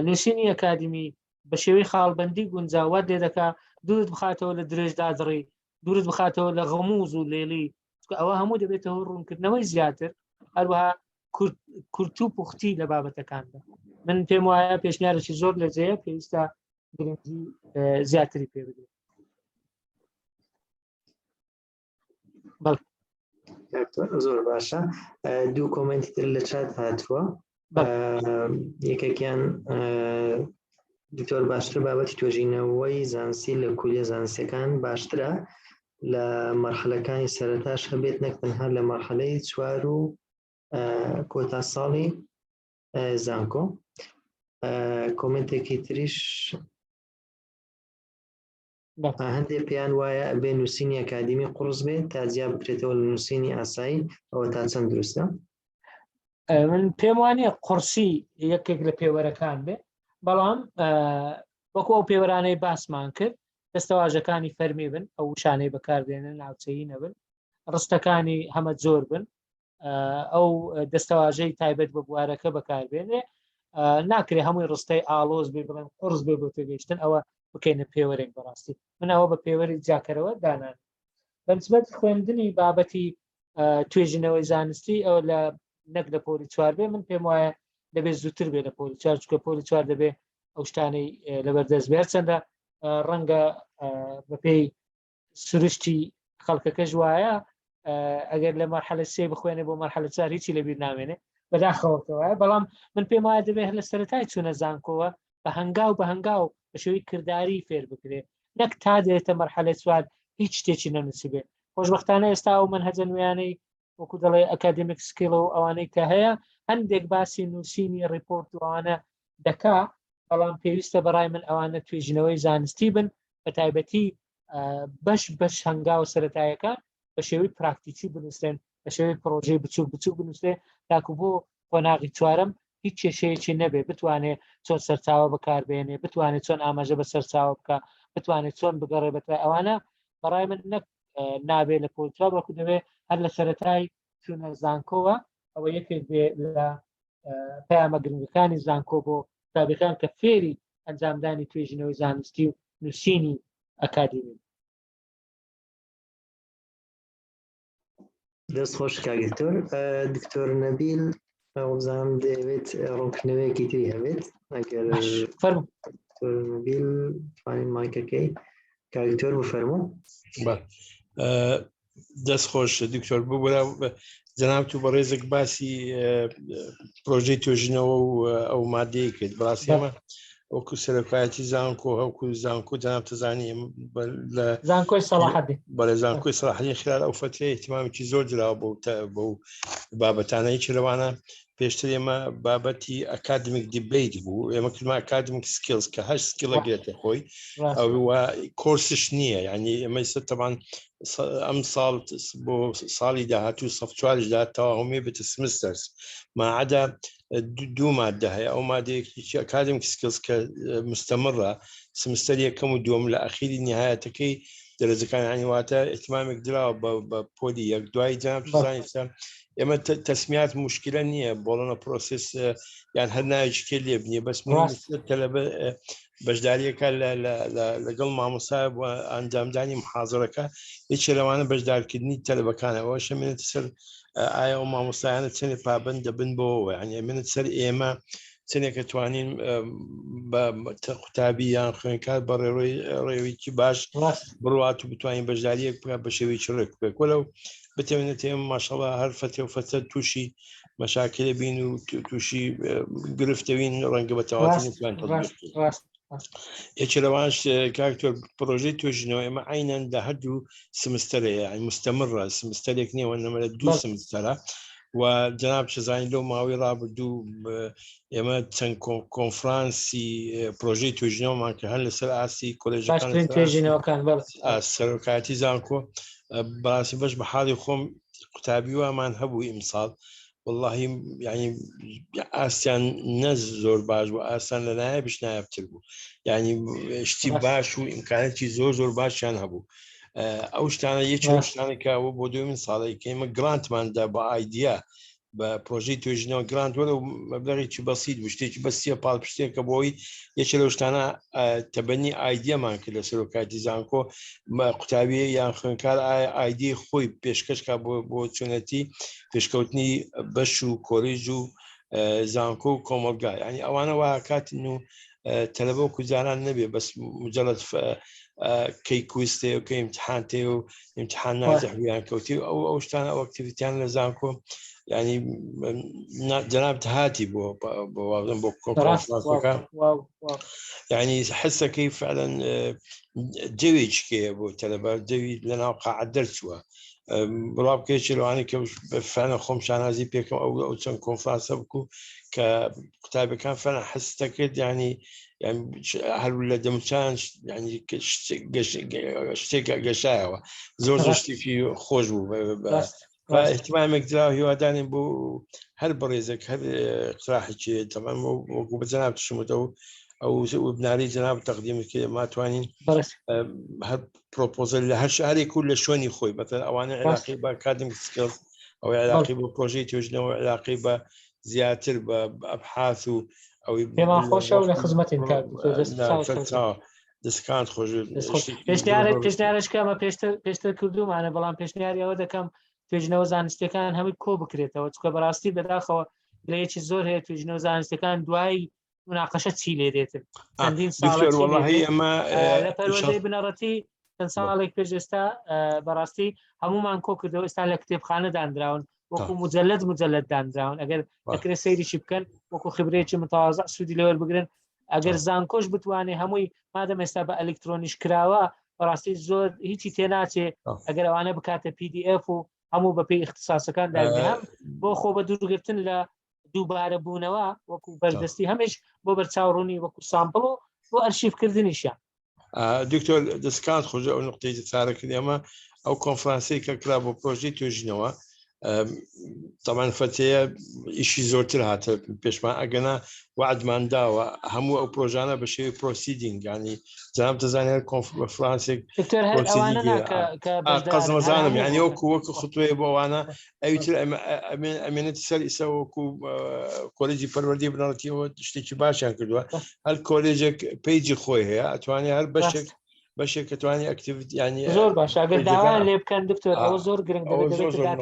نووسینی ئەکادیمی بە شێوەی خاڵبەندی گونجاوات لێ دەکا دوورت بخاتەوە لە درێژدادڕی، دوورت بخاتەوە لە غەموز و لێڵی، چونکە ئەوە هەموو دەبێتەوە ڕوونکردنەوەی زیاتر، هەروەها کورت و پوختی لە بابەتەکاندا. من پێم وایە پێشنیارێکی زۆر لە جێیە، پێویستە گرنگی زیاتری پێ بدرێت. زۆر باشە. دوو کۆمنتی تر لە چات هاتووە. یەکێکیان دکتۆر باشتر بابەتی توێژینەوەی زانستی لە کولیە زانستیەکان باشترە لە مەرحەلەکانی سەرەتاش هەبێت نەک تەنها لە مەرحەلەی چوار و کۆتا ساڵی زانکۆ. کۆمنتێکی تریش هەندێک پێیان وایە ئەبێ نووسینی ئەکادیمی قوڕس بێت تا جیا بکرێتەوە لە نووسینی ئاسایی، ئەوە تا چەند دروستە؟ من پێم وانە قورسی یەکێک لە پێوەرەکان بێ، بەڵام وەکو ئەو پێوەرانەی باسمان کرد دەستەواژەکانی فەرمی بن، ئەو وشانەی بەکاردێنن ناوچەیی نەبن، ڕستەکانی هەمە زۆر بن، ئەو دەستەواژەی تایبەت بە بوارەکە بەکاربێنێ. ناکرێ هەمووی ڕستەی ئاڵۆز بێ، بڵێن قرس بێ بۆ تێگەیشتن، ئەوە بکەینە پێوەرێک. بەڕاستی من ئەوە بە پێوەری جاکەرەوە دانان. بەنسبەت خوێندنی بابەتی توێژینەوەی زانستی ئەوە لە نەک لە پۆلی چوار بێ، من پێم وایە دەبێت زووتر بێ لە پۆلی چوار، چونکە پۆلی چوار دەبێ ئەو شتانەی لەبەردەست بێ. هەرچەندە ڕەنگە بەپێی سروشتی خەڵکەکەش وایە ئەگەر لە مەرحەلە سێ بخوێنێ بۆ مەرحەلە چوار هیچی لەبیر نامێنێ، بەداخەوەکەوە. بەڵام من پێم وایە دەبێت هەر لە سەرەتای چوونە زانکۆوە بە هەنگاو بە هەنگاو بە شێوەی کرداری فێر بکرێ، نەک تا دێتە مەرحەلە چوار هیچ شتێکی نەنووسیبێ. خۆشبەختانە ئێستا ئەو مەنهەجە نوێیانەی وەکو دەڵێ academic skill و ئەوانەی کە هەیە هەندێک باسی نووسینی report و ئەوانە دەکا، بەڵام پێویستە بەڕای من ئەوانە توێژینەوەی زانستی بن، بە تایبەتی بەش بەش هەنگاو سەرەتایەکان بە شێوەی پراکتیکی بنووسرێن، بە شێوەی پرۆژەی بچووک بچووک بنووسرێ، تاکو بۆ قۆناغی چوارەم هیچ کێشەیەکی نەبێ، بتوانێ چۆن سەرچاوە بەکاربێنێ، بتوانێت چۆن ئاماژە بە سەرچاوە بکە، بتوانێت چۆن بگەڕێ بەتوای ئەوانە. بەڕای من نەک نابێ لە پۆل چوار، بەڵکو دەبێ هەر لە سەرەتای چوونە زانکۆوە ئەوە یەکێک بێ لە پەیامە گرنگەکانی زانکۆ بۆ قوتابیەکان کە فێری ئەنجامدانی توێژینەوەی زانستی و نووسینی ئەکادیمی. دەست خۆش کاک دکتۆر. دکتۆر نەبیل وەبزانم دەیەوێت ڕوونکردنەوەیەکی تری هەبێت، ئەگەر فەرموو. دکتۆر نەبیل توانین مایکەکەی کاک دکتۆر بفەرموو. دەست خۆش دکتۆر ببورە جەنابت و بەڕێزێک باسی پرۆژەی توێژینەوە و ئەو مادەیە کرد. بەڕاستی ئێمە وەکو سەرۆکایەتی زانکۆ هەوکو زانکۆ جەناب تەزانی لە زانکۆی سەڵاحەدین، بەڵێ زانکۆی سەڵاحەدین خلال ئەو فترەیە اهتمامێکی زۆر دراوە بۆ بابەتانە. یەکێ لەوانە پێشتر ئێمە بابەتی academic debate بوو، ئێمە کردمان academic skills کە هەر skill ە گرێتە خۆی، ئەوە کۆرسش نییە. یعنی ئێمە ئێستا تەبان ئەم ساڵ بۆ ساڵی داهاتوو سەف چوارشدا تەواومی بێتە semesters، ماعدا دوو مادە هەیە. ئەو مادەیەکی academic skills کە مستەمڕە سمستەر یەکەم و دووەم لە ئەخیری نهایەتەکەی دەرەجەکان، ینی واتە اهتمامێک دراوە بە پۆلی یەک. دوای جام زانیستە ئێمە تەسمیات مشکلە نییە، Bologna process یان هەر ناوێکی کێ لێ بنیە، بەس تەلەبە بەشداریەکە لەگەڵ مامۆسا بۆ ئەنجامدانی محازرەکە. یەکێ لەوانە بەشدارکردنی تەلەبەکانە، ئەوەشە منێت سەر ئایا ئەو مامۆستایانە چەندێک پابند دەبن بۆەوە، یعنی منت سەر ئێمە چنێکە توانین بە قوتابی یان خوێنکار بە ڕێویی باش بڕات و بتوانین بەشداریەک بکە بە شێوەیەکی ڕێک بێک وەلو بتەوێنێت ئێمە ماشەڵا هەر فەتێ و فەتە تووشی مەشاکلە بین و تووشی گرفتەوین، ڕەنگە بە تەواوەتی نتوانین یەکێ لەوانش کاکتۆر پرۆژەی توێژینەوە ئێمە عینەن لە هەردوو سمستەرەیە، یعنی مستەمڕە، سمستەرێک نییە نەمە لە دوو سمستەرە. و جەناب چزانین لەو ماوەی ڕابردوو ئێمە چەند کۆنفرانسی پرۆژەی توێژینەوەمان کە هەر لەسەر ئاستی کۆلێژەکان توێژینەوەکان سەرۆکایەتی زانکۆ. بەڕاستی بەش بە حاڵی خۆم قوتابی وامان هەبوو ئیمساڵ واللهی یعنی ئاستیان نە زۆر باش بوو ئاسان لە نایابش نایابتر بوو یعنی شتی باش و ئیمکانەتی زۆر زۆر باشیان هەبوو ئەو شتانە یەکی شتانێکەوە بۆ دومین ساڵی کە ئێمە grant مان دا بە idea بە پرۆژەی توێژینەوە grant وەرە و مەبلەغێکی بەسیت بوو شتێکی بەسیە پاڵپشتێکە بۆی یەکێ لەو شتانە تەبەنی idea مان کرد لە سەرۆکایەتی زانکۆ قوتابی یان خوێنکار idea خۆی پێشکەشکا بۆ چۆنەتی پێشکەوتنی بەش و کۆلیژ و زانکۆ و کۆمەڵگا ینی ئەوانە وا کاتن و تەلەبە وەکو جاران نەبێ بەس مجرد کەی quiz تێ و کە امتحان تێ و امتحان ناجح بیان کەوتی و ئەو ئەو شتانە ئەو activity یان لە زانکۆ ینی جەنابت هاتی بۆ بۆ وابزانم بۆ کۆنفرانسەکە ینی حسەکەی فعلا جەوێکیکەیە بۆ تەلەبە جەوی لە ناو قاعە دەرچووە بڵاو بکەیت لەوانەیە کە فعلا خۆم شانازی پێکەم ئەو ئەو چەند کۆنفرانسە بکو کە قوتابەکان فعلا حس دەکرد ینی هەر لە دەمچان شتێک گەشایەوە زۆر زۆر شتێکی خۆش بوو احتمامێک درا هیوادانین بۆ هەر بەڕێزێک هەر اقتراحێکی تەمان وەکو بە جەناب تشمتەوە ئەو وبناری جەناب تەقدیم کرد ماتوانین هەر proposal لە هەر شارێک و لە شوێنی خۆی بەتەن ئەوانە عێراقی بە academic skills ئەوەی عێراقی بۆ پرۆژەی توێژنەوە عێراقی بە زیاتر بە ئەبحاث و ئەوەی پێمان خۆشە و لە خزمەتین کاک دەستکان خۆش پێشنیارش کەمە پێشتر پێشتر کردومانە بەڵام پێشنیاری ئەوە دەکەم توێژینەوە زانستیەکان هەمووی کۆ بکرێتەوە چکە بەڕاستی بەداخەوە لەیەکی زۆر هەیە توێژینەوە زانستەکان دوای مناقەشە چی لێ دێتن چەندین ساڵ ئەمە لە پەروەردەی بنەڕەتی چەند ساڵێک پێش ئێستا بەڕاستی هەمومان کۆ کردەوە ئێستا لە کتێبخانە دانراون وەکو مجلد مجلد دانراون ئەگەر دەکرێت سەیریشی بکەن وەکو خبرێکی متوازع سوودی لەوەر بگرن ئەگەر زانکۆش بتوانێت هەمووی مادەم ئێستا بە ئەلکترۆنیش کراوە بەڕاستی زۆر هیچی تێناچێ ئەگەر ئەوانە بکاتە PDF و هەموو بەپێی اختصاسەکان داگرن بۆ خۆ بە دوورگرتن لە دووبارە بوونەوە وەکو بەردەستی هەمیش بۆ بەرچاوڕوونی وەکو sample و بۆ ئەرشیفکردنیشیان. دکتۆر دەستکات خۆش ئەو نقطەی چارە کرد ئەمە ئەو کۆنفرانسی کە کرا بۆ پرۆژەی توێژینەوە تەمان فەتەیە ئیشی زۆرتر هاتە پێشمان ئەگەنا وعدمان داوە هەموو ئەو پرۆژانە بە شێوەی proceeding ینی جناب دەزانێت کۆنفرانسێک قەزمەزانم یعنی وەکو وەکو خوتوەیە بۆ ئەوانە ئەوی تر ئەمێنێت سەر ئیسە وەکو کۆلێجی پەروەردەی بنەڕەتیەوە شتێکی باشیان کردووە هەر کۆلێجێک page ی خۆی هەیە ئەتوانێت هەر بەشێک بەشێک کە توانی activity ینی زۆر باش ئەگەر داوایان لێ بکەن دکتۆر ئەوە زۆر گرنگ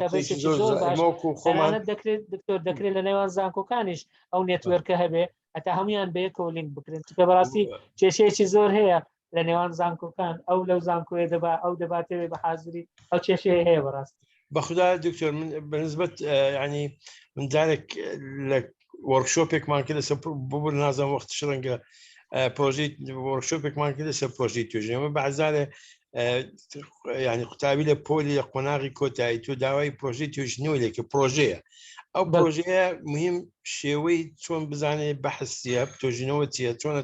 دەبێت زۆر باش خۆمان دەکرێت دکتۆر دەکرێت لە نێوان زانکۆکانیش ئەو network ە هەبێ هەتا هەمویان بەیەکەوە لینک بکرێن چونکە بەڕاستی کێشەیەکی زۆر هەیە لە نێوان زانکۆکان ئەو لەو زانکۆیە دەبا ئەو دەباتەوێ بە حازری ئەو کێشەیە هەیە بەڕاستی. بەخودا دکتۆر من بەنسبەت ینی من جارێک لە workshop ێکمان کرد لەسەر ببور نازم وەخت شرنگە پرۆژەی workshop ێکمان کرد لەسەر پرۆژەی توێژینەوە بەعزارێ ینی قوتابی لە پۆلی لە قۆناغی کۆتایی تۆ داوای پرۆژەی توێژینەوە لێکە پرۆژەیە ئەو پرۆژەیە مهم شێوەی چۆن بزانێ بەحسیە توێژینەوە چیە چۆنە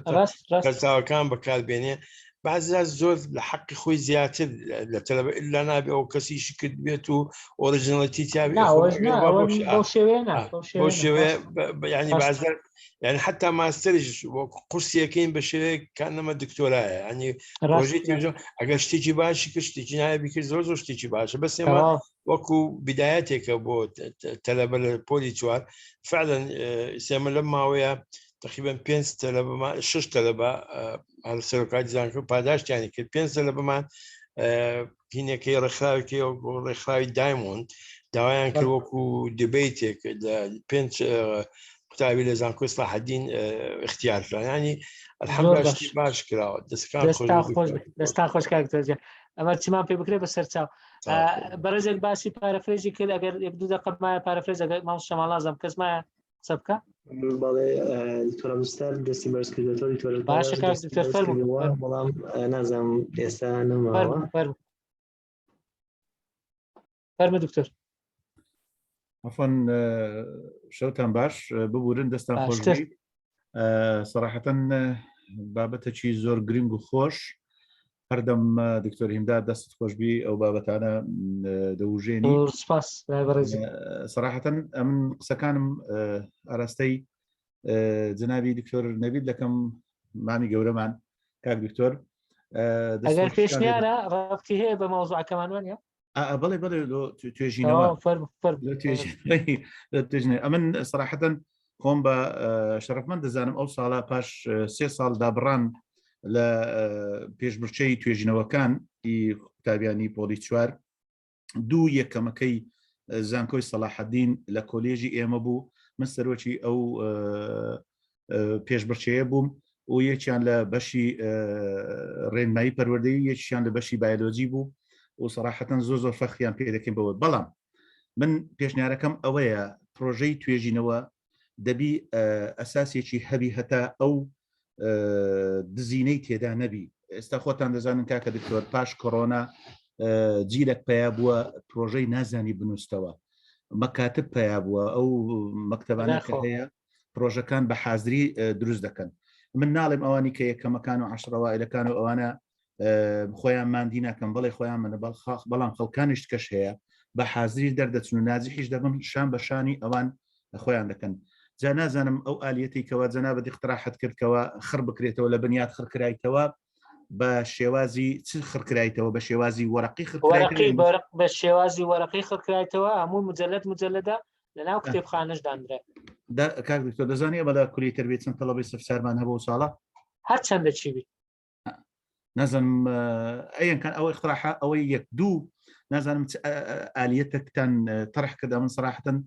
سەرچاوەکان بەکاربێنێ بەعزا زۆر لە حەقی خۆی زیاتر لە تەلەبە ئللا نابێ ئەو کەسیشی کرد بێت و originality بۆ شێوەیە ینی بازار یعنی حتا ماستەریش قورسیەکەین بە شێوەیەک کانەمە دکتۆرایە ینی ڕۆژی ئەگەر شتێکی باشی کرد شتێکی نایبی کرد زۆر زۆر شتێکی باشە بەس ئێمە وەکو بدایەتێکە بۆ تەلەبە لە پۆلی چوار فعلا سێمە لەم ماوەیە تقریبا پێنج تەلەبەمان شش تەلەبە هەر سەرۆکاتی زانکۆ پاداشتیانی کرد پێنج تەلەبەمان هینەکەی ڕێکخراوێکی ڕێکخراوی diamond داوایان کرد وەکو debate ێک لە پێنج قوتابی لە زانکۆی سلاحەدین اختیار کرا ینی الحمدلله شتی باش کراوە دەستکان خۆش دەستان خۆش کاک دکتۆر ئەمە چیمان پێ بکرێ بە سەرچاو بەڕێزێک باسی paraphrase ی کرد ئەگەر یەک دوو دەقە مایە paraphrase ئەگەر مام شەماڵ نازم کەس مایە قسە بکە بەڵێ دکتۆر عەبدولستار دەستی بەرز کردێتەوە دکتۆر باشە کاک دکتۆر فەرموو بەڵام نازانم ئێستا نەماوە فەرموو دکتۆر عفوا شەوتان باش ببورن دەستان خۆش سەراحەتەن بابەتەکی زۆر گرنگ و خۆش. هەردەم دکتۆر هیمدا دەست خۆشببی ئەو بابەتانە دەوژێنی سپاس سەراحەتەن ئەمن قسەکانم ئاراستەی جنابی دکتۆر نەبیل دەکەم مامی گەورەمان کاک دکتۆر ئەگەر پێشنیارە ڕەبتی هەیە بە مەوزوعەکەمان وانە بەڵێ بەڵێ لۆ توێژینەوە ئەمن سەراحەتەن خۆم بە شەرفمەند دەزانم ئەو ساڵە پاش سێ ساڵ دابڕان لە پێشبرچەی توێژینەوەکان قوتابیانی پۆلی چوار دوو یەکەمەکەی زانکۆی سەلاحەدین لە کۆلێژی ئێمە بوو من سەرۆکی ئەو پێشبڕکێیە بووم و یەکیان لە بەشی ڕێنمایی پەروەردەی یەکیان لە بەشی بایۆلۆجی بوو و سەراحەتەن زۆر زۆر فەخریان پێ دەکەین بەوە بەڵام من پێشنیارەکەم ئەوەیە پرۆژەی توێژینەوە دەبی ئەساسێکی هەبی هەتا ئەو دزینەی تێدا نەبی ئێستا خۆتان دەزانن کاکە دکتۆر پاش کۆرۆنا جیلێک پیا بووە پرۆژەی نازانی بنووسەوە مەکاتب پیا بووە ئەو مەکتەبانە کە هەیە پرۆژەکان بە حازری دروست دەکەن من ناڵێم ئەوانی کە یەکەمەکان و عشرەوائلەکان و ئەوانە خۆیان مادی ناکەم بەڵێ خۆیان منە بەڵخاخ بەڵام خەڵکانیش کەش هەیە بە حازری دەردەچن و نازیحیش دەبن شان بە شانی ئەوان خۆیان دەکەن جا نازانم ئەو ئالیەتی کەوا جەنابەت اقتراحت کردکەوە خڕ بکرێتەوە لە بنیات خڕکرایتەوە بە شێوازی چ خڕکرایتەوە بە شێوازی وەرەقی خڕکرایتەوە بە شێوازی وەرەقی خڕکرایتەوە هەموو مجلد مجلدە لە ناو کتێبخانەش دانرێ کاک دکتۆر دەزانی ئەمە لە کولی تربیت چەند تەڵەبەی سفسارمان هەبوو ساڵە هەرچەندە چی بی نازانم ئەیەن کان ئەوە اقتراحە ئەوەی یەک دوو نازانم ئالیەتێکتان تەرح کرد من سەراحەتەن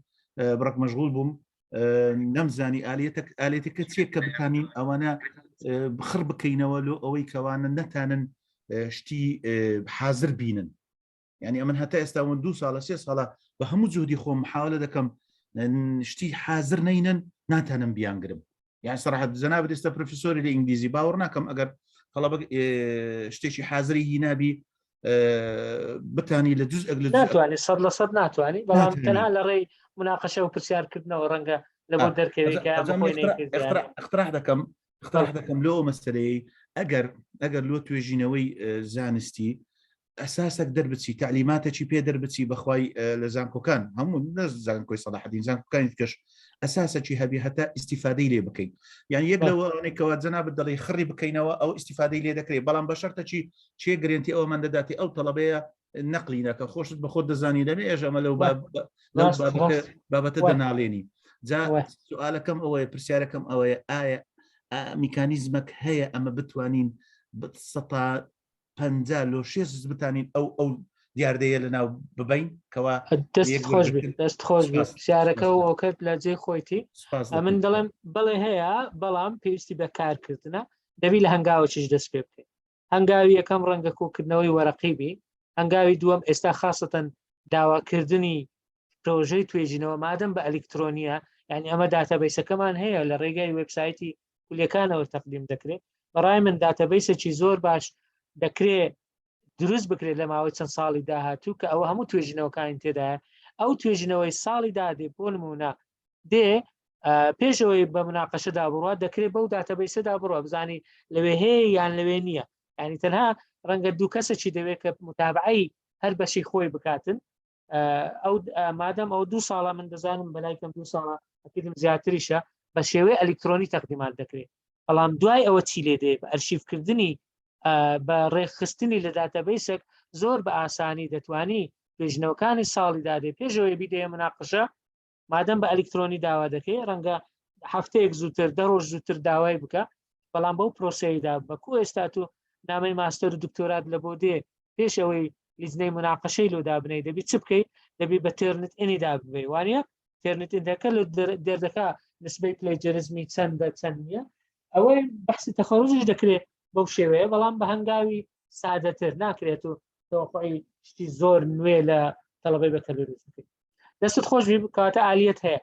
بڕک مەشغول بووم نەمزانی ئالیەتێک ئالێتەکە چیە کە بتانین ئەوانە بخڕ بکەینەوە لۆ ئەوەی کەوانە نەتانن شتی حاضر بینن یعنی ئەمن هەتا ئێستا من دوو ساڵە سێ ساڵە بە هەموو جهدی خۆم محاولە دەکەم شتی حاضر نینن ناتانم بیانگرم یان سەراحەت جەنابت ئێستا پرۆفیسۆری لە ئینگلیزی باوەڕ ناکەم ئەگەر تەڵەبە شتێکی حاضری هینابی بتانی لە جزء لە ناتوانانی سەد لە سەد ناتوانانی بەڵام تەنها لە ڕێی مناقەشە و پرسیارکردنەوە ڕەنگە لە بۆ دەرکەوێت اقتراح دەکەم اقتراح دەکەم لۆ مەسەلەی ئەگەر ئەگەر لۆ توێژینەوەی زانستی ئەساسێک دەربچی تعلیماتێکی پێ دەربچی بەخوای لە زانکۆکان هەموو نە زانکۆی سەڵاحەدین زانکۆکانی تکەش ئەساسێکی هەبی هەتا ئیسیفادەی لێ بکەین یان یەک لەوەانێکەوە جەنابت دەڵی خڕی بکەینەوە ئەو ئیسیفادەی لێ دەکرێت بەڵام بە شەرتەکی چێ گرنتی ئەومان دەداتی ئەو تەڵەبەیە نەقلی نەکە خۆشت بە خۆت دەزانی لەمێ ئێژ ئەمە لەو بابەتە دەناڵێنی جا سوالەکەم ئەوەیە پرسیارەکەم ئەوەیە ئایا میکانیزمەک هەیە ئەمە بتوانین سەتا 50 لۆ شێست بتانین ئەو ئەو دیاردەیە لە ناو ببین کەوا دەست خۆش بێت دەست خۆش بێت پرسیارەکە و ئەوکرد لە جێ خۆیتی ئەمن دەڵێم بەڵێ هەیە بەڵام پێویستی بە کارکردنە دەبی لە هەنگاوەکیش دەست پێ بکەیت هەنگاوی یەکەم ڕەنگە کۆکردنەوەی وەرەقی بی هەنگاوی دووەم ئێستا خاصەتەن داواکردنی پرۆژەی توێژینەوە مادەم بە ئەلیکترۆنیە یعنی ئەمە database ەکەمان هەیە لە ڕێگای وبسایتی کولیەکانەوە تەقدیم دەکرێت بەڕای من database ێکی زۆر باش دەکرێت دروست بکرێت لە ماوەی چەند ساڵی داهاتوو کە ئەوە هەموو توێژینەوەکانی تێدایە ئەو توێژینەوەی ساڵی دادێ بۆ نمونە دێ پێشەوەی بە مناقەشەدا بڕات دەکرێت بەو database ەدا بڕە بزانی لەوێ هەیە یان لەوێ نییە ینی تەنها ڕەنگە دوو کەسێکی دەوێت کە متابعی هەر بەشی خۆی بکاتن ئەو مادەم ئەو دوو ساڵە من دەزانم بەلای کەم دوو ساڵە ئەکیدم زیاتریشە بە شێوەی ئەلیکترۆنی تەقدیمات دەکرێت بەڵام دوای ئەوە چی لێ دێ بە ئەرشیفکردنی بە ڕێکخستنی لە database ێک زۆر بە ئاسانی دەتوانی توێژینەوەکانی ساڵی دادێ پێشەوەی بیدەیە مناقشە مادەم بە ئەلیکترۆنی داوا دەکەی ڕەنگە هەفتەیەک زووتر دە ڕۆژ زووتر داوای بکە بەڵام بەو پرۆسەیدا بەکو ئێستا تو نامەی ماستەر و دکتۆرات لە بۆ دێ پێش ئەوەی لیژنەی مناقەشەی لۆ دابنەی دەبی چ بکەیت دەبی بە Turnitin ی داببەی وانە Turnitin ەکە لە دەردەکا نسبەی plagiarism ی چەندە چەند نییە ئەوەی بەحسی تەخەڕوجیش دەکرێت بەو شێوەیە بەڵام بە هەنگاوی سادەتر ناکرێت و تەوەقعی شتی زۆر نوێ لە تەڵەبەی بەکەلۆریوس بکەیت دەستت خۆش بی کاتە ئالیەت هەیە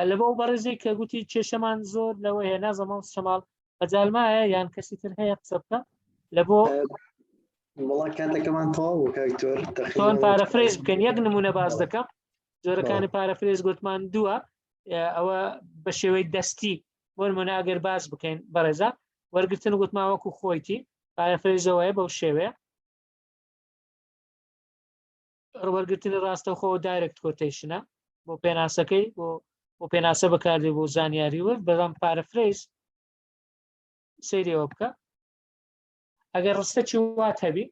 لە بۆ بەڕێزێک کە گوتی کێشەمان زۆر لەوە هەیە نازەمە شەماڵ مەجالمایە یان کەسی تر هەیە قسە بکە لە بۆ وڵا کاتەکەمان تەواو بوو کاک تۆر تەقریباً paraphrase بکەن یەک نمونە باس دەکەم جۆرەکانی paraphrase گوتمان دووە ئەوە بە شێوەی دەستی بۆ نمونە ئەگەر باس بکەین بەڕێزە وەرگتن گوتمان وەکو خۆیتی. paraphrase ەوەیە بەو شێوەیە وەرگرتنی ڕاستەوخۆ direct quotation ە بۆ پێناسەکەی بۆ بۆ پێناسە بەکاردێ بۆ زانیاری ورد بەڵام paraphrase سەیرەوە بکە ئەگەر ڕستەکی وات هەبی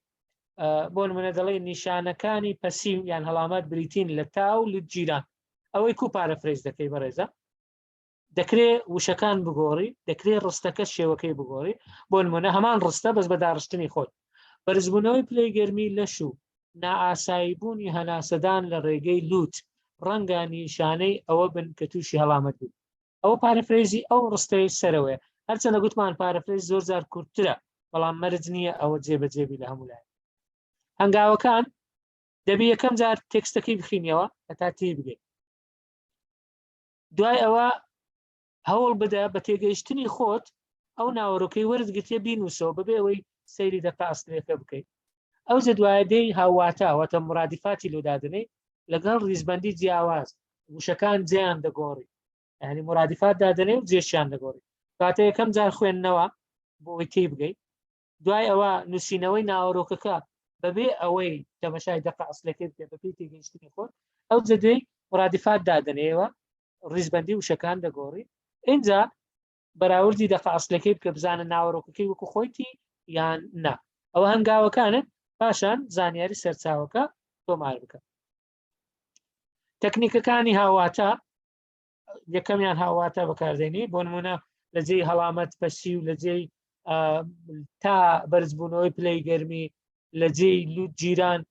بۆ نمونە دەڵێ نیشانەکانی پەسیو یان هەڵامەت بریتین لە تا و لوتگیران ئەوەی کو paraphrase دەکەی بەڕێزە دەکرێ وشەکان بگۆڕی دەکرێ ڕستەکە شێوەکەی بگۆڕی بۆ نمونە هەمان ڕستە بەس بە داڕشتنی خۆت بەرزبوونەوەی پلەی گەرمی لەش و نائاسایی بوونی هەناسەدان لە ڕێگەی لوت ڕەنگە نیشانەی ئەوە بن کە تووشی هەڵامەت بوو ئەوە paraphrase ی ئەو ڕستەی سەرەوەیە هەرچەندە گوتمان paraphrase زۆر جار کورتترە بەڵام مەرج نییە ئەوە جێبەجێبی لە هەموو لایەک هەنگاوەکان دەبی یەکەم جار تێکستەکەی بخینیەوە هەتا تێی بگەیت دوای ئەوە هەوڵ بدە بە تێگەیشتنی خۆت ئەو ناوەرۆکەی وەرت گرتیە بینوسەوە بەبێ ئەوەی سەیری دەقە ئەسڵیەکە بکەیت ئەو جە دوایە دێی هاوواتا واتە مرادیفاتی لۆ دادەنێی لەگەڵ ڕیزبەندی جیاواز وشەکان جێیان دەگۆڕی یعنی مرادیفات دادەنێ و جێشیان دەگۆڕی کاتە یەکەم جار خوێندنەوە بۆ ئەوەی تێی بگەی دوای ئەوە نووسینەوەی ناوەرۆکەکە بەبێ ئەوەی تەمەشای دەقە ئەسلەکەی بکەیت بەپێی تێگەیشتنی خۆت ئەو جەدوێی مرادیفات دادەنێەوە ڕیزبندی وشەکان دەگۆڕی اینجا بەراوردی دەقە ئەسلەکەی بکە بزانە ناوەرۆکەکەی وەکو خۆیتی یان نا ئەوە هەنگاوەکانن پاشان زانیاری سەرچاوەکە تۆمار بکە تەکنیکەکانی هاواتە یەکەمیان هاواتە بەکاردێنی بۆ نمونە لە جێی هەڵامەت پەسی و لە جێی تا بەرزبوونەوەی پلەی گەرمی لە جێی لوت جیران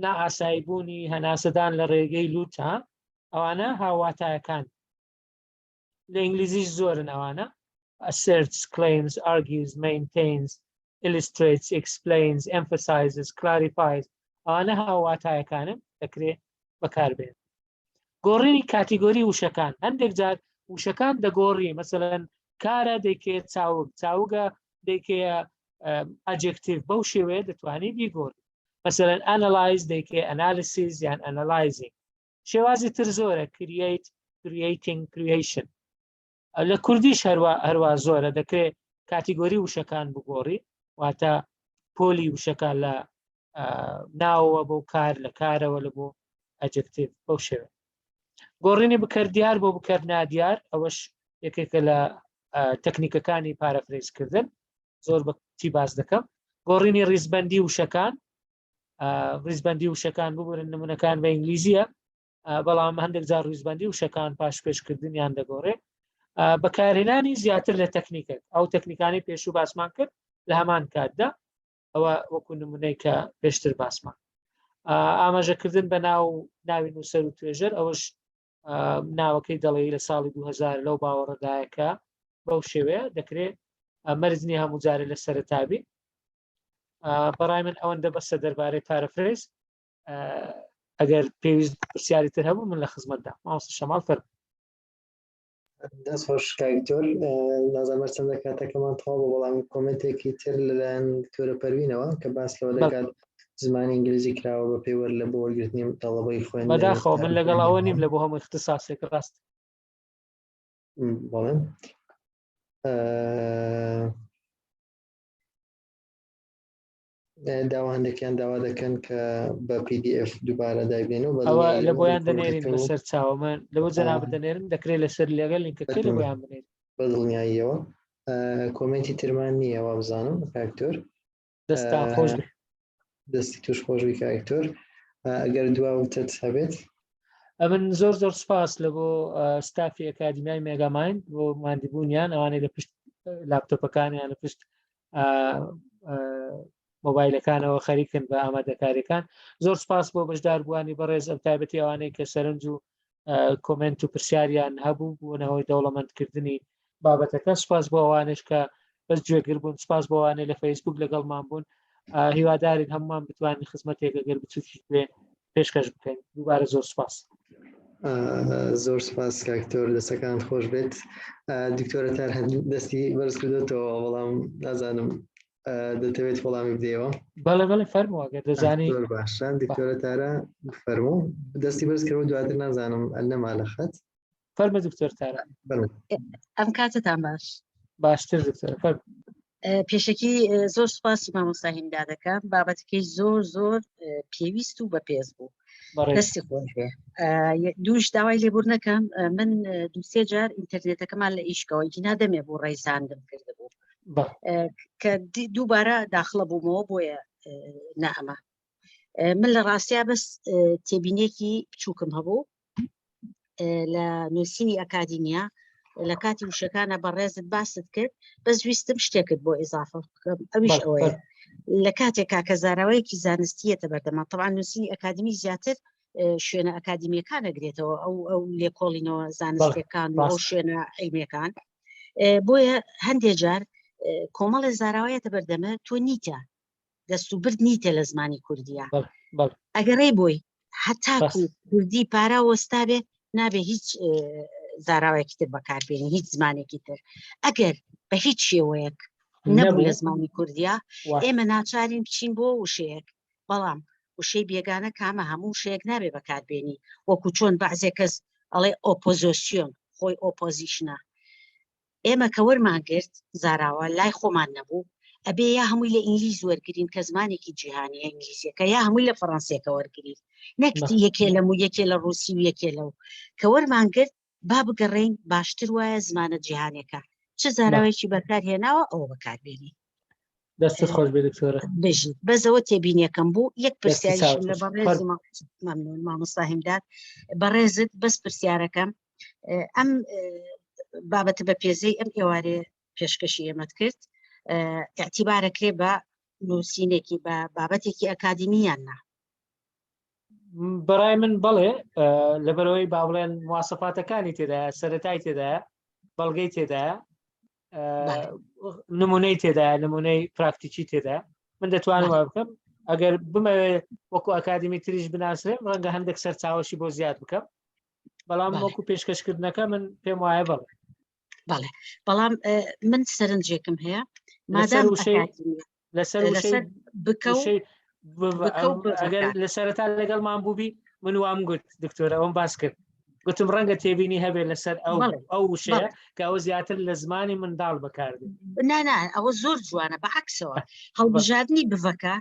نائاسایی بوونی هەناسەدان لە ڕێگەی لوتە ئەوانە هاواتایەکان لە ئینگلیزیش زۆرن ئەوانە asserts, claims, argues, maintains, illustrates, explains, emphasizes, clarifies ئەوانە هاواتایەکانن دەکرێت بەکاربێن گۆڕینی کاتیگۆری وشەکان هەندێک جار وشەکان دەگۆڕی مەسەلەن کارە دەیکێ چاوگ چاوگە دەیکەیە adjective بەو شێوەیە دەتوانی بیگۆڕی مەسەلەن analyze دەیکێ analysis یان analyzing شێوازی تر زۆرە create creating creation لە کوردیش هەروە هەروە زۆرە دەکرێت کاتیگۆری وشەکان بگۆڕی واتە پۆلی وشەکان لە ناوەوە بۆ کار لە کارەوە لە بۆ adjective بەو شێوە گۆڕینی بکەر دیار بۆ بکەر نادیار ئەوەش یەکێکە لە تەکنیکەکانی paraphrase کردن زۆر بە چی باس دەکەم گۆڕینی ڕیزبندی وشەکان ڕیزبندی وشەکان ببورن نمونەکان بە ئینگلیزیە بەڵام هەندێک جار ڕیزبندی وشەکان پاش پێشکردنیان دەگۆڕێ بەکارهێنانی زیاتر لە تەکنیکێک ئەو تەکنیکانی پێشوو باسمان کرد لە هەمان کاتدا ئەوە وەکو نمونەی کە پێشتر باسمان ئاماژەکردن بە ناو ناوی نووسەر و توێژەر ئەوەش ناوەکەی دەڵێ لە ساڵی 2000 لەو باوەڕدایەکە بەو شێوەیە دەکرێت مەرج نییە هەموو جارێ لە سەرەتابی بەڕای من ئەوەندە بەسە دەربارەی paraphrase ئەگەر پێویست پرسیاری تر هەبوو من لە خزمەتدا مامۆستا شەماڵ فەرموو. دەست خۆش کاک دکتۆر نازانم هەرچەندە کاتەکەمان تەواو بوو بەڵام کۆمێنتێکی تر لەلایەن دکتۆرە پەروینەوە کە باس لەوە دەکات زمانی ئینگلیزی کراوە بە پێوەر لە بۆ وەرگرتنی تەڵەبەی خوێندن بەداخەوە من لەگەڵ ئەوە نیم لە بۆ هەموو اختصاصێک ڕاست بەڵێ داوا هەندێکیان داوا دەکەن کە بە PDF دووبارە دایبێنەوە ئەوە لە بۆیان دەنێرین بەسەر چاوەمان لەوە جەناب دەنێرن دەکرێت لەسەر لەگەڵ لینکەکە لە بۆیان بنێرین بە دڵنیاییەوە کۆمێنتی ترمان نییە وابزانم کاکتۆر دەستان خۆش بێ دەستی توش خۆشبی کاکتۆر ئەگەر دوا وتت هەبێت ئەمن زۆر زۆر سپاس لە بۆ ستافی ئەکادیمیای مێگامایند بۆ ماندیبوونیان ئەوانەی لە پشت لاپتۆپەکانیان لە پشت مۆبایلەکانەوە خەریکن بە ئامادەکاریەکان زۆر سپاس بۆ بەشداربووانی بەڕێز ئەم تایبەتی ئەوانەی کە سەرنج و کۆمنت و پرسیاریان هەبوو بوونەوەی دەوڵەمەندکردنی بابەتەکە سپاس بۆ ئەوانش کە بەس گوێگر بوون سپاس بۆ ئەوانەی لە فەیسبوک لەگەڵمان بوون هیوادارین هەمومان بتوانین خزمەتێک ئەگەر بچووکیش بێ پێشکەش بکەین دووبارە زۆر سپاس زۆر سپاس کاکتۆر دەستەکان خۆش بێت دکتۆرە تار دەستی بەرز کردێتەوە بەڵام نازانم دەتەوێت وەڵامی بدەیەوە بەڵێ بەڵێ فەرمووە گەر دەزانی زۆر باشە دکتۆرە تارە فەرموو دەستی بەرز کردەوە دواتر نازانم نەما لە خەت فەرمە دکتۆر تارە ئەم کاتتان باش باشتر دکتۆر فەرموو. پێشەکی زۆر سوپاسی مامۆستا هیمدا دەکەم بابەتەکەی زۆر زۆر پێویست و بەپێز بوو دەستی خۆش بێ دووش داوای لێبوور نەکەم من دووسێ جار ئینتەرنێتەکەمان لە ئیشکەوە گینا دەمێ بوو ڕێزاندم کردبوو کە دووبارە داخڵە بوومەوە بۆیە نەئەمە من لە ڕاستیا بەس تێبینێکی بچووکم هەبوو لە نووسینی ئەکادیمیا لە کاتی وشەکانە بەڕێزت باست کرد بەس ویستم شتێکت بۆ ئیزافە بکەم ئەویش ئەوەیە لە کاتێکا کە زاراوەیەکی زانستیەتە بەردەما طبعا نووسینی ئەکادمی زیاتر شوێنە ئەکادیمیەکان ئەگرێتەوە ئەو ئەو لێکۆڵینەوە زانستیەکان و ئەو شوێنە عیلمیەکان بۆیە هەندێک جار کۆمەڵی زاراوەیەتە بەردەمە تۆ نیتە دەست و برد نیتە لە زمانی کوردیە ئەگەڕێ بۆی هەتاکو کوردی پارا وەستا بێ نابێ هیچ زاراوێکی تر بەکاربێنی هیچ زمانێکی تر ئەگەر بە هیچ شێوەیەک نەبوو لە زمانی کوردیا ئێمە ناچارین بچین بۆ وشەیەک بەڵام وشەی بێگانە کامە هەموو شەیەک نابێ بەکاربێنی وەکو چۆن بەعزێ کەس ئەڵێ ئۆپۆزۆسیۆن خۆی ئۆپۆزیشنە ئێمە کە وەرمان گرت زاراوە لای خۆمان نەبوو ئەبێ یا هەمووی لە ئینگلیز وەرگین کە زمانێکی جیهانیە ئینگلیزیەکە یا هەمووی لە فەڕەنسیەکە وەرگین نەک یەکێ لەم و یەکێ لە ڕوسی و یەکێ لەو کە وەرمان گرت با بگەڕێین باشتر وایە زمانە جیهانەکە چ زاراوێکی بەکار هێناوە ئەوە بەکاربێنی دەستت خۆش بێ دکتۆرە بژیت بەزەوە تێبینیەکەم بوو یەک پرسیاریشم لە بەڕێز مەمنون مامۆستا هیمداد بەڕێزت بەس پرسیارەکەم ئەم بابەتە بە پێزەی ئەم ئێوارێ پێشکەشی ئێمەت کرد اعتیبارەکرێ بە نووسینێکی بە بابەتێکی ئەکادیمیان نا بەڕای من بەڵێ لەبەرەوەی با بڵێن مواسەفاتەکانی تێدایە سەتای تێدایە بەڵگەی تێدایە نمونەی تێدایە نمونەی پراکتیکی تێدا من دەتوانم وا بکەم ئەگەر بمەوێ وەکو ئەکادمی تریش بناسرێم ڕەنگە هەندێک سەرچاوەشی بۆ زیاد بکەم بەڵام وەکو پێشکەشکردنەکە من پێم وایە بەڵێ بەڵێ بەڵام من سەرنجێکم هەیە مادام لەسەر لەسەر بکە ئەگەر لە سەرەتا لەگەڵمان بووبی من وام گوت دکتۆر ئەوم باس کرد گوتم ڕەنگە تێبینی هەبێت لەسەر ئەو ئەو وشەیە کە ئەوە زیاتر لە زمانی منداڵ بەکاردێت نانا ئەوە زۆر جوانە بە عکسەوە هەڵبژاردننی بڤەکە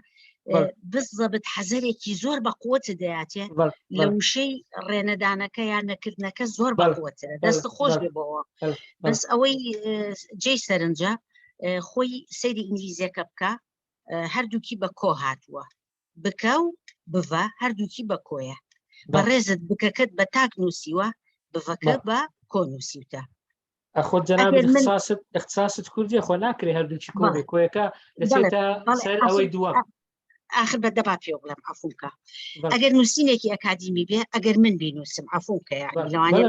بزەبت حەزەرێکی زۆر بە قوت دەیاتێ لە وشەی ڕێنەدانەکە یان نەکردنەکە زۆر بە قوترە دەست خۆش بێ بۆەوە بەس ئەوەی جێی سەرنجە خۆی سەیری ئینگلیزیەکە بکە هەردووکی بە کۆ هاتووە بکە و بڤە هەردووکی بە کۆیە بەڕێزت بکەکەت بە تاک نووسیوە بڤەکە بە کۆ نووسیوتە ئەخۆ جەنابت اختصاصت اختصاصت کوردیە خۆ ناکرێ هەردووکی کۆ بێ کۆیەکە دەچێتە سەر ئەوەی دووەم آخر بە دەبا پێ بڵێم عفوکە ئەگەر نووسینێکی ئەکادیمی بێ ئەگەر من بینوسم عفوکە یعنی لەوانەیە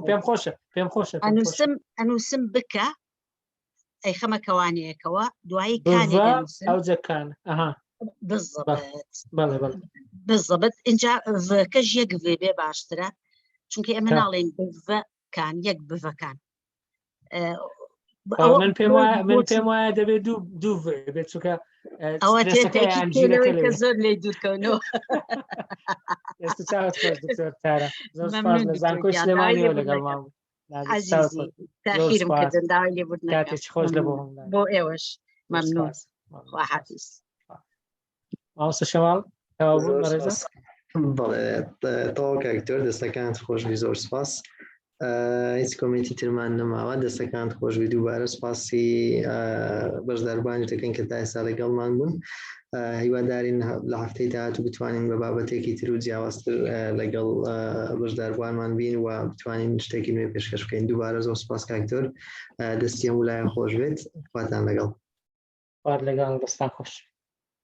پێم خۆشە پێم خۆشە ئەنووسم ئەنووسم بکە ئەیخەمە کەوانەیەکەوە دوایی ئەوجەکان بزبت اینجا ڤکەش یەک ڤێ بێ باشترە چونکە ئێمە ناڵێن بڤەکان یەک بڤەکان من پێم وایە من پێم وایە دەبێت دوو دوو بێت چونکە ئەوە کە زۆر لێ دوورکەونەوە ئێستا چاوت خۆش دکتۆر تارا زۆر سپاس لە زانکۆی سلێمانیەوە لەگەڵمان بوو. عزیزی تاخیرم کردن داوای لێبوردن کاتێکی خۆش لە بۆ بۆ ئێوەش مەمنون خواحافیز مامۆستا شەماڵ تەواو بوو بەڕێزە بەڵێ تەواو کاک دکتۆر دەستەکانت خۆشبی زۆر سپاس هیچ کۆمێنتی ترمان نەماوە دەستەکانت خۆشبی دووبارە سپاسی بەشداربووانی دەکەین کە تا ئێستا لەگەڵمان بوون هیوادارین لە هەفتەی داهاتوو بتوانین بە بابەتێکی تر و جیاوازتر لەگەڵ بەشداربووانمان بین و بتوانین شتێکی نوێ پێشکەش بکەین دووبارە زۆر سپاس کاک دکتۆر دەستی هەموو لایەن خۆش بێت خواتان لەگەڵ خوات لەگەڵ دەستان خۆش.